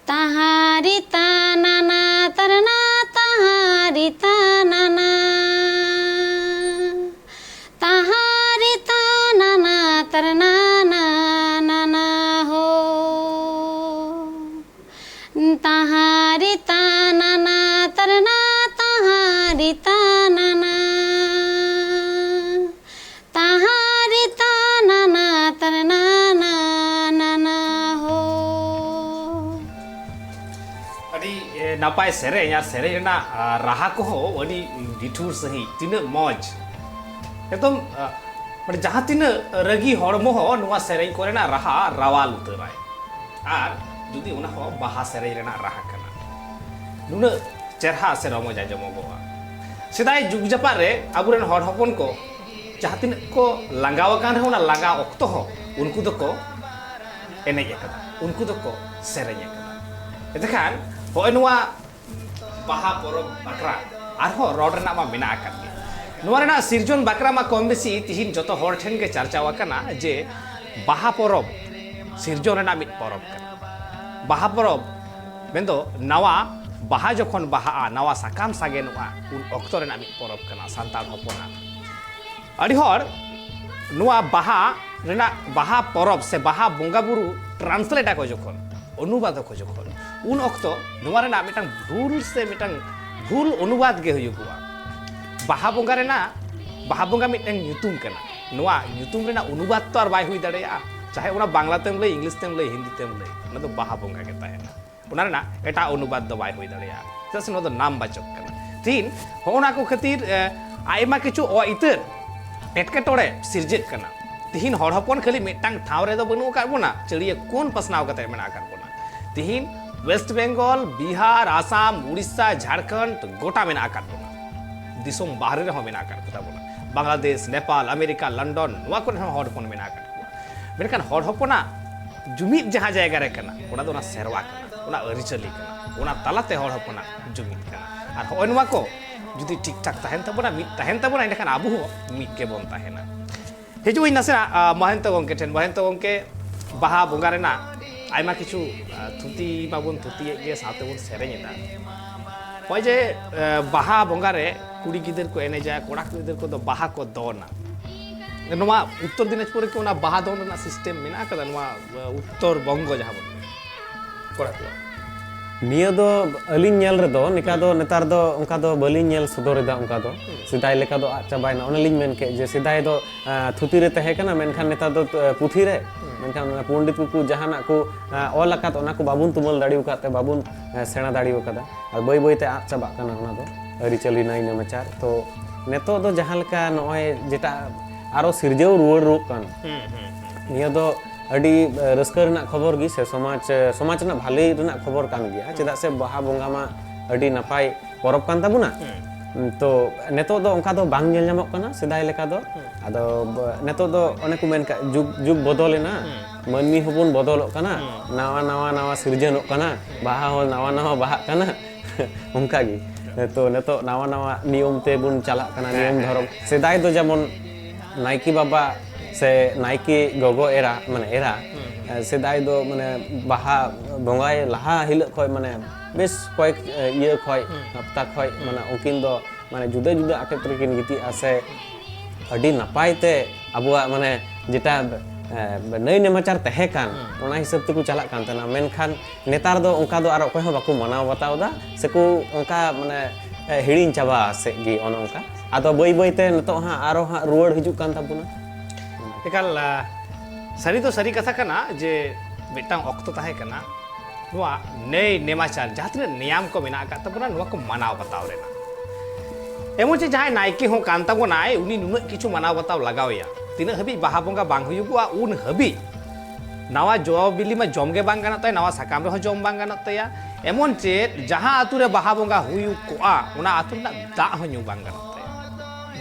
ᱛᱟᱦᱟᱨᱤ ᱛᱟᱱᱟᱱᱟ ᱛᱟᱨᱱᱟ, ᱛᱟᱦᱟᱨᱤ ᱛᱟᱱᱟᱱᱟ, ᱛᱟᱦᱟᱨᱤ ᱛᱟᱱᱟᱱᱟ ᱛᱟᱨᱱᱟ ᱱᱟᱱᱟ ᱦᱳ᱾ ᱛᱟᱦᱟᱨᱤ ᱛᱟᱱᱟᱱᱟ ᱛᱟᱨᱱᱟ, ᱛᱟᱦᱟᱨᱤ ᱛᱟᱱᱟᱱᱟ, ᱛᱟᱦᱟᱨᱤ ᱛᱟᱱᱟᱱᱟ ᱛᱟᱨᱱᱟ᱾ ᱱᱟᱯᱟᱭ ᱥᱮᱨᱮᱧ ᱟᱨ ᱥᱮᱨᱮᱧ ᱨᱮᱱᱟᱜ ᱟᱨ ᱨᱟᱦᱟ ᱠᱚᱦᱚᱸ ᱟᱹᱰᱤ ᱱᱤᱴᱷᱩᱨ ᱥᱟᱺᱦᱤᱡ, ᱛᱤᱱᱟᱹᱜ ᱢᱚᱡᱽ᱾ ᱮᱠᱫᱚᱢ ᱟᱨ ᱢᱟᱱᱮ ᱡᱟᱦᱟᱸ ᱛᱤᱱᱟᱹᱜ ᱨᱟᱹᱜᱤ ᱦᱚᱲᱢᱚ ᱦᱚᱸ ᱱᱚᱣᱟ ᱥᱮᱨᱮᱧ ᱠᱚᱨᱮᱱᱟᱜ ᱨᱟᱦᱟ ᱨᱟᱣᱟᱞ ᱩᱛᱟᱹᱨᱟᱭ᱾ ᱟᱨ ᱡᱩᱫᱤ ᱚᱱᱟ ᱦᱚᱸ ᱵᱟᱦᱟ ᱥᱮᱨᱮᱧ ᱨᱮᱱᱟᱜ ᱨᱟᱦᱟ ᱠᱟᱱᱟ, ᱱᱩᱱᱟᱹᱜ ᱪᱮᱨᱦᱟ ᱥᱮ ᱨᱚᱢᱚᱡᱽ ᱟᱸᱡᱚᱢᱚᱜᱚᱜᱼᱟ᱾ ᱥᱮᱫᱟᱭ ᱡᱩᱜᱽ ᱡᱟᱯᱟᱜ ᱨᱮ ᱟᱵᱚᱨᱮᱱ ᱦᱚᱲ ᱦᱚᱯᱚᱱ ᱠᱚ ᱡᱟᱦᱟᱸ ᱛᱤᱱᱟᱹᱜ ᱠᱚ ᱞᱟᱸᱜᱟᱣ ᱟᱠᱟᱱ ᱨᱮᱦᱚᱸ, ᱚᱱᱟ ᱞᱟᱸᱜᱟ ᱚᱠᱛᱚ ᱦᱚᱸ ᱩᱱᱠᱩ ᱫᱚᱠᱚ ᱮᱱᱮᱡ ᱟᱠᱟᱫᱟ, ᱩᱱᱠᱩ ᱫᱚᱠᱚ ᱥᱮᱨᱮᱧ ᱟᱠᱟᱫᱟ᱾ ᱮᱱᱛᱮᱠᱷᱟᱱ ᱦᱚᱸᱜᱼᱚᱭ ᱱᱚᱣᱟ ᱵᱟᱦᱟ ᱯᱚᱨᱚᱵᱽ ᱵᱟᱠᱷᱨᱟ ᱟᱨᱦᱚᱸ ᱨᱚᱲ ᱨᱮᱱᱟᱜ ᱢᱟ ᱢᱮᱱᱟᱜ ᱟᱠᱟᱫ ᱜᱮ᱾ ᱱᱚᱣᱟ ᱨᱮᱱᱟᱜ ᱥᱤᱨᱡᱚᱱ ᱵᱟᱠᱷᱨᱟ ᱢᱟ ᱠᱚᱢ ᱵᱮᱥᱤ ᱛᱤᱦᱤᱧ ᱡᱚᱛᱚ ᱦᱚᱲ ᱴᱷᱮᱱ ᱜᱮ ᱪᱟᱨᱪᱟᱣ ᱟᱠᱟᱱᱟ ᱡᱮ ᱵᱟᱦᱟ ᱯᱚᱨᱚᱵᱽ ᱥᱤᱨᱡᱚᱱ ᱨᱮᱱᱟᱜ ᱢᱤᱫ ᱯᱚᱨᱚᱵᱽ ᱠᱟᱱᱟ᱾ ᱵᱟᱦᱟ ᱯᱚᱨᱚᱵᱽ ᱢᱮᱱᱫᱚ ᱱᱟᱣᱟ ᱵᱟᱦᱟ ᱡᱚᱠᱷᱚᱱ ᱵᱟᱦᱟᱜᱼᱟ, ᱱᱟᱣᱟ ᱥᱟᱠᱟᱢ ᱥᱟᱜᱮᱱᱚᱜᱼᱟ, ᱩᱱ ᱚᱠᱛᱚ ᱨᱮᱱᱟᱜ ᱢᱤᱫ ᱯᱚᱨᱚᱵᱽ ᱠᱟᱱᱟ ᱥᱟᱱᱛᱟᱲ ᱦᱚᱯᱚᱱᱟᱜ᱾ ᱟᱹᱰᱤ ᱦᱚᱲ ᱱᱚᱣᱟ ᱵᱟᱦᱟ ᱨᱮᱱᱟᱜ, ᱵᱟᱦᱟ ᱯᱚᱨᱚᱵᱽ ᱥᱮ ᱵᱟᱦᱟ ᱵᱚᱸᱜᱟ ᱵᱩᱨᱩ translate ᱟᱠᱚ ᱡᱚᱠᱷᱚᱱ, ᱚᱱᱩᱵᱟᱫ ᱟᱠᱚ ᱡᱚᱠᱷᱚᱱ, ᱩᱱ ᱚᱠᱛᱚ ᱱᱚᱣᱟ ᱨᱮᱱᱟᱜ ᱢᱤᱫᱴᱟᱝ ᱵᱷᱩᱞ ᱥᱮ ᱢᱤᱫᱴᱟᱝ ᱵᱷᱩᱞ ᱚᱱᱩᱵᱟᱫ ᱜᱮ ᱦᱩᱭᱩᱜᱚᱜᱼᱟ᱾ ᱵᱟᱦᱟ ᱵᱚᱸᱜᱟ ᱨᱮᱱᱟᱜ, ᱵᱟᱦᱟ ᱵᱚᱸᱜᱟ ᱢᱤᱫᱴᱟᱝ ᱧᱩᱛᱩᱢ ᱠᱟᱱᱟ, ᱱᱚᱣᱟ ᱧᱩᱛᱩᱢ ᱨᱮᱱᱟᱜ ᱚᱱᱩᱵᱟᱫ ᱛᱚ ᱟᱨ ᱵᱟᱭ ᱦᱩᱭ ᱫᱟᱲᱮᱭᱟᱜᱼᱟ, ᱪᱟᱦᱮ ᱚᱱᱟ ᱵᱟᱝᱞᱟ ᱛᱮᱢ ᱞᱟᱹᱭ, ᱤᱝᱞᱤᱥ ᱛᱮᱢ ᱞᱟᱹᱭ, ᱦᱤᱱᱫᱤ ᱛᱮᱢ ᱞᱟᱹᱭ, ᱚᱱᱟ ᱫᱚ ᱵᱟᱦᱟ ᱵᱚᱸᱜᱟ ᱜᱮ ᱛᱟᱦᱮᱱᱟ᱾ ᱚᱱᱟ ᱨᱮᱱᱟᱜ ᱮᱴᱟᱜ ᱚᱱᱩᱵᱟᱫ ᱫᱚ ᱵᱟᱭ ᱦᱩᱭ ᱫᱟᱲᱮᱭᱟᱜᱼᱟ, ᱪᱮᱫᱟᱜ ᱥᱮ ᱱᱚᱣᱟ ᱫᱚ ᱱᱟᱢᱵᱟᱪᱚᱠ ᱠᱟᱱᱟ᱾ ᱛᱤᱦᱤᱧ ᱦᱚᱸᱜᱼᱚ ᱱᱟ ᱠᱚ ᱠᱷᱟᱹᱛᱤᱨ, ᱮ, ᱟᱭᱢᱟ ᱠᱤᱪᱷᱩ ᱚ ᱤᱛᱟᱹᱨ ᱮᱴᱠᱮᱴᱚᱬᱮ ᱥᱤᱨᱡᱟᱹᱜ ᱠᱟᱱᱟ᱾ ᱛᱤᱦᱤᱧ ᱦᱚᱲ ᱦᱚᱯᱚᱱ ᱠᱷᱟᱹᱞᱤ ᱢᱤᱫᱴᱟᱝ ᱴᱷᱟᱶ ᱨᱮᱫᱚ ᱵᱟᱹᱱᱩᱜ ᱟᱠᱟᱫ ᱵᱚᱱᱟ, ᱪᱟᱹᱲᱤᱭᱟᱹ ᱠᱚᱱ ᱯᱟᱥᱱᱟᱣ ᱠᱟᱛᱮ ᱢᱮᱱᱟᱜ ᱟᱠᱟᱫ ᱵᱚᱱᱟ᱾ ᱛᱤᱦᱤᱧ ᱳᱭᱮᱥᱴ ᱵᱮᱝᱜᱚᱞ, ᱵᱤᱦᱟᱨ, ᱟᱥᱟᱢ, ᱩᱲᱤᱥᱥᱟ, ᱡᱷᱟᱲᱠᱷᱚᱸᱰ ᱜᱚᱴᱟ ᱢᱮᱱᱟᱜ ᱟᱠᱟᱫ ᱵᱚᱱᱟ᱾ ᱫᱤᱥᱚᱢ ᱵᱟᱦᱨᱮ ᱨᱮᱦᱚᱸ ᱢᱮᱱᱟᱜ ᱟᱠᱟᱫ ᱠᱚᱛᱟ ᱵᱚᱱᱟ, ᱵᱟᱝᱞᱟᱫᱮᱥ, ᱱᱮᱯᱟᱞ, ᱟᱢᱮᱨᱤᱠᱟ, ᱞᱚᱱᱰᱚᱱ, ᱱᱚᱣᱟ ᱠᱚᱨᱮ ᱦᱚᱸ ᱦᱚᱲ ᱦᱚᱯᱚᱱ ᱢᱮᱱᱟᱜ ᱟᱠᱟᱫ ᱠᱚᱣᱟ᱾ ᱢᱮᱱᱠᱷᱟᱱ ᱦᱚᱲ ᱦᱚᱯᱚᱱᱟᱜ ᱡᱩᱢᱤᱫ ᱡᱟᱦᱟᱸ ᱡᱟᱭᱜᱟ ᱨᱮ ᱠᱟᱱᱟ, ᱚᱱᱟ ᱫᱚ ᱚᱱᱟ ᱥᱮᱨᱣᱟ ᱠᱟᱱᱟ, ᱚᱱᱟ ᱟᱹᱨᱤᱪᱟᱹᱞᱤ ᱠᱟᱱᱟ, ᱚᱱᱟ ᱛᱟᱞᱟᱛᱮ ᱦᱚᱲ ᱦᱚᱯᱚᱱᱟᱜ ᱡᱩᱢᱤᱫ ᱠᱟᱱᱟ᱾ ᱟᱨ ᱦᱚᱸᱜᱼᱚᱭ ᱱᱚᱣᱟ ᱠᱚ ᱡᱩᱫᱤ ᱴᱷᱤᱠ ᱴᱷᱟᱠ ᱛᱟᱦᱮᱱ ᱛᱟᱵᱚᱱᱟ, ᱢᱤᱫ ᱛᱟᱦᱮᱱ ᱛᱟᱵᱚᱱᱟ, ᱮᱸᱰᱮᱠᱷᱟᱱ ᱟᱵᱚ ᱦᱚᱸ ᱢᱤᱫ ᱜᱮᱵᱚᱱ ᱛᱟᱦᱮᱱᱟ᱾ ᱦᱤᱡᱩᱜ ᱟᱹᱧ ᱱᱟᱥᱮᱱᱟᱜ, ᱟ, ᱢᱚᱦᱮᱱᱛᱚ ᱜᱚᱢᱠᱮ ᱴᱷᱮᱱ᱾ ᱢᱚᱦᱮᱱᱛᱚ ᱜᱚᱢᱠᱮ, ᱵᱟᱦᱟ ᱵᱚᱸᱜᱟ ᱨᱮᱱᱟᱜ ᱟᱭᱢᱟ ᱠᱤᱪᱷᱩ, ᱟ, ᱛᱷᱩᱛᱤ ᱢᱟᱵᱚᱱ ᱛᱷᱩᱛᱤᱭᱮᱫ ᱜᱮ, ᱥᱟᱶᱛᱮ ᱵᱚᱱ ᱥᱮᱨᱮᱧ ᱮᱫᱟ᱾ ᱱᱚᱜᱼᱚᱭ ᱡᱮ, ᱟ, ᱵᱟᱦᱟ ᱵᱚᱸᱜᱟ ᱨᱮ ᱠᱩᱲᱤ ᱜᱤᱫᱟᱹᱨ ᱠᱚ ᱮᱱᱮᱡᱟ, ᱠᱚᱲᱟ ᱜᱤᱫᱟᱹᱨ ᱠᱚᱫᱚ ᱵᱟᱦᱟ ᱠᱚ ᱫᱚᱱᱟ᱾ ᱱᱚᱣᱟ ᱩᱛᱛᱚᱨ ᱫᱤᱱᱟᱡᱽᱯᱩᱨ ᱨᱮ ᱠᱤ ᱚᱱᱟ ᱵᱟᱦᱟ ᱫᱚᱱ ᱨᱮᱱᱟᱜ system ᱢᱮᱱᱟᱜ ᱟᱠᱟᱫᱟ? ᱱᱚᱣᱟ, ᱟ, ᱩᱛᱛᱚᱨ ᱵᱚᱝᱜᱚ ᱡᱟᱦᱟᱸ ᱵᱚᱱ ᱢᱮᱱᱟ, ᱠᱚᱲᱟ ᱠᱚᱣᱟᱜ? ᱱᱤᱭᱟᱹ ᱫᱚ ᱟᱹᱞᱤᱧ ᱧᱮᱞ ᱨᱮᱫᱚ ᱱᱤᱠᱟ ᱫᱚ ᱱᱮᱛᱟᱨ ᱫᱚ ᱚᱱᱠᱟ ᱫᱚ ᱵᱟᱹᱞᱤᱧ ᱧᱮᱞ ᱥᱚᱫᱚᱨ ᱮᱫᱟ᱾ ᱚᱱᱠᱟ ᱫᱚ ᱥᱮᱫᱟᱭ ᱞᱮᱠᱟ ᱫᱚ ᱟᱫ ᱪᱟᱵᱟᱭᱮᱱᱟ᱾ ᱚᱱᱮᱞᱤᱧ ᱢᱮᱱ ᱠᱮᱫ ᱡᱮ ᱥᱮᱫᱟᱭ ᱫᱚ ᱟᱸ, ᱛᱷᱩᱛᱤ ᱨᱮ ᱛᱟᱦᱮᱸ ᱠᱟᱱᱟ, ᱢᱮᱱᱠᱷᱟᱱ ᱱᱮᱛᱟᱨ ᱫᱚ ᱟᱸ, ᱯᱩᱛᱷᱤ ᱨᱮ᱾ ᱢᱮᱱᱠᱷᱟᱱ ᱚᱱᱟ ᱯᱚᱱᱰᱤᱛ ᱠᱚᱠᱚ ᱡᱟᱦᱟᱱᱟᱜ ᱠᱚ ᱟᱸ, ᱚᱞ ᱟᱠᱟᱫ, ᱚᱱᱟ ᱠᱚ ᱵᱟᱵᱚᱱ ᱛᱩᱢᱟᱹᱞ ᱫᱟᱲᱮ ᱟᱠᱟᱫ ᱛᱮ ᱵᱟᱵᱚᱱ ᱟᱸ, ᱥᱮᱬᱟ ᱫᱟᱲᱮ ᱟᱠᱟᱫᱟ᱾ ᱟᱨ ᱵᱟᱹᱭ ᱵᱟᱹᱭ ᱛᱮ ᱟᱫ ᱪᱟᱵᱟᱜ ᱠᱟᱱᱟ ᱚᱱᱟ ᱫᱚ, ᱟᱹᱨᱤᱪᱟᱹᱞᱤ ᱱᱟᱭ ᱱᱮᱢᱟᱪᱟᱨ᱾ ᱛᱚ ᱱᱤᱛᱚᱜ ᱫᱚ ᱡᱟᱦᱟᱸ ᱞᱮᱠᱟ ᱱᱚᱜᱼᱚᱭ ᱡᱮᱴᱟ ᱟᱨᱚ ᱥᱤᱨᱡᱟᱹᱣ ᱨᱩᱣᱟᱹᱲᱚᱜ ᱠᱟᱱ, ᱱᱤᱭᱟᱹ ᱫᱚ ᱟᱹᱰᱤ ᱟᱸ, ᱨᱟᱹᱥᱠᱟᱹ ᱨᱮᱱᱟᱜ ᱠᱷᱚᱵᱚᱨ ᱜᱮ ᱥᱮ ᱥᱚᱢᱟᱡᱽ, ᱥᱚᱢᱟᱡᱽ ᱨᱮᱱᱟᱜ ᱵᱷᱟᱹᱞᱟᱹᱭ ᱨᱮᱱᱟᱜ ᱠᱷᱚᱵᱚᱨ ᱠᱟᱱ ᱜᱮᱭᱟ᱾ ᱪᱮᱫᱟᱜ ᱥᱮ ᱵᱟᱦᱟ ᱵᱚᱸᱜᱟ ᱢᱟ ᱟᱹᱰᱤ ᱱᱟᱯᱟᱭ ᱯᱚᱨᱚᱵᱽ ᱠᱟᱱ ᱛᱟᱵᱚᱱᱟ᱾ ᱛᱚ ᱱᱤᱛᱚᱜ ᱫᱚ ᱚᱱᱠᱟ ᱫᱚ ᱵᱟᱝ ᱧᱮᱞ ᱧᱟᱢᱚᱜ ᱠᱟᱱᱟ ᱥᱮᱫᱟᱭ ᱞᱮᱠᱟ ᱫᱚ᱾ ᱟᱫᱚ ᱵ- ᱱᱤᱛᱚᱜ ᱫᱚ ᱚᱱᱮ ᱠᱚ ᱢᱮᱱ ᱠᱟᱜ, ᱡᱩᱜᱽ ᱡᱩᱜᱽ ᱵᱚᱫᱚᱞᱮᱱᱟ, ᱢᱟᱹᱱᱢᱤ ᱦᱚᱸᱵᱚᱱ ᱵᱚᱫᱚᱞᱚᱜ ᱠᱟᱱᱟ, ᱱᱟᱣᱟ ᱱᱟᱣᱟ ᱱᱟᱣᱟ ᱥᱤᱨᱡᱚᱱᱚᱜ ᱠᱟᱱᱟ, ᱵᱟᱦᱟ ᱦᱚᱸ ᱱᱟᱣᱟ ᱱᱟᱣᱟ ᱵᱟᱦᱟᱜ ᱠᱟᱱᱟ᱾ ᱚᱱᱠᱟ ᱜᱮ᱾ ᱛᱚ ᱱᱤᱛᱚᱜ ᱱᱟᱣᱟ ᱱᱟᱣᱟ ᱱᱤᱭᱚᱢ ᱛᱮᱵᱚᱱ ᱪᱟᱞᱟᱜ ᱠᱟᱱᱟ, ᱱᱤᱭᱚᱢ ᱫᱷᱚᱨᱚᱢ᱾ ᱥᱮᱫᱟᱭ ᱫᱚ ᱡᱮᱢᱚᱱ ᱱᱟᱭᱠᱮ ᱵᱟᱵᱟ ᱥᱮ ᱱᱟᱭᱠᱮ ᱜᱚᱜᱚ ᱮᱨᱟ, ᱢᱟᱱᱮ ᱮᱨᱟ, ᱥᱮᱫᱟᱭ ᱫᱚ ᱢᱟᱱᱮ ᱵᱟᱦᱟ ᱵᱚᱸᱜᱟᱭ ᱞᱟᱦᱟ ᱦᱤᱞᱳᱜ ᱠᱷᱚᱡ, ᱢᱟᱱᱮ ᱵᱮᱥ ᱠᱚᱭᱮᱠ ᱤᱭᱟᱹ ᱠᱷᱚᱡ, ᱦᱟᱯᱛᱟ ᱠᱷᱚᱡ, ᱢᱟᱱᱮ ᱩᱱᱠᱤᱱ ᱫᱚ ᱢᱟᱱᱮ ᱡᱩᱫᱟᱹ ᱡᱩᱫᱟᱹ ᱟᱴᱮᱫ ᱨᱮᱠᱤᱱ ᱜᱤᱛᱤᱡᱼᱟ ᱥᱮ ᱟᱹᱰᱤ ᱱᱟᱯᱟᱭ ᱛᱮ ᱟᱵᱚᱣᱟᱜ ᱢᱟᱱᱮ ᱡᱮᱴᱟ, ᱮ, ᱱᱟᱹᱭ ᱱᱮᱢᱟᱪᱟᱨ ᱛᱟᱦᱮᱸ ᱠᱟᱱ, ᱚᱱᱟ ᱦᱤᱥᱟᱹᱵ ᱛᱮᱠᱚ ᱪᱟᱞᱟᱜ ᱠᱟᱱ ᱛᱟᱦᱮᱱᱟ᱾ ᱢᱮᱱᱠᱷᱟᱱ ᱱᱮᱛᱟᱨ ᱫᱚ ᱚᱱᱠᱟ ᱫᱚ ᱟᱨ ᱚᱠᱚᱭ ᱦᱚᱸ ᱵᱟᱠᱚ ᱢᱟᱱᱟᱣ ᱵᱟᱛᱟᱣ ᱮᱫᱟ, ᱥᱮᱠᱚ ᱚᱱᱠᱟ ᱢᱟᱱᱮ, ᱮ, ᱦᱤᱲᱤᱧ ᱪᱟᱵᱟ ᱥᱮᱫ ᱜᱮ ᱚᱱᱮ ᱚᱱᱠᱟ᱾ ᱟᱫᱚ ᱵᱟᱹᱭ ᱵᱟᱹᱭ ᱛᱮ ᱱᱤᱛᱚᱜ ᱦᱟᱸᱜ ᱟᱨᱚ ᱦᱟᱸᱜ ᱨᱩᱣᱟᱹᱲ ᱦᱤᱡᱩᱜ ᱠᱟᱱ ᱛᱟᱵᱚᱱᱟ᱾ ᱮᱠᱟᱞ, ᱟ, ᱥᱟᱹᱨᱤ ᱫᱚ ᱥᱟᱹᱨᱤ ᱠᱟᱛᱷᱟ ᱠᱟᱱᱟ ᱡᱮ ᱢᱤᱫᱴᱟᱝ ᱚᱠᱛᱚ ᱛᱟᱦᱮᱸ ᱠᱟᱱᱟ, ᱱᱚᱣᱟ ᱱᱟᱹᱭ ᱱᱮᱢᱟᱪᱟᱨ, ᱡᱟᱦᱟᱸ ᱛᱤᱱᱟᱹᱜ ᱱᱮᱭᱟᱢ ᱠᱚ ᱢᱮᱱᱟᱜ ᱟᱠᱟᱫ ᱛᱟᱵᱚᱱᱟ, ᱱᱚᱣᱟ ᱠᱚ ᱢᱟᱱᱟᱣ ᱵᱟᱛᱟᱣ ᱨᱮᱱᱟᱜ᱾ ᱮᱢᱚᱱ ᱪᱮ ᱡᱟᱦᱟᱸᱭ ᱱᱟᱭᱠᱮ ᱦᱚᱸ ᱠᱟᱱ ᱛᱟᱵᱚᱱᱟᱭ, ᱩᱱᱤ ᱱᱩᱱᱟᱹᱜ ᱠᱤᱪᱷᱩ ᱢᱟᱱᱟᱣ ᱵᱟᱛᱟᱣ ᱞᱟᱜᱟᱣ ᱮᱭᱟ᱾ ᱛᱤᱱᱟᱹᱜ ᱦᱟᱹᱵᱤᱡ ᱵᱟᱦᱟ ᱵᱚᱸᱜᱟ ᱵᱟᱝ ᱦᱩᱭᱩᱜᱚᱜᱼᱟ, ᱩᱱ ᱦᱟᱹᱵᱤᱡ ᱱᱟᱣᱟ ᱡᱚ ᱵᱤᱞᱤ ᱢᱟ ᱡᱚᱢ ᱜᱮ ᱵᱟᱝ ᱜᱟᱱᱚᱜ ᱛᱟᱭᱟ, ᱱᱟᱣᱟ ᱥᱟᱠᱟᱢ ᱨᱮᱦᱚᱸ ᱡᱚᱢ ᱵᱟᱝ ᱜᱟᱱᱚᱜ ᱛᱟᱭᱟ᱾ ᱮᱢᱚᱱ ᱪᱮᱫ ᱡᱟᱦᱟᱸ ᱟᱛᱳ ᱨᱮ ᱵᱟᱦᱟ ᱵᱚᱸᱜᱟ ᱦᱩᱭᱩᱜ ᱠᱚᱜᱼᱟ, ᱚᱱᱟ ᱟᱛᱳ ᱨᱮᱱᱟᱜ ᱫᱟᱜ ᱦᱚᱸ ᱧᱩ ᱵᱟᱝ ᱜᱟᱱᱚᱜ ᱛᱟᱭᱟ᱾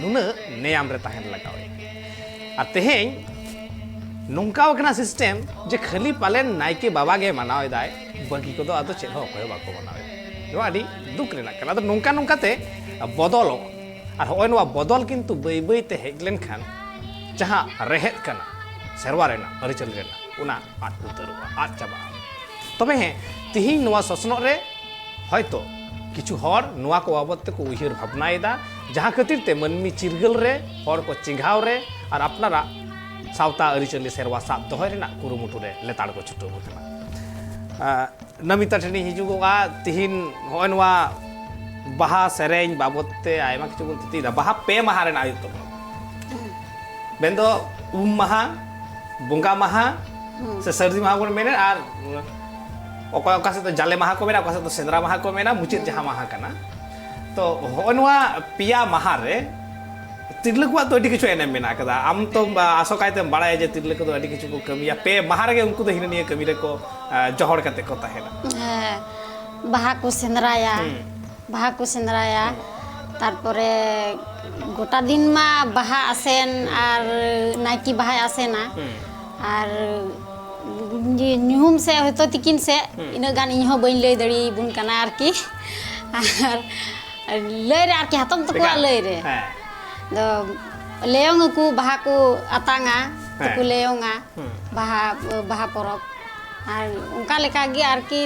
ᱱᱩᱱᱟᱹᱜ ᱱᱮᱭᱟᱢ ᱨᱮ ᱛᱟᱦᱮᱱ ᱞᱟᱜᱟᱣ ᱮᱭᱟ᱾ ᱟᱨ ᱛᱮᱦᱮᱧ ᱱᱚᱝᱠᱟ ᱟᱠᱟᱱᱟ system ᱡᱮ ᱠᱷᱟᱹᱞᱤ ᱯᱟᱞᱮᱱ ᱱᱟᱭᱠᱮ ᱵᱟᱵᱟ ᱜᱮ ᱢᱟᱱᱟᱣ ᱮᱫᱟᱭ, ᱵᱟᱹᱠᱤ ᱠᱚᱫᱚ ᱟᱫᱚ ᱪᱮᱫ ᱦᱚᱸ ᱚᱠᱚᱭ ᱦᱚᱸ ᱵᱟᱠᱚ ᱢᱟᱱᱟᱣ ᱮᱫᱟ᱾ ᱱᱚᱣᱟ ᱟᱹᱰᱤ ᱫᱩᱠ ᱨᱮᱱᱟᱜ ᱠᱟᱱᱟ᱾ ᱟᱫᱚ ᱱᱚᱝᱠᱟ ᱱᱚᱝᱠᱟ ᱛᱮ ᱵᱚᱫᱚᱞᱚᱜ, ᱟᱨ ᱦᱚᱸᱜᱼᱚᱭ ᱱᱚᱣᱟ ᱵᱚᱫᱚᱞ ᱠᱤᱱᱛᱩ ᱵᱟᱹᱭ ᱵᱟᱹᱭ ᱛᱮ ᱦᱮᱡ ᱞᱮᱱᱠᱷᱟᱱ ᱡᱟᱦᱟᱸ ᱨᱮᱦᱮᱫ ᱠᱟᱱᱟ ᱥᱮᱨᱣᱟ ᱨᱮᱱᱟᱜ, ᱟᱹᱨᱤᱪᱟᱹᱞᱤ ᱨᱮᱱᱟᱜ, ᱚᱱᱟ ᱟᱫ ᱩᱛᱟᱹᱨᱚᱜᱼᱟ, ᱟᱫ ᱪᱟᱵᱟᱜᱼᱟ᱾ ᱛᱚᱵᱮ ᱦᱮᱸ, ᱛᱤᱦᱤᱧ ᱱᱚᱣᱟ ᱥᱚᱥᱱᱚᱜ ᱨᱮ ᱦᱚᱭᱛᱚ ᱠᱤᱪᱷᱩ ᱦᱚᱲ ᱱᱚᱣᱟ ᱠᱚ ᱵᱟᱵᱚᱛ ᱛᱮᱠᱚ ᱩᱭᱦᱟᱹᱨ ᱵᱷᱟᱵᱽᱱᱟᱭᱮᱫᱟ, ᱡᱟᱦᱟᱸ ᱠᱷᱟᱹᱛᱤᱨ ᱛᱮ ᱢᱟᱹᱱᱢᱤ ᱪᱤᱨᱜᱟᱹᱞ ᱨᱮ, ᱦᱚᱲ ᱠᱚ ᱪᱮᱸᱜᱷᱟᱣ ᱨᱮ ᱟᱨ ᱟᱯᱱᱟᱨᱟᱜ ᱥᱟᱶᱛᱟ ᱟᱹᱨᱤᱪᱟᱹᱞᱤ ᱥᱮᱨᱣᱟ ᱥᱟᱵ ᱫᱚᱦᱚᱭ ᱨᱮᱱᱟᱜ ᱠᱩᱨᱩᱢᱩᱴᱩ ᱨᱮ ᱞᱮᱛᱟᱲ ᱠᱚ ᱪᱷᱩᱴᱟᱹᱣ ᱟᱠᱟᱱᱟ᱾ ᱟᱨ ᱱᱚᱢᱤᱛᱟ ᱴᱷᱮᱱᱤᱧ ᱦᱤᱡᱩᱜᱚᱜᱼᱟ᱾ ᱛᱤᱦᱤᱧ ᱦᱚᱸᱜᱼᱚᱭ ᱱᱚᱣᱟ ᱵᱟᱦᱟ ᱥᱮᱨᱮᱧ ᱵᱟᱵᱚᱫ ᱛᱮ ᱟᱭᱢᱟ ᱠᱤᱪᱷᱩ ᱵᱚᱱ ᱛᱷᱩᱛᱤᱭᱮᱫᱟ᱾ ᱵᱟᱦᱟ ᱯᱮ ᱢᱟᱦᱟ ᱨᱮᱱᱟᱜ ᱦᱩᱭᱩᱜ ᱛᱟᱵᱚᱱᱟ᱾ ᱢᱮᱱᱫᱚ ᱩᱢ ᱢᱟᱦᱟ, ᱵᱚᱸᱜᱟ ᱢᱟᱦᱟ, ᱦᱩᱸ᱾ ᱥᱮ ᱥᱟᱹᱨᱫᱤ ᱢᱟᱦᱟ ᱵᱚᱱ ᱢᱮᱱᱟ, ᱟᱨ ᱚᱠᱟ ᱚᱠᱟ ᱥᱮᱫ ᱫᱚ ᱡᱟᱞᱮ ᱢᱟᱦᱟ ᱠᱚ ᱢᱮᱱᱟ, ᱚᱠᱟ ᱥᱮᱫ ᱫᱚ ᱥᱮᱸᱫᱽᱨᱟ ᱢᱟᱦᱟ ᱠᱚ ᱢᱮᱱᱟ, ᱢᱩᱪᱟᱹᱫ ᱡᱟᱦᱟᱸ ᱢᱟᱦᱟ ᱠᱟᱱᱟ᱾ ᱛᱚ ᱦᱚᱸᱜᱼᱚ ᱱᱚᱣᱟ ᱯᱮᱭᱟ ᱢᱟᱦᱟ ᱨᱮ ᱛᱤᱨᱞᱟᱹ ᱠᱚᱣᱟᱜ ᱫᱚ ᱟᱹᱰᱤ ᱠᱤᱪᱷᱩ ᱮᱱᱮᱢ ᱢᱮᱱᱟᱜ ᱟᱠᱟᱫᱟ᱾ ᱟᱢ ᱛᱚ ᱟᱥᱚᱠᱟᱭᱛᱮᱢ ᱵᱟᱲᱟᱭᱟ ᱡᱮ ᱛᱤᱨᱞᱟᱹ ᱠᱚᱫᱚ ᱟᱹᱰᱤ ᱠᱤᱪᱷᱩ ᱠᱚ ᱠᱟᱹᱢᱤᱭᱟ, ᱯᱮ ᱢᱟᱦᱟ ᱨᱮᱜᱮ ᱩᱱᱠᱩ ᱫᱚ ᱦᱤᱱᱟᱹ ᱱᱤᱭᱟᱹ ᱠᱟᱹᱢᱤ ᱨᱮᱠᱚ, ᱟ, ᱡᱚᱦᱚᱲ ᱠᱟᱛᱮ ᱠᱚ ᱛᱟᱦᱮᱱᱟ᱾ ᱦᱮᱸ, ᱵᱟᱦᱟ ᱠᱚ ᱥᱮᱸᱫᱽᱨᱟᱭᱟ᱾ ᱦᱩᱸ᱾ ᱵᱟᱦᱟ ᱠᱚ ᱥᱮᱸᱫᱽᱨᱟᱭᱟ᱾ ᱦᱩᱸ᱾ ᱛᱟᱨᱯᱚᱨᱮ ᱜᱚᱴᱟ ᱫᱤᱱ ᱢᱟ ᱵᱟᱦᱟ ᱟᱥᱮᱱ ᱦᱩᱸ᱾ ᱟᱨ ᱱᱟᱭᱠᱮ ᱵᱟᱦᱟᱭ ᱟᱥᱮᱱᱟ᱾ ᱦᱩᱸ᱾ ᱟᱨ ᱧᱩ-, ᱧᱩᱦᱩᱢ ᱥᱮᱫ ᱦᱚᱭᱛᱳ ᱛᱤᱠᱤᱱ ᱥᱮᱫ ᱦᱩᱸ᱾ ᱤᱱᱟᱹᱜ ᱜᱟᱱ ᱤᱧ ᱦᱚᱸ ᱵᱟᱹᱧ ᱞᱟᱹᱭ ᱫᱟᱲᱮᱭᱟᱵᱚᱱ ᱠᱟᱱᱟ ᱟᱨᱠᱤ᱾ ᱟᱨ ᱞᱟᱹᱭ ᱨᱮ ᱟᱨᱠᱤ ᱦᱟᱛᱚᱢ ᱛᱟᱠᱚᱣᱟᱜ ᱵᱮᱠᱟᱨ᱾ ᱞᱟᱹᱭ ᱨᱮ᱾ ᱦᱮᱸ᱾ ᱫᱚ ᱞᱮᱭᱚᱝ ᱟᱠᱚ, ᱵᱟᱦᱟ ᱠᱚ ᱟᱛᱟᱝᱟ, ᱦᱮᱸ᱾ ᱛᱮᱠᱚ ᱞᱮᱭᱚᱝᱟ᱾ ᱦᱩᱸ᱾ ᱵᱟᱦᱟ, ᱵᱟᱦᱟ ᱯᱚᱨᱚᱵᱽ᱾ ᱟᱨ ᱚᱱᱠᱟ ᱞᱮᱠᱟ ᱜᱮ ᱟᱨᱠᱤ,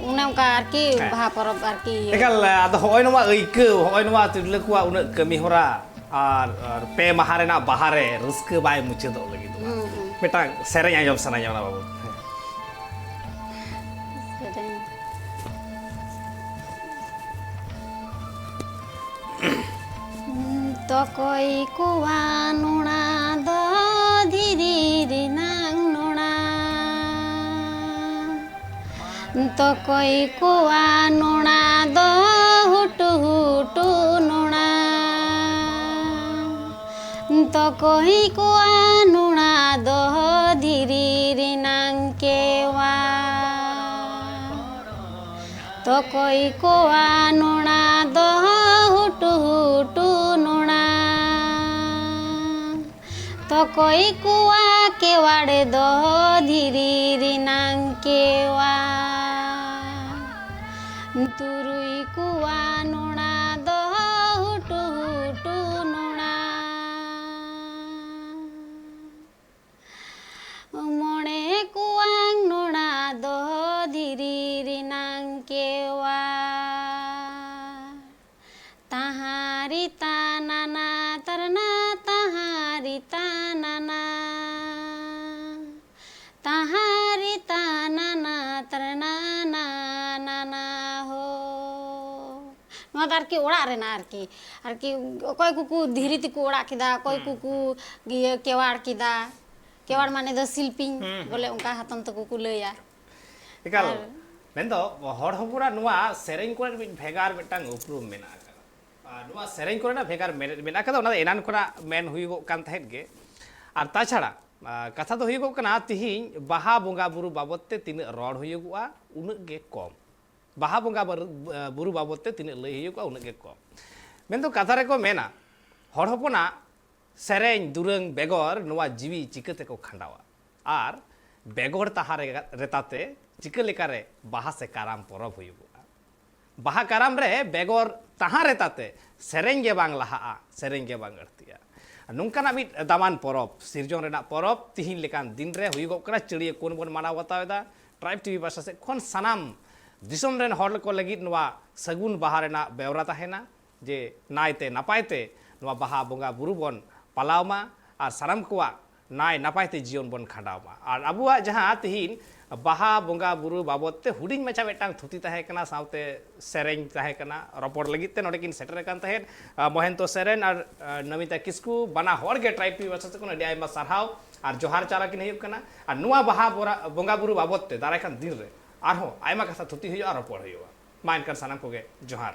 ᱚᱱᱮ ᱚᱱᱠᱟ ᱟᱨᱠᱤ ᱦᱮᱸ᱾ ᱵᱟᱦᱟ ᱯᱚᱨᱚᱵᱽ ᱟᱨᱠᱤ ᱤᱭᱟᱹ᱾ ᱮᱠᱟᱞ, ᱟᱫᱚ ᱦᱚᱸᱜᱼᱚᱭ ᱱᱚᱣᱟ ᱟᱹᱭᱠᱟᱹᱣ, ᱦᱚᱸᱜᱼᱚᱭ ᱱᱚᱣᱟ ᱛᱤᱨᱞᱟᱹ ᱠᱚᱣᱟᱜ ᱩᱱᱟᱹᱜ ᱠᱟᱹᱢᱤ ᱦᱚᱨᱟ ᱟᱨ, ᱟᱨ ᱯᱮ ᱢᱟᱦᱟ ᱨᱮᱱᱟᱜ ᱵᱟᱦᱟ ᱨᱮ ᱨᱟᱹᱥᱠᱟᱹ ᱵᱟᱭ ᱢᱩᱪᱟᱹᱫᱚᱜ ᱞᱟᱹᱜᱤᱫᱚᱜᱼᱟ᱾ ᱦᱩᱸ, ᱦᱩᱸ᱾ ᱢᱤᱫᱴᱟᱝ ᱥᱮᱨᱮᱧ ᱟᱸᱡᱚᱢ ᱥᱟᱱᱟᱧᱟ ᱚᱱᱟ ᱵᱟᱵᱚᱫ᱾ ᱦᱮᱸ᱾ ᱥᱮᱨᱮᱧ᱾ ᱛᱚᱠᱚᱭ ᱠᱚᱣᱟ ᱱᱚᱲᱟ ᱫᱚ ᱫᱷᱤᱨᱤ ᱨᱮᱱᱟᱝ ᱱᱚᱲᱟ᱾ ᱛᱚᱠᱚᱭ ᱠᱚᱣᱟ ᱱᱚᱲᱟ ᱫᱚ ᱦᱩᱴᱩ ᱦᱩᱴᱩ ᱱᱚᱲᱟ᱾ ᱛᱚᱠᱚᱭ ᱠᱚᱣᱟ ᱱᱚᱲᱟ ᱫᱚ ᱫᱷᱤᱨᱤ ᱨᱮᱱᱟᱝ ᱠᱮᱣᱟ᱾ ᱛᱚᱠᱚᱭ ᱠᱚᱣᱟ ᱱᱚᱲᱟ ᱫᱚ ᱦᱩᱴᱩ ᱦᱩᱴᱩ ᱱᱚᱲᱟ᱾ ᱛᱚᱠᱚᱭ ᱠᱚᱣᱟ ᱠᱮᱣᱟᱲ ᱫᱚ ᱫᱷᱤᱨᱤ ᱨᱮᱱᱟᱝ ᱠᱮᱣᱟ᱾ ᱛᱩᱨᱩᱭ ᱠᱚᱣᱟ ᱱᱚᱲᱟ ᱫᱚ ᱦᱩᱴᱩ ᱦᱩᱴᱩ ᱱᱚᱲᱟ᱾ ᱢᱚᱬᱮ ᱠᱚᱣᱟᱝ ᱱᱚᱲᱟ ᱫᱚ ᱫᱷᱤᱨᱤ ᱨᱮᱱᱟᱝ ᱠᱮᱣᱟ᱾ ᱛᱟᱦᱟᱸ ᱨᱤ ᱛᱟ ᱱᱟᱱᱟ ᱛᱟᱨᱱᱟ, ᱛᱟᱦᱟᱸ ᱨᱤ ᱛᱟ ᱱᱟᱱᱟ, ᱛᱟᱦᱟᱸ ᱨᱤ ᱛᱟ ᱱᱟᱱᱟ᱾ ᱟᱨᱠᱤ ᱚᱲᱟᱜ ᱨᱮᱱᱟᱜ ᱟᱨᱠᱤ, ᱟᱨᱠᱤ ᱚᱠᱚᱭ ᱠᱚᱠᱚ ᱫᱷᱤᱨᱤ ᱛᱮᱠᱚ ᱚᱲᱟᱜ ᱠᱮᱫᱟ, ᱚᱠᱚᱭ ᱠᱚᱠᱚ ᱤᱭᱟᱹ ᱠᱮᱣᱟᱲ ᱠᱮᱫᱟ᱾ ᱠᱮᱣᱟᱲ ᱢᱟᱱᱮ ᱫᱚ ᱥᱤᱞᱯᱤᱧ, ᱦᱩᱸ, ᱦᱩᱸ᱾ ᱵᱚᱞᱮ ᱚᱱᱠᱟ ᱦᱟᱛᱚᱢ ᱛᱟᱠᱚ ᱠᱚ ᱞᱟᱹᱭᱟ᱾ ᱮᱠᱟᱞ᱾ ᱟᱨ ᱢᱮᱱᱫᱚ ᱦᱚᱲ ᱦᱚᱯᱚᱱᱟᱜ ᱱᱚᱣᱟ ᱥᱮᱨᱮᱧ ᱠᱚᱨᱮ ᱢᱤᱫ ᱵᱷᱮᱜᱟᱨ ᱢᱤᱫᱴᱟᱝ ᱩᱯᱨᱩᱢ ᱢᱮᱱᱟᱜ ᱟᱠᱟᱫᱟ᱾ ᱟᱨ ᱱᱚᱣᱟ ᱥᱮᱨᱮᱧ ᱠᱚᱨᱮᱱᱟᱜ ᱵᱷᱮᱜᱟᱨ ᱢᱮᱱ-, ᱢᱮᱱᱟᱜ ᱟᱠᱟᱫᱟ, ᱚᱱᱟ ᱫᱚ ᱮᱱᱟᱱ ᱠᱷᱚᱱᱟᱜ ᱢᱮᱱ ᱦᱩᱭᱩᱜᱚᱜ ᱠᱟᱱ ᱛᱟᱦᱮᱸᱫ ᱜᱮ᱾ ᱟᱨ ᱛᱟᱪᱷᱟᱲᱟ, ᱟ, ᱠᱟᱛᱷᱟ ᱫᱚ ᱦᱩᱭᱩᱜᱚᱜ ᱠᱟᱱᱟ, ᱛᱤᱦᱤᱧ ᱵᱟᱦᱟ ᱵᱚᱸᱜᱟ ᱵᱩᱨᱩ ᱵᱟᱵᱚᱫ ᱛᱮ ᱛᱤᱱᱟᱹᱜ ᱨᱚᱲ ᱦᱩᱭᱩᱜᱚᱜᱼᱟ, ᱩᱱᱟᱹᱜ ᱜᱮ ᱠᱚᱢ᱾ ᱵᱟᱦᱟ ᱵᱚᱸᱜᱟ ᱵᱟᱨ-, ᱵᱩᱨᱩ ᱵᱟᱵᱚᱫ ᱛᱮ ᱛᱤᱱᱟᱹᱜ ᱞᱟᱹᱭ ᱦᱩᱭᱩᱜᱼᱟ, ᱩᱱᱟᱹᱜ ᱜᱮ ᱠᱚᱢ᱾ ᱢᱮᱱᱫᱚ ᱠᱟᱛᱷᱟ ᱨᱮᱠᱚ ᱢᱮᱱᱟ, ᱦᱚᱲ ᱦᱚᱯᱚᱱᱟᱜ ᱥᱮᱨᱮᱧ ᱫᱩᱨᱟᱹᱝ ᱵᱮᱜᱚᱨ ᱱᱚᱣᱟ ᱡᱤᱣᱤ ᱪᱤᱠᱟᱹ ᱛᱮᱠᱚ ᱠᱷᱟᱸᱰᱟᱣᱟ? ᱟᱨ ᱵᱮᱜᱚᱨ ᱛᱟᱦᱟ ᱨᱮ-, ᱨᱮᱛᱟᱛᱮ ᱪᱤᱠᱟᱹ ᱞᱮᱠᱟᱨᱮ ᱵᱟᱦᱟ ᱥᱮ ᱠᱟᱨᱟᱢ ᱯᱚᱨᱚᱵᱽ ᱦᱩᱭᱩᱜᱚᱜᱼᱟ? ᱵᱟᱦᱟ ᱠᱟᱨᱟᱢ ᱨᱮ ᱵᱮᱜᱚᱨ ᱛᱟᱦᱟ ᱨᱮᱛᱟᱛᱮ ᱥᱮᱨᱮᱧ ᱜᱮ ᱵᱟᱝ ᱞᱟᱦᱟᱜᱼᱟ, ᱥᱮᱨᱮᱧ ᱜᱮ ᱵᱟᱝ ᱟᱹᱲᱛᱤᱜᱼᱟ᱾ ᱱᱚᱝᱠᱟᱱᱟᱜ ᱢᱤᱫ ᱫᱟᱢᱟᱱ ᱯᱚᱨᱚᱵᱽ, ᱥᱤᱨᱡᱚᱱ ᱨᱮᱱᱟᱜ ᱯᱚᱨᱚᱵᱽ, ᱛᱤᱦᱤᱧ ᱞᱮᱠᱟᱱ ᱫᱤᱱ ᱨᱮ ᱦᱩᱭᱩᱜᱚᱜ ᱠᱟᱱᱟ᱾ ᱪᱟᱹᱲᱤᱭᱟᱹ ᱠᱩᱱ ᱵᱚᱱ ᱢᱟᱱᱟᱣ ᱵᱟᱛᱟᱣ ᱮᱫᱟ᱾ ᱴᱨᱟᱭᱤᱵᱽ ᱴᱤᱵᱷᱤ ᱯᱟᱦᱴᱟ ᱥᱮᱫ ᱠᱷᱚᱱ ᱥᱟᱱᱟᱢ ᱫᱤᱥᱚᱢ ᱨᱮᱱ ᱦᱚᱲ ᱠᱚ ᱞᱟᱹᱜᱤᱫ ᱱᱚᱣᱟ ᱥᱟᱹᱜᱩᱱ ᱵᱟᱦᱟ ᱨᱮᱱᱟᱜ ᱵᱮᱣᱨᱟ ᱛᱟᱦᱮᱱᱟ ᱡᱮ ᱱᱟᱭᱛᱮ ᱱᱟᱯᱟᱭ ᱛᱮ ᱱᱚᱣᱟ ᱵᱟᱦᱟ ᱵᱚᱸᱜᱟ ᱵᱩᱨᱩ ᱵᱚᱱ ᱯᱟᱞᱟᱣ ᱢᱟ ᱟᱨ ᱥᱟᱱᱟᱢ ᱠᱚᱣᱟᱜ ᱱᱟᱭ ᱱᱟᱯᱟᱭ ᱛᱮ ᱡᱤᱭᱚᱱ ᱵᱚᱱ ᱠᱷᱟᱸᱰᱟᱣ ᱢᱟ᱾ ᱟᱨ ᱟᱵᱚᱣᱟᱜ ᱡᱟᱦᱟᱸ ᱛᱤᱦᱤᱧ ᱵᱟᱦᱟ ᱵᱚᱸᱜᱟ ᱵᱩᱨᱩ ᱵᱟᱵᱚᱫ ᱛᱮ ᱦᱩᱰᱤᱧ ᱢᱟᱪᱷᱟ ᱢᱤᱫᱴᱟᱝ ᱛᱷᱩᱛᱤ ᱛᱟᱦᱮᱸ ᱠᱟᱱᱟ, ᱥᱟᱶᱛᱮ ᱥᱮᱨᱮᱧ ᱛᱟᱦᱮᱸ ᱠᱟᱱᱟ, ᱨᱚᱯᱚᱲ ᱞᱟᱹᱜᱤᱫ ᱛᱮ ᱱᱚᱰᱮ ᱠᱤᱱ ᱥᱮᱴᱮᱨ ᱟᱠᱟᱱ ᱛᱟᱦᱮᱸᱫ, ᱟ, ᱢᱚᱦᱮᱱᱛᱚ ᱥᱮᱨᱮᱱ ᱟᱨ, ᱟ, ᱱᱚᱢᱤᱛᱟ ᱠᱤᱥᱠᱩ, ᱵᱟᱱᱟ ᱦᱚᱲ ᱜᱮ ᱴᱨᱟᱭᱤᱵᱽ ᱴᱤᱵᱷᱤ ᱯᱟᱦᱴᱟ ᱥᱮᱫ ᱠᱷᱚᱱ ᱟᱹᱰᱤ ᱟᱭᱢᱟ ᱥᱟᱨᱦᱟᱣ ᱟᱨ ᱡᱚᱦᱟᱨ ᱪᱟᱞ ᱟᱹᱠᱤᱱ ᱦᱩᱭᱩᱜ ᱠᱟᱱᱟ᱾ ᱟᱨ ᱱᱚᱣᱟ ᱵᱟᱦᱟ ᱵᱚᱨᱟ-, ᱵᱚᱸᱜᱟ ᱵᱩᱨᱩ ᱵᱟᱵᱚᱫ ᱛᱮ ᱫᱟᱨᱟᱭ ᱠᱟᱱ ᱫᱤᱱ ᱨᱮ ᱟᱨᱦᱚᱸ ᱟᱭᱢᱟ ᱠᱟᱛᱷᱟ ᱛᱷᱩᱛᱤ ᱦᱩᱭᱩᱜᱼᱟ, ᱨᱚᱯᱚᱲ ᱦᱩᱭᱩᱜᱼᱟ᱾ ᱢᱟ ᱮᱱᱠᱷᱟᱱ ᱥᱟᱱᱟᱢ ᱠᱚᱜᱮ ᱡᱚᱦᱟᱨ᱾